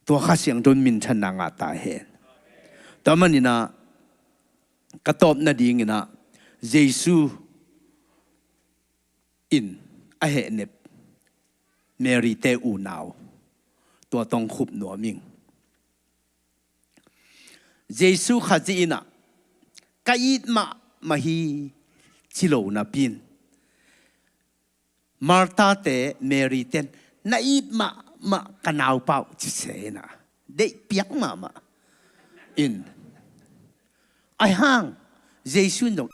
Tua Kha Siangtho in minthanna ngah ta hen. Tua maninah ka tawp nadinginah Jesu in a hehnep Mary te unau tua tawh khup nuam ing. Jesu Khazih inah ka it mahmah hi ci lo napi in Martha te Mary ten na it mahmah ka naupa uh ci se inah deih piak mahmah in ahi hang Jesu in zong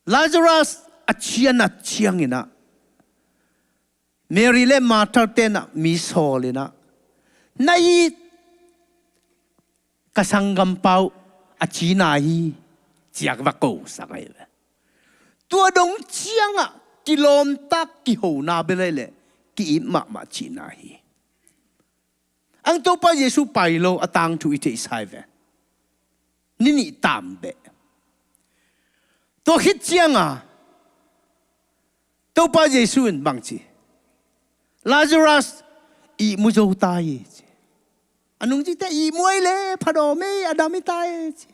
Lazarus a cianat cianginah Mary le Martha tenah mi sawl inah na it ka sanggampa uh a cina hi ciak va kosak ahi ve. Tua dong ciangah kilawmtak kihona bel ahih leh ki-it mahmah cihna hi. Ang Topa Jesu pai lo a tangthu i theihsa hi ve. Ni nih tam beh. Tua khit cianga Topa Jesu in bang ci? Lazarus, ihmu zo ta hi, ci. A nungzuite, ihmu ei le phadawm ei, a dam hi ta ei, ci.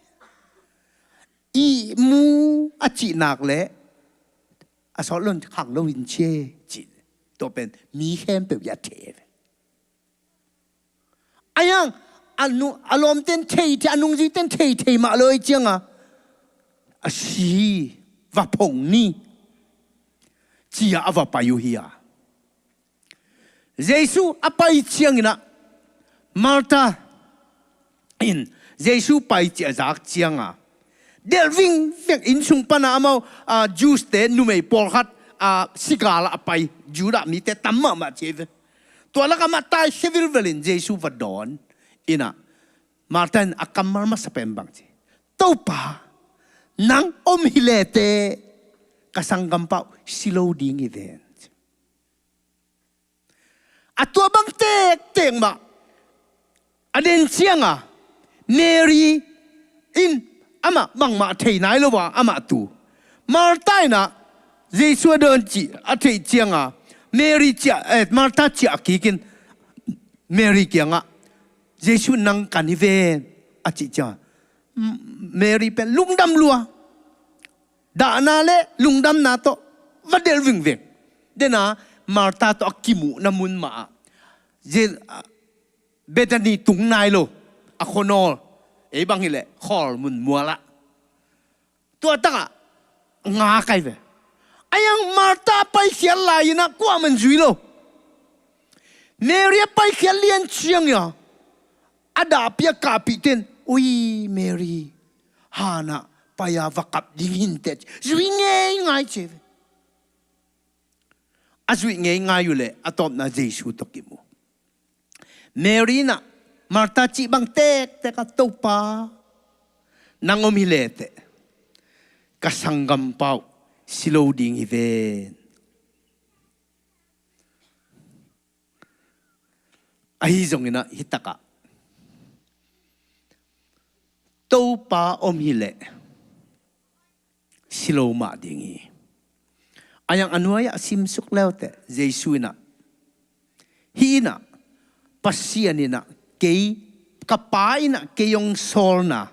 Ihmu a cih nak leh a sawt lo in khang lo in ci ei, ci. Tua pen mi khempeuh i a thei ve. A yang a nu-, a lawmten thei thei, a nungzuiten thei thei mah lo ei cianga a si hi, va phong ni, ci-a a va pai uh hi a. Jesu a pai cianginah Martha in Jesu pai cih a zak cianga delh vingveng, inn sung pana amau, a, Jews-te numei pawlkhat, a, sigalah a pai, Judah mite tam mahmah ci ei ve. Tua lakah mah taikhia vilvelin Jesu va dawn inah Martha in a kammal masa pen bang ci? Topa, nang om hi leteh ka sanggampa uh si lo ding hi ven. A tua bang tektek mah a den cianga Mary in amah bangmah thei nai lo a, amah tu Martha inah Jesu a dawn cih a theih cianga Mary ciah, eh, Martha ciah kikin Mary kiangah Jesu, nang kan hi ven, a cih cianga M-, Mary pen lungdam lua, dahna le lungdamna tawh va delh vingveng. Dena Martha tawh a kimuhna mun mah ah, Je-, a, Bethany tung nai lo, a khuanawl, ei bang hileh khawl mun mualah, tua takah nga kai ve. A yang Martha a paikhiat lai-inah kuamah in zui lo. Mary a paikhiat lian ciangin a dahpih a kahpihte in, ui Mary, hanah pai-a va kap ding hinteh, zui ngeingai ci ei ve. A zuih ngeingai uh leh a tawpna Jesu tawh kimu. Mary inah Martha cih bang tektek a, Topa, nang om hi leteh ka sanggampa uh si lo ding hi ven. Ahi zonginah hitakah Topa om hileh si lo mah ding hi. A yang a nuai-ah simsuk leuteh Jesu inah, hih inah Pasian inah kei, ka Pa inah kei hong sawlna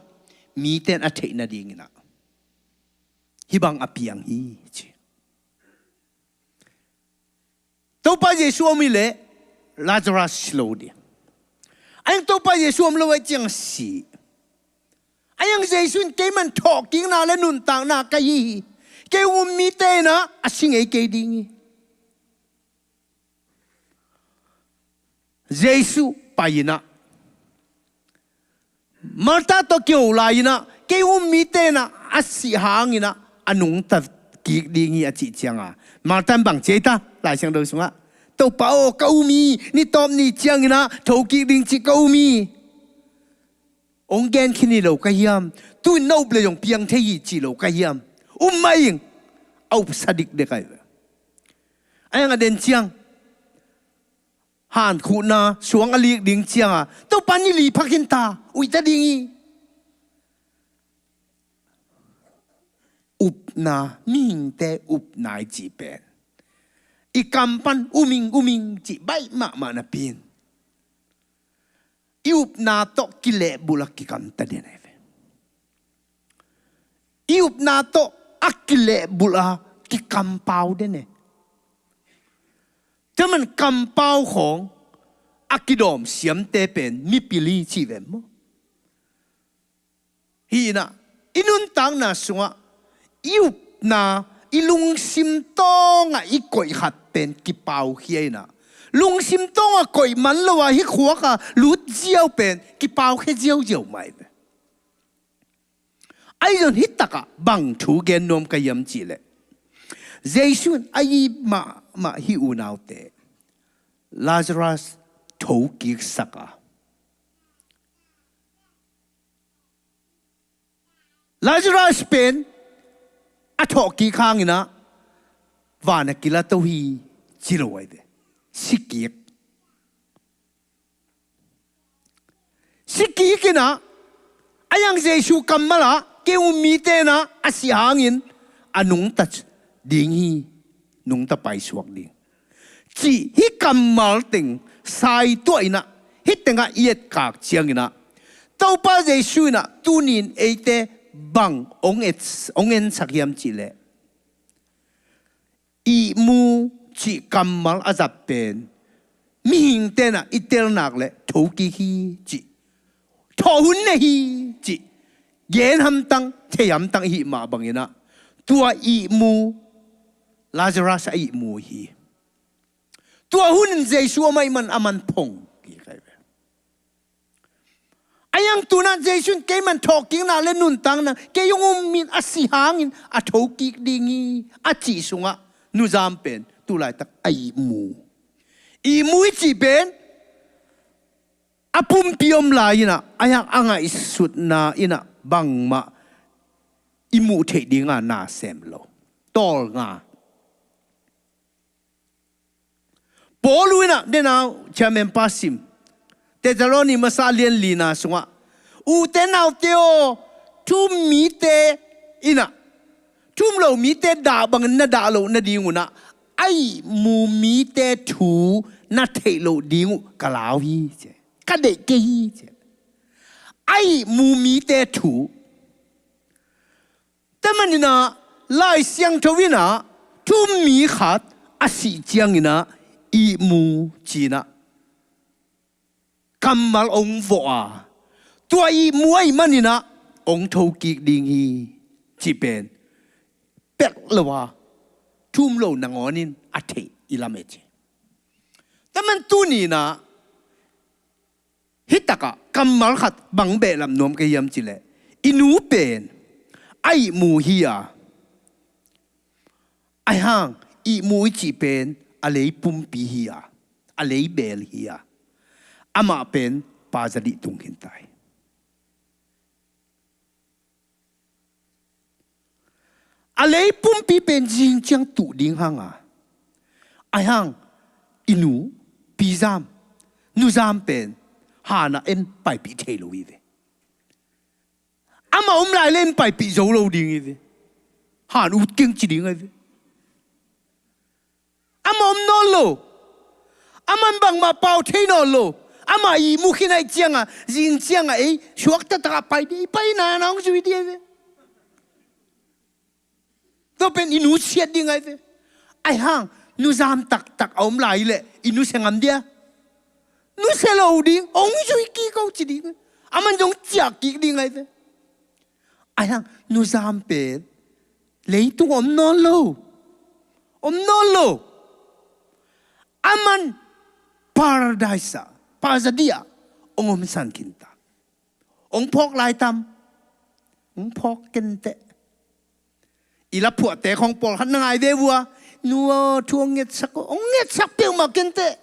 mite in a theih nadinginah hih bang a piang hi, ci. Topa Jesu om hileh Lazarus si lo ding. A yang Topa Jesu om lo ahih ciang si. A yang Jesu in keimah in thawhkikna le nuntakna ka hi hi. Kei hong um mite inah a si ngei kei ding hi. Jesu pai inah Martha tawh kiho lai-inah kei hong um mite inah a sih hanginah a nungta kik ding hi a cih cianga Martha in bang ci ei ta? Lai Siangtho sungah, Topa aw, ka um hi, ni tawp ni cianginah thokik ding cih ka um hi. Hong gen khin hi lo ka hiam? Tu-in na up le zong piang thei hi ci lo ka hiam? Um mah ing, a upsa dikdek ahi ve. A yang a den ciang hankhuhna suang a lik ding cianga Topa ni li phak in ta, uih ta ding hi. Upna, mihingte upna i cih pen i kam pan um ing um ing cih baih mahmah napi-in i upna tawh kilehbulh a kikamta den ahi ve. I upna tawh a kilehbulh a kikampau den e. Tua man kampau khawng a kidawm siamte pen mipil hi ci ve maw? Hi inah i nuntakna sungah i upna, i lungsim tawngah i koih khat pen kipaukhia inah lungsim tawngah koih man lo a hih khuaka lut ziau pen kipaukhia ziauziau mah hi ve. Ahi zong hitakah bang thu gen nuam ka hiam cihleh, Jesu in a it mahmah hih unaute Lazarus thokiksak a, Lazarus pen a thawhkik hangin ah van a kilato hi, ci lo ahi ve. Sikik. Sikik in ah, a hiang Jesu kammal ah kei um mite in ah a sih hangin a nungta ding hi, nungta paisuak ding cih hih kammal teng saituah in ah, hih tengah i etkak ciangin ah, Topa Jesu in ah tuni in eite bang hong et, hong ensak hiam cih leh, ihmu cih kammal a zat pen mihingte in ah i telnak le thokik hi cih, thawh hun nei hi cih gen hamtang, thei hamtang i hih mah bangin ah, tua ihmu, Lazarus a ihmu hi. Tua hun in Jesu amah i man, a man phong kik ahi ve. A hiang tu in ah Jesu in kei man thawhkikna le nuntakna, kei hong um in a sih hangin a thokik ding hi, a cih sungah nuzam pen tu laitak a ihmu. Ihmu i cih pen a pumpi om lai in ah, a hiang a ngaihsutna in ah bangmah i muh theih dinga na sem lo. Tawlnga. Paul in ah, den a, chairman pa sim, Thessaloni masa a lian lina sungah, ute naute aw, thu um mite in ah, thu um lo mite dah bangin na dah loh nading un ah, a ihmu mite thu na theih loh ding uh ka lau hi, ci. Ka deih kei hi, ci. A ihmu mite thu. Tua manin ah Lai Siangtho in ah thu um mi khat a sih ciangin ah ihmu ci-in ah kammal hong vawh a, tua ihmu ahih manin ah hong thokik ding hi, cih pen pek lo a, thu um lo nangawn in a theih i lamet hi. Tua man tuni in ah hih takah kammal khat bang behlap nuam ka hiam cih leh, i nu pen a ihmu hi a, ahi hang ihmu i cih pen a lei pumpi hi a, a lei beel hi a, amah pen pa za dih tung khin ta hi. A lei pumpi pen zing ciang tuh ding hang a, ahi hang i nu, pizam, nuzam pen han a en paipih thei lo hi ve. Amah om lai le en paipih zo lo ding hi ve. Han ut keng ci ding ahi ve. Amah om nawn lo. Aman bangmah pau thei nawn lo. Amah ihmu khin ahih ciangah, zing ciangah ei suakta takah pai dih, pai na na hong zui dih ahi ve. Tua pen i nusiat ding ahi ve. Ahi hang nuzam taktak a om lai leh i nusia ngam dia? Nusia lo ding, hong zui kik o ci ding. Aman zong ciah kik ding ahi ve. Ahi hang nuzam pen leitung om nawn lo. Om nawn lo. Aman paradise ah, pa za dih ah hong omsan khin ta. Hong phawk lai tam? Hong phawk kenteh. I laphuahte khawng pawlkhat na ngai ve vua. Nu aw, thu hong ngetsak aw, hong ngetsak peuhmah kenteh.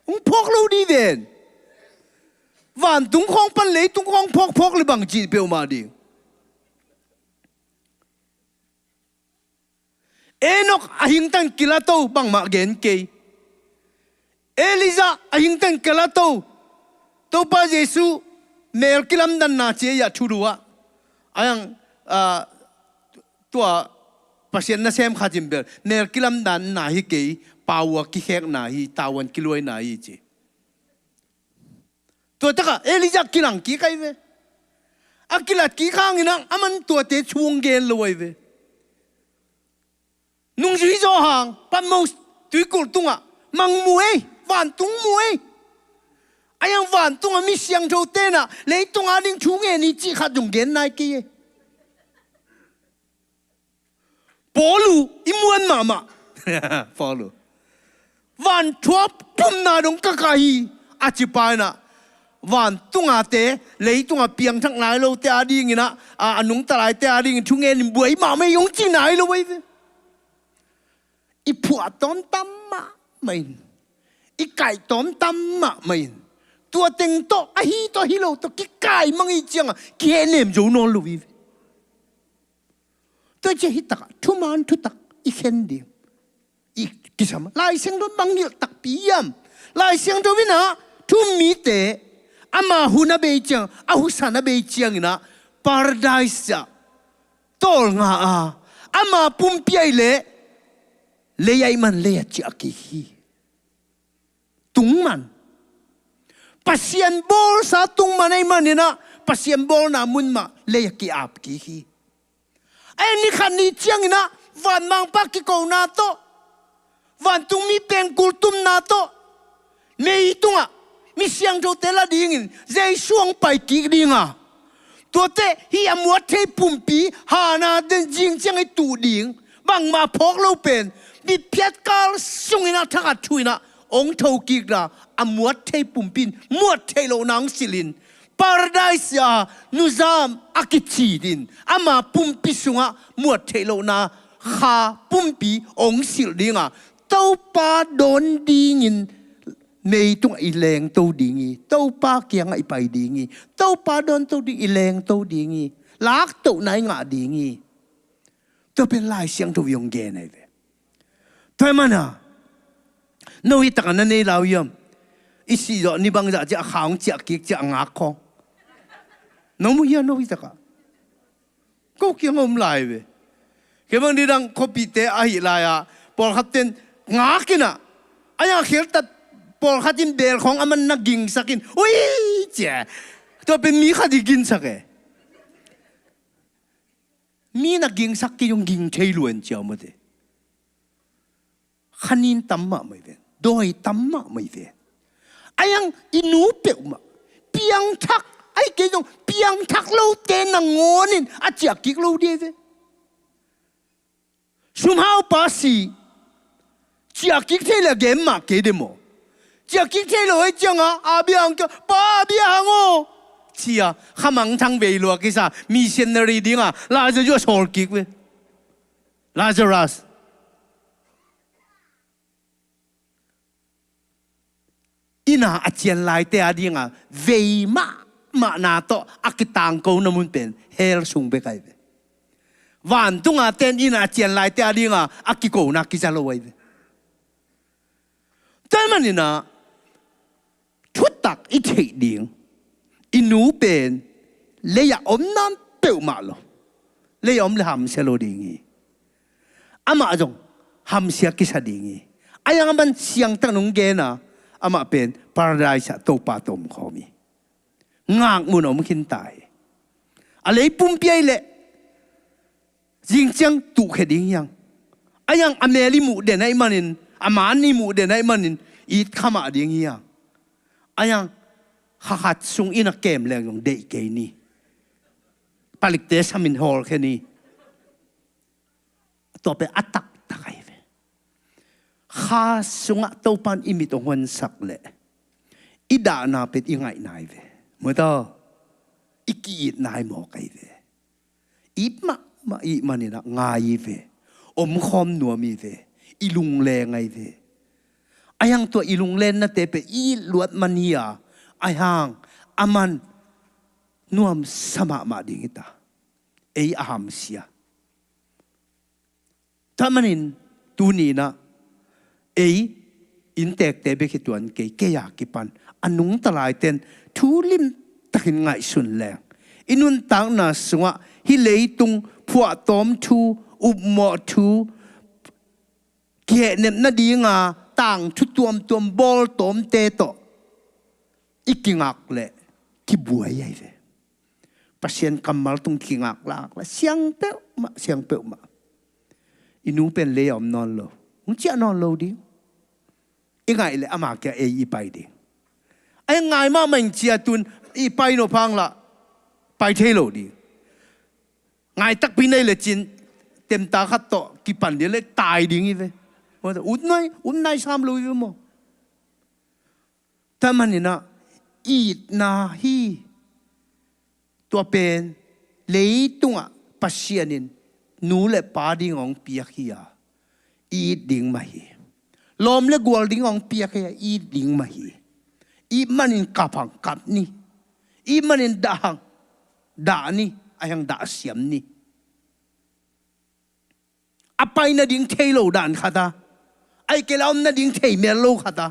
Hong phawk lo dih ven. Vantung khawng pan leitung khawng phawkphawk le bang cih peuhmah ding. Enok a hingtan kilato bangmah gen kei. Elijah a hingtan kilato. Topa Jesu mel kilamdanna ci a, thu duh a. A yang, ah, tua Pasian nasem khat in bel mel kilamdanna hi kei, pau a kikhekna hi, tau a kiluaina hi ci. Tua takah Elijah kilang kik ahi ve. A kilat kik hangin ah aman tuate thu hong gen lo ahi ve. Nungzui zaw hang, patmo tuikulh tungah mang mu ei, vantung mu ei. A yang vantung a mi siangthote in ah leitung a ding thu ngen hi cih khat zong gen nai kei ei. Paul uh i muan mahmah. Paul uh. Van thuak pumna dong ka kah hi, a ci pa in ah, vantung a te, leitung a piangthak nai lote a dingin ah, a, a nungta laite a dingin thungen in buai mahmah hi hong ci nai lo ahi ve. I phuah tawm tam mahmah in, i kaih tawm tam mahmah in, tua teng tawh, ahi tawh, ahi lo tawh kikai mang i ciangah kihehnem zo nawn lo hi ve. Tua ciang hi takah thuman thutak i khen ding i kisam. Lai Siangtho bang hilh takpi hiam? Lai Siangtho in ah thu-um mite ama hun a bei ciang, a husan a bei ciangin ah Paradise ah tawlnga a, ama pumpi ahih leh lei ahih man lei ah ciah kik hi. Tungman. Pasian bawlsa tungman ahih manin ah Pasian bawlna mun mah lei ah ki-ap kik hi. Ahi ni khat ni ciangin ah vanmangpa kikona tawh, vantungmi pengkul tumna tawh, meitungah mi siangthote la dingin Jesu hong pai kik ding a, tuate hih a muat thei pumpi hana den zing ciang i tuh ding, bangmah phawk lo pen, mitphiatkal sungin ah thakhat thu-in ah hong thokik la, a muat thei pumpi in muat theih lohna hong silhin, Paradise a nuzam a kicit in ama pumpi sungah muat theih lohna kha pumpi hong silh ding a, Topa dawn dingin meitungah i lengto ding hi. Topa kiangah i pai ding hi. Topa dawnto ding, i lengto ding hi. Laktohna i ngah ding hi. Tua pen Lai Siangtho in hong gen ahi ve. Tua ahih manin ah no hi takah na nei lai hiam? I sih zawh ni bangzah ciah a kha hong ciah kik ciah a ngak khawng. No mu hia no hi takah? Ko kiang a om lai ve. Kei bang ni dang khuapite ahih lai-ah pawlkhat ten ngak in ah, a hiang kheltat pawlkhat in bel khawng a man na gingsak in, ui cia. Tua pen mi khat i gingsak e. Mi na gingsak kei zong ging thei lua in cia mawte. Khanin tam mahmah hi ve. Dawi tam mahmah hi ve. A hiang i nu peuhmah piangthak, ahih kei zong piangthak lote nangawnin a ciah kik lo ding hi ve. Sumhaupa si, ciah kik thei leh a gen mah kei de maw? Ciah kik thei lo ahih ciangah a bia hang kia, pa a bia hang aw, cia khamangthang vei lua kisa missionary dingah Lazarus a sawl kik ve. Lazarus. Inn a a cian laite a dinga vei mahmahna tawh a kitangkona mun pen hell sung bek ahi ve. Vantunga ten inn a a cian laite a dinga a kikona kiza lo ahi ve. Tua ahih manin ah thutak i theih ding, i nu pen lei-ah om nan peuhmah lo. Lei-ah om le hamsia lo ding hi. Amah zong hamsia kisa ding hi. A hiang a man siangtak nung gen a, amah pen Paradise ah Topa tawh omkhawm hi. Ngak mun a om khinta hi. A lei pumpi ahih leh zing ciang tuhkhia ding hi hang. A hiang a mel i muh den ahih manin, a man i muh den ahih manin it khamah ding hi hang. A hiang kha khat sung inn a kem leng zong deih kei ni. Palikte samin hawlkhia ni. Tua pen a taktak ahi ve. Kha sungah Topan i mit hong honsak leh i dahna pen i ngaihna ahi ve. Mawtaw, i ki-itna ahi mawk ahi ve. It mahmah ahih manin ah ngai hi ve. Omkhawm nuam hi ve. I lungleng ahi ve. A hiang tua i lunglennate pen i it luat man hi a, a hiang a man nuamsa mahmah ding hi ta. Ei a hamsia. Tua manin tuni-in ah ei inntekte bek hi tuan kei, kei a kipan a nungta laiten thu limtakin ngaihsun leng, i nuntakna sungah hih leitung phuahtawm thu, upmawh thu, kihehnep nadinga tangthu tuamtuam bawltawmte tawh i kingak leh kibuai ahi ve. Pasian kammal tung kingak lak leh siang peuhmah, siang peuhmah. I nu pen lei-ah om nawn lo, hong ciah nawn lo ding. I ngaih leh ama kiang ei i pai ding. A hiang ngai mahmah ing cia tun i pai nop hang lah pai thei lo ding. Ngai takpi nei le cin temta khat tawh kipan ding leh tai ding hi ve. Ut nai, ut nai sam lo hi ve maw? Tua manin ah itna hi. Tua pen leitungah Pasian in nu le pa ding hong piak hi a, it ding mah hi. Lawm le gual ding hong piak hi a, it ding mah hi. It manin kap hang kap ni. It manin dah hang dah ni. A hiang dah siam ni. a pai nading thei lo dan khat a, ahih kei leh a om nading thei mel lo khat a,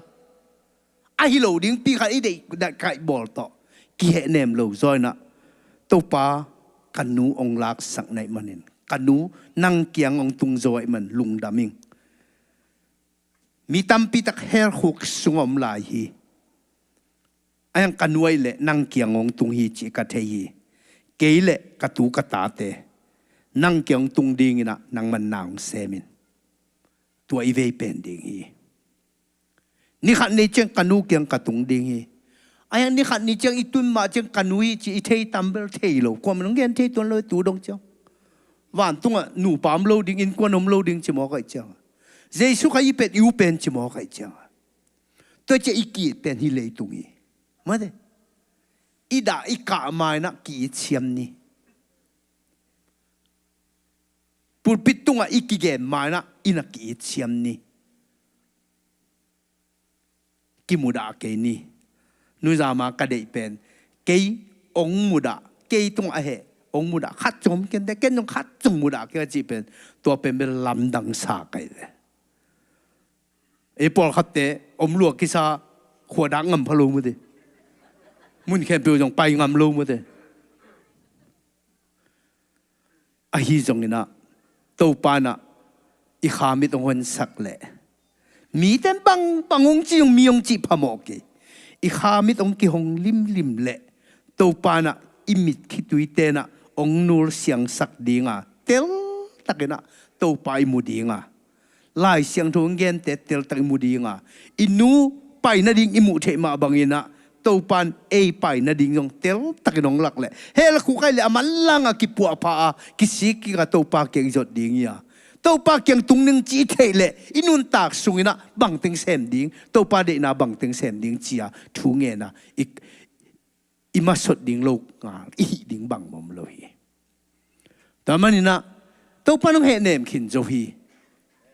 ahi lo dingpi khat i deih kaihbawl tawh kihehnem lo zaw in ah, Topa, ka nu hong laksak na hih manin, ka nu nang kiang hong tung zo ahih man lungdam ing. Mi tampi tak hell khuk sung a om lai hi. Ahi hang ka nu ahih leh nang kiang hong tung hi cih ka thei hi. Kei leh ka tu ka tate nang kiang hong tung ding in ah nangman na hong sem in. Tua i vei pen ding hi. Ni khat ni ciang ka nu kiang ka tung ding hi. Ahi hang ni khat ni ciang i tun mah ciang ka nu hi cih i thei tam bel thei lo. Kuaman hong gen thei tuan lo tu dong ciang. Vantungah nupa om lo ding, innkuan om lo ding ci mawk ahih ciang, Jesu Khazih i pet i u pen ci mawk ahih ciang, tua ciang i ki-it pen hih leitung hi. Mate. I dah i kah ma in ah ki-it siam ni. Pulpit tungah i kigen ma in ah inn ah ki-it siam ni. Kimudah kei ni. Nuzam a ka deih pen, kei hong mudah, kei tungah a heh hong mudah khat zong om kei inteh, ken zong khat zong mudah kei a cih pen, tua pen bel lamdang sa kei ve. Ei pawlkhatte om lua kisa, khuadak ngam pha lo mate. Mun khempeuh zong pai ngam lo mate. Ahi zongin ah, Topa in ah i khamit hong honsak leh, mite in bangbang hong ci, hong mi hong cih phamawh kei. I khamit hong kihong limlim leh, Topa in ah i mit khituite in ah hong nulsiangsak ding a, teltakin ah Topa i mu ding a, Lai Siangtho hong gente teltak i mu ding a, i nu pai nading i muh theih mah bangin ah, Topa in ei pai nading zong teltakin hong lak leh, hell khuk ahih leh a manlang a kipuahpha a, kisik kik a Topa kiang i zot ding hi a, Topa kiang tung ding cih i theih leh, i nuntak sungin ah bangteng sem ding, Topa deihna bangteng sem ding ci a thu ngen a, i, i masot ding lo ngal, i hih ding bangmah om lo hi. Tua manin ah, Topa in hong hehnem khin zo hi.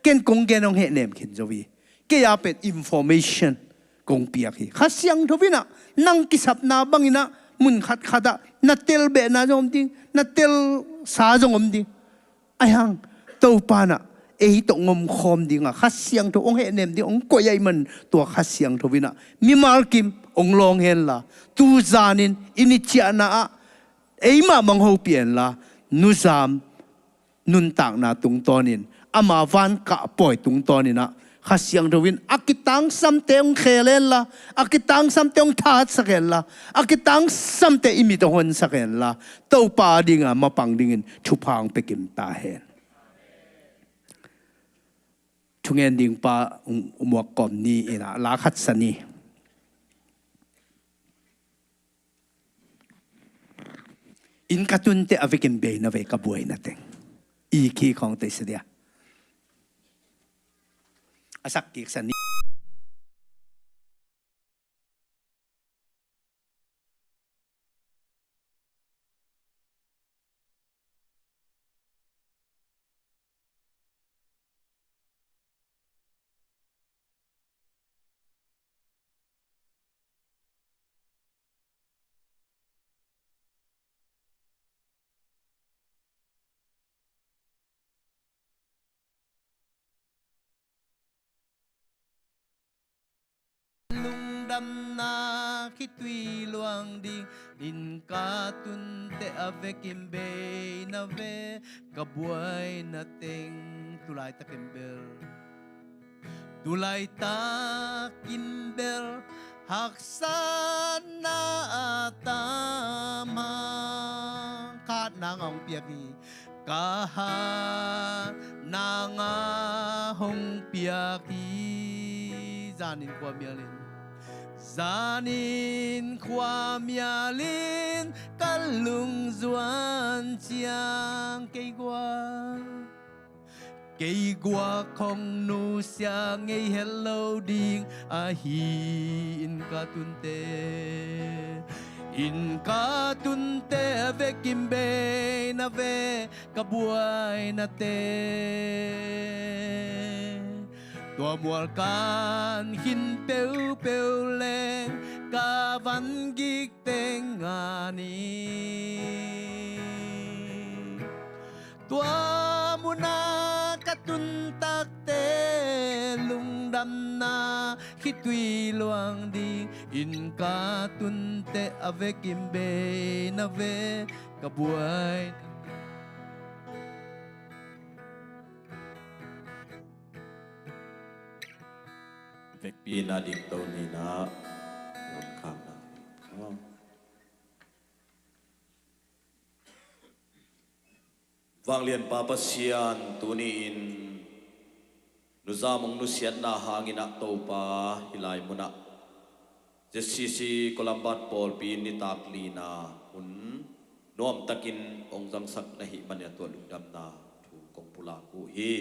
Ken kong gen hong hehnem khin zo hi. Kei a pen information kong piak hi. Kha Siangtho in ah, nang kisapna bangin ah, mun khatkhat ah na telbehna zong om ding, na telsa zong om ding. Ahi hang, Topa in ah ei tawh hong omkhawm ding a, Kha Siangtho hong hehnem ding hong koih ahih man, tua Kha Siangtho in ah mimal kim hong lawng hen la, tu zanin i ni ciahna ah eimah mah hong hopih hen la, Nuzam nuntakna tungtawnin, ama van kah pawi tungtawnin ah, Kha Siangtho in a kitangsamte hong khel hen la, a kitangsamte hong thatsak hen la, a kitangsamte i mit hong honsak hen la, Topa ding a mapang dingin thupha hong pia kim ta hen. Thungen ding pa, um, um, muak kawm ni in ah, la khat sa ni. Inn ka tunte a vekin bei na ve, ka buaina teng. I khi khawng tei sa dia. A sak kik sa ni. Lungdamna khitui luang ding, inn ka tunte a vekin bei na ve, ka buaina teng. Tulaitak in bel, tulaitak in bel haksatna a tam hang, khat nang hong piak hi. Ka hat nang a hong piak hi. Zanin khuamial in, zanin khuamial in ka lungzuan ciang, kei guak, kei guak hong nusia ngei het lo ding ahi. Inn ka tunte, inn ka tunte a vekin bei na ve, ka buaina teng. Tua mual kan khin peuhpeuh leng, ka van gik teng a ni. Tua muna ka Damna khitui luang ding in ka tunteh a vekin bei na ve ka buai. Vekpi na ding to ni na. Vanglian Pa Pasian, tuni-in nuzam hong nusiatna hangin ah Topa, hih lai munah Z C C Columbat pawlpi in nitak lina hun nuamtakin hong zangsak na hih manin a tuah lungdamna thu kong pulak uh hi.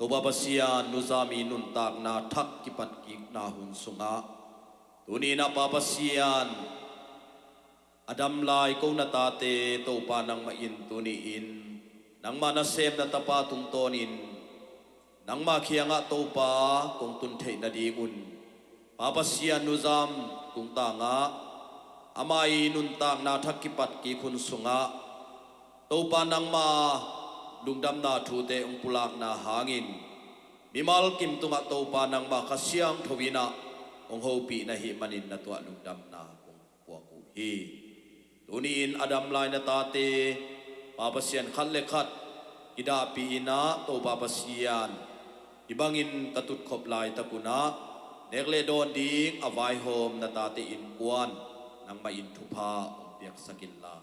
Topa Pasian, nuzam i nuntakna thak kipat kikna hun sungah tuni-in ah Pa Pasian, a dam lai ko na tate Topa nangmah in tuni-in nangmah nasem na tapa tungtawnin nangmah kiangah Topa kong tun theih nadingun Pa Pasian, nuzam tungtangah ama i nuntakna thak kipat kik hun sungah Topa nangmah lungdamna thute hong pulakna hangin mimal kim tungah Topa nangmah Kha Siangtho in ah hong hopih na hih manin na tuah lungdamna kong puak uh hi. Tuni-in a dam lai na tate Pa Pasian, khat le khat kidahpih in ah Topa Pasian, hih bangin ka tutkhop laitak un ah nek le dawn ding a vaihawm na tate innkuan nangmah in thupha hong piaksak inla,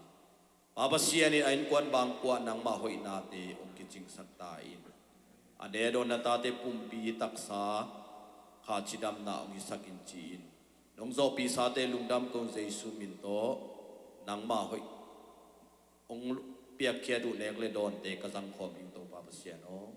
Pa Pasian in a innkuan bangkuah nangmah hoihnate hong kicingsak ta in, a ne dawn na tate pumpi taksa kha cidamna hong hisak in ci-in nong zawhpihsate lungdam kong Jesu min tawh nangmah hoih hong piakkhiat uh nek le dawnte ka zangkhawm ding Topa Pasian aw.